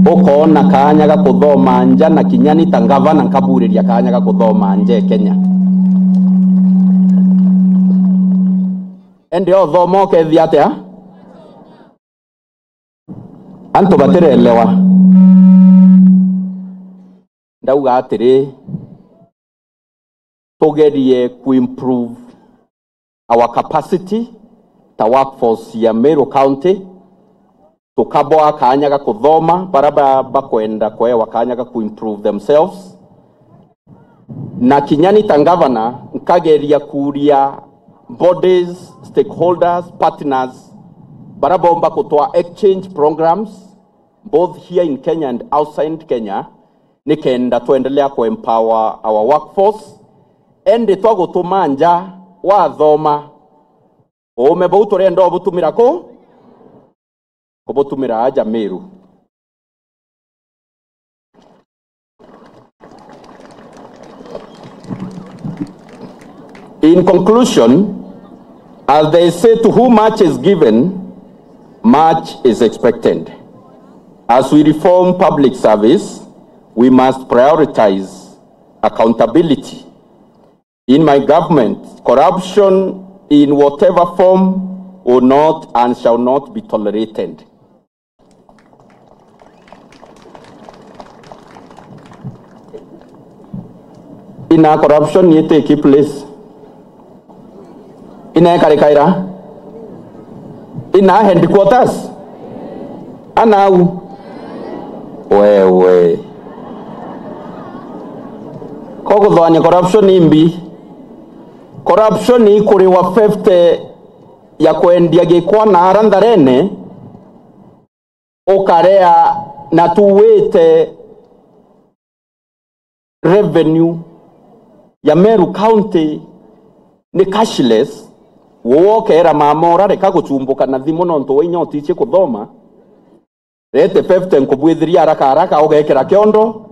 ukoona kaanya ga kuthoma nja, na kinya ni ta ngavana nkaburiria kaanya ga kuthoma nja e Kenya. Ende othoma ukethia atia? Antu batirelewa. Ndauga atiri, tugerie ku improve our capacity ta workforce ya Meru County, tukaboa kaanya ga kuthoma, bara ba-, bakwenda kwewa kaanya ga ku improve themselves. Na kinya ni ta ngavana, nkageria kuuria bodies, stakeholders, partners, bara bomba kutwa exchange programs, both here in Kenya and outside Kenya, nikenda twendelea ku empower our workforce. Ende twagutuma nja wathoma, uume buu turenda ubutumira ku? Kubutumira aja Meru. In conclusion, as they say, to whom much is given, much is expected. As we reform public service, we must prioritize accountability. In my government, corruption in whatever form will not and shall not be tolerated. Ina corruption ni take place. Ina ikarikaira. Ina headquarters. Anau. Wewe. Koguthwania corruption imbi. Corruption ni kuriwa fifty ya kwendia gikwa na ara ntharene, ukarea na tuwite revenue ya Meru County ni cashless, wookera mama urareka guchumbuka na thimu nontu wa inya utiichie kuthoma, rete fifty nkubwithiria haraka haraka, ugekira kiondo,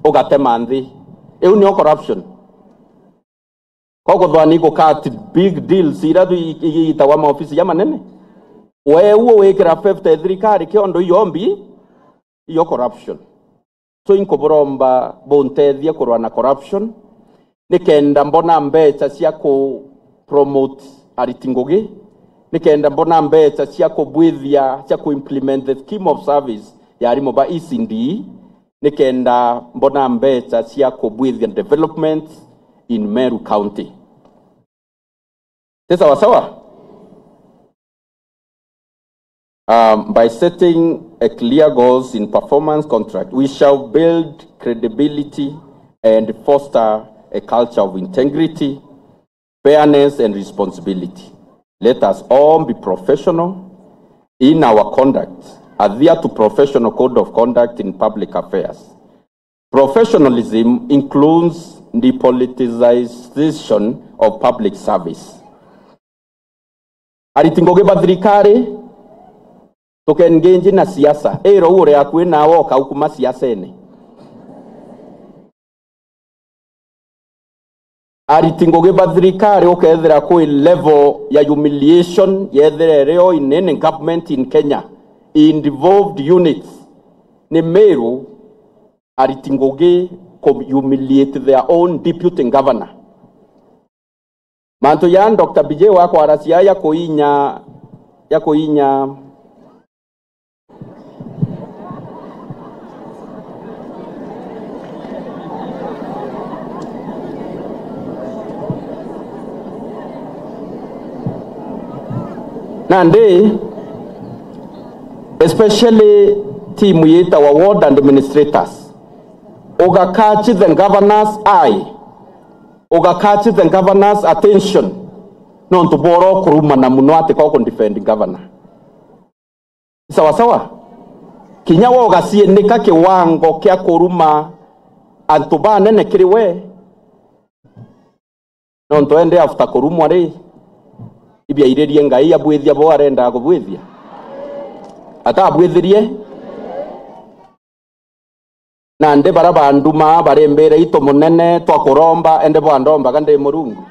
ugatema nthi. Iu niyo corruption. Koguthwani gukat big deals iria tu-, i-, i-, igitagwa maofisi ja manene. Weu wikira fifty thirikari kiondo iyo mbi, iyo corruption. So inkuburomba buntethie kurwa na corruption, nikenda mbona mbecha cia ku promote ariti ngugi, nikenda mbona mbecha cia kubwithia, cia ku implement the scheme of service ya arimu ba E C D, nikenda mbona mbecha cia kubwithia development in Meru County. Ti sawa sawa? Um, by setting a clear goals in performance contract, we shall build credibility and foster a culture of integrity, fairness and responsibility. Let us all be professional in our conduct. Adhere to professional code of conduct in public affairs. Professionalism includes depoliticization of public service. Ariti ngugi ba thirikari, tukengenji na siasa. Ira u uri akui nawe ukaukuma siasene. Ariti ngugi ba thirikari ukethira kwi level ya humiliation yethira iri o in any government in Kenya, involved units ni Meru, ariti ngugi ku humiliate their own deputy governor. Mantu ya Doctor B J wa kwaracia ya kuinya, ya kuinya. Nandi, especially team yitawa ward administrators, ugakatch the governor's eye, ugakatch the governor's attention, nontu bworo kurumana muno ati ko ku defend governor. Sawa sawa? Kinya we ugaciinika kiwango kia kuruma antu banene kiri we. Nontu ende after kurumwa ri, ibiairirie Ngai abwithia bo arenda kubwithia? Atabwithirie? Nandi bara bandumaa bari mbira itu munene twa kuromba, ende bwandombaga ndi Murungu?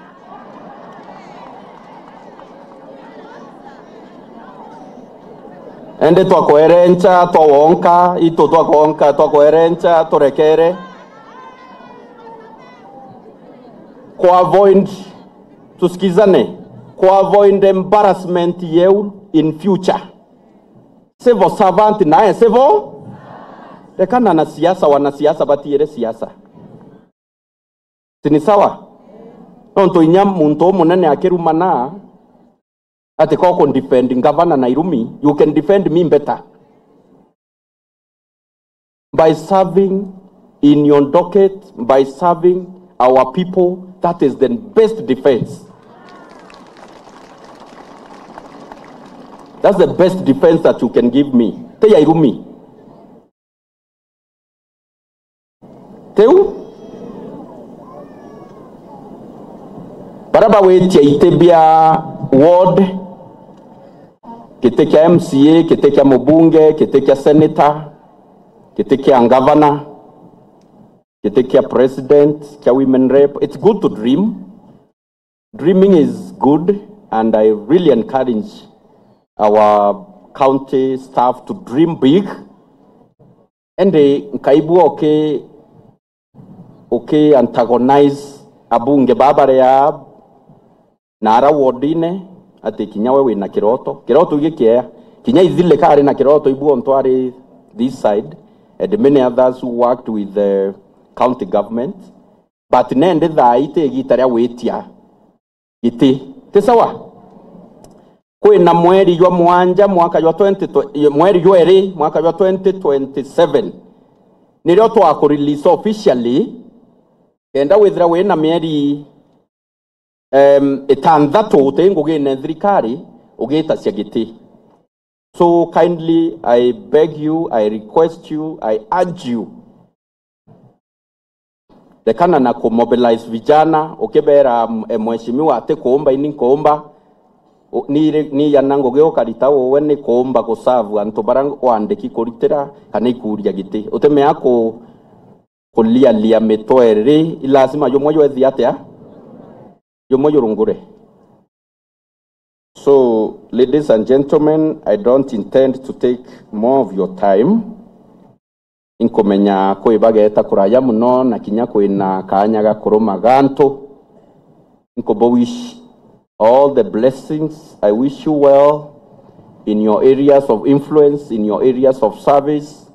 Ende twakwerencha, twa wonka, itu twa kwonka, twakwerencha, turekere. Ku avoid, tusikizane, ku ku avoid embarrassment yeu in future. Civil servant nae civil. Rekana na siasa, wanasiasa batiere siasa. Si ni sawa? Nontu inya muntu umunene akirumana, ati ko ku defend governor na irumi, you can defend me better by serving in your docket, by serving our people. That is the best defense. That's the best defense that you can give me. Te ya irumi. Tiu? Baria bagwitia iti bia ward, giti kia M C A, giti kia mubunge, giti kia senator, giti kia governor, giti kia president, kia women rep. It's good to dream. Dreaming is good, and I really encourage our county staff to dream big. Indi nkaigua uki-, uki-antagonize abunge baba baria na ara wodine, ati kinya we wina kiroto. Kiroto gikiea. Kinya ithili kari na kiroto, ibu ontu ari this side, and many others who worked with the county government. But nendi thaa ii ti igita ria gwitia giti. Ti sawa? Kwina mweri jwa mwanja mwaka jwa twenty, twe-, mweri jwa eri mwaka jwa twenty twenty-seven, nirio twakurelease officially, kenda withira wina mieri, em, itanthatu uti ngugine thirikari, ugitacia giti. So kindly, I beg you, I request you, I urge you, rekana na kumobilize vijana, ukibera, "M-, eh, mheshimiwa ati kuumba, ini nkuumba." U-, ni ri-, ni yana ngugi ukarita uwe ni kuumba kuserve antu baria wandiki kuritira kana ikuria giti. Utimea ku-, kulialia mitwe iri, i lazima jumwe jwethi atia? Jumwe jurungure. So, ladies and gentlemen, I don't intend to take more of your time. Inkumenya kwi bageta kuraya muno na kinya kwina kaanya ga kuruma gantu. Inkubu wish all the blessings. I wish you well in your areas of influence, in your areas of service.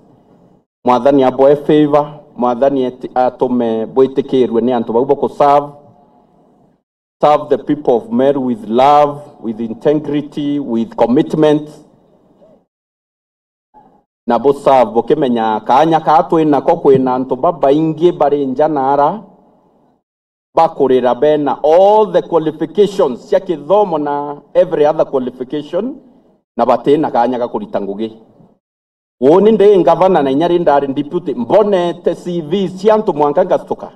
Mwathani abwe favor, Mwathani eti-, atume bwitikirwe ni antu bau bakuserve. Serve the people of Meru with love, with integrity, with commitment. Na buserve bukimenya kaanya kaa twinako kwina antu babaingi bari nja na ara bakurira bena all the qualifications cia kithomo na every other qualification, na batina kaanya ga kurita ngugi. Uuni ndi ngavana na inya ri ndari deputy, mbonete C Vs cia antu mwanka ngastuka.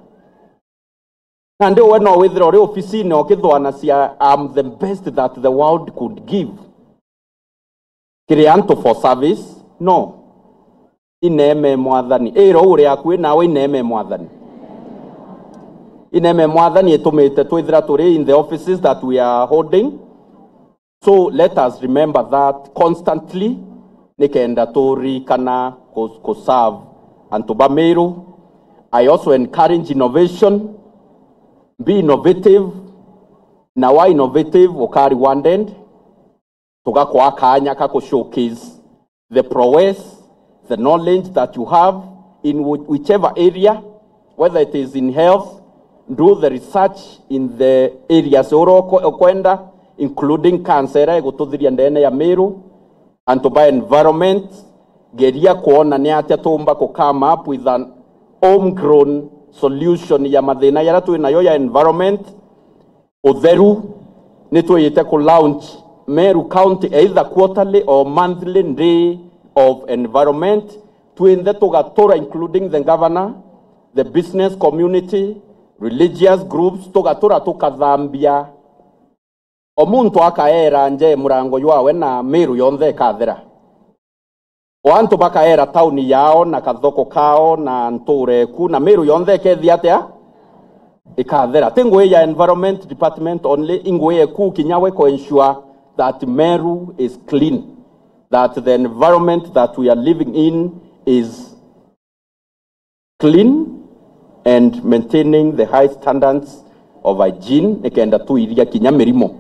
Nandi we no withire uri ofisine ukithwanacia, "I'm the best that the world could give." Kiri antu for service? No. Ineema e Mwathani. Ira uria akui nawe, ineema e Mwathani. Ineema e Mwathani itumite twithira turi in the offices that we are holding. So let us remember that constantly, nikenda turirikana ku-, kuserve antu ba Meru. I also encourage innovation. Be innovative. Na wa innovative, uka rewarded. Tugakwa kaanya ka ku showcase the prowess, the knowledge that you have in whi-, whichever area, whether it is in health, do the research in the areas oro uko-, ukwenda, including cancer ira igututhiria ndene ya Meru, antu ba environment, geria kwona ni atia tuumba ku come up with an homegrown solution ya mathina yara twi nayo ya environment. Utheru, ni twiyite ku launch Meru County either quarterly or monthly day of environment. Twinthe tugatura, including the governor, the business community, religious groups, tugatura tukathambia. O muntu akaera nje murango jwawe na Meru yonthe ikathera. O antu bakaera tauni yao na kathoko kao na ntuura eku, na Meru yonthe ikeethia atia? Ikathera. Ti ngugi ya environment department only, i ngugi eku kinya we ku ensure that Meru is clean, that the environment that we are living in is clean and maintaining the high standards of hygiene, nikenda tuiria kinya mirimo.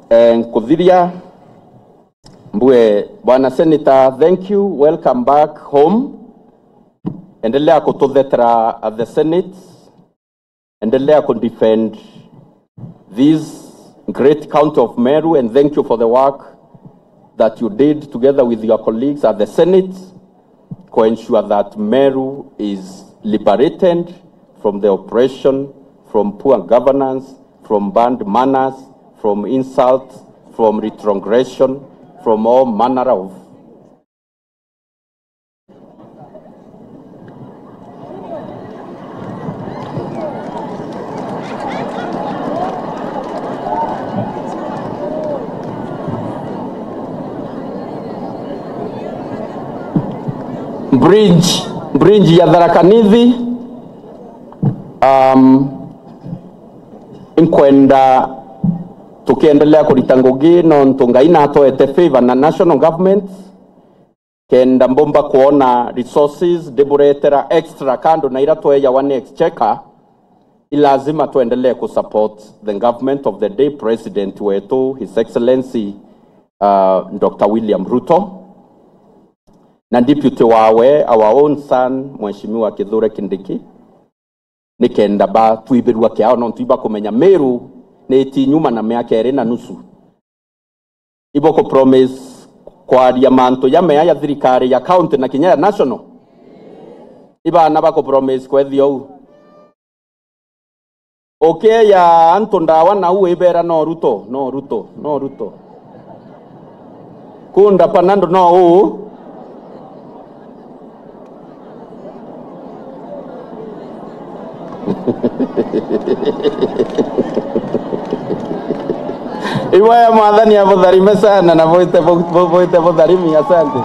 Eh, nkuthiria, mbue, Bwana Senator, thank you, welcome back home. Endelea kututhetera at the Senate. Endelea kudefend this great county of Meru, and thank you for the work that you did together with your colleagues at the Senate to ensure that Meru is liberated from the oppression, from poor governance, from bad manners, from insult, from retrogression, from all manner of bridge, bridge ya Tharaka Nithi. Um, nkwenda tukiendelea kurita ngugi nontu Ngai natwete favor na national government, kenda mbumba kwona resources ndiburetera extra kando na ira tweyawa ni exchequer. I lazima tuendelee kusupport the government of the day, president wetu, His Excellency, uh, Doctor William Ruto, na deputy wawe, our own son, Mheshimiwa Kithure Kindiki, nikenda batwibirua kiao, nontu ibakumenya Meru ni iti nyuma na miaka iri na nusu. Ibo ku promise kwaria mantu jamea ya thirikari ya county na kinya ya national? Ibana baku promise kwethia uu? Ukeya antu ndawa na uu ibera no Ruto, no Ruto, no Ruto. Kunda Panado no uu. Iwaya Mwathani abutharime sana na buite bu-, bu-, buite butharimi. Asante.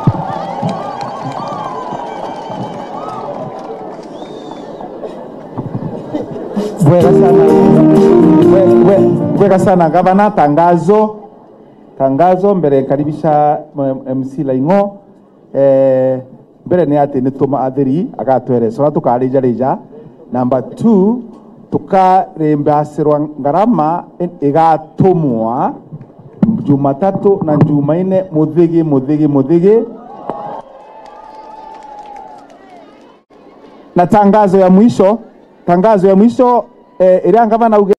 Bwega sana. Bwe-, bwe-, bwega sana, Gavana. Tangazo. Tangazo, mbere nkaribisha M-, M C Laing'o. Eh, mbere ni ati ni tuma athiri agatwerecora tukarijarija. Number two, tukarimbacirwa ngarama i-, igatumwa Jumatatu na Jumaine muthigi, muthigi, muthigi. Na tangazo ya mwisho, tangazo ya mwisho, eh, iria ngavana augite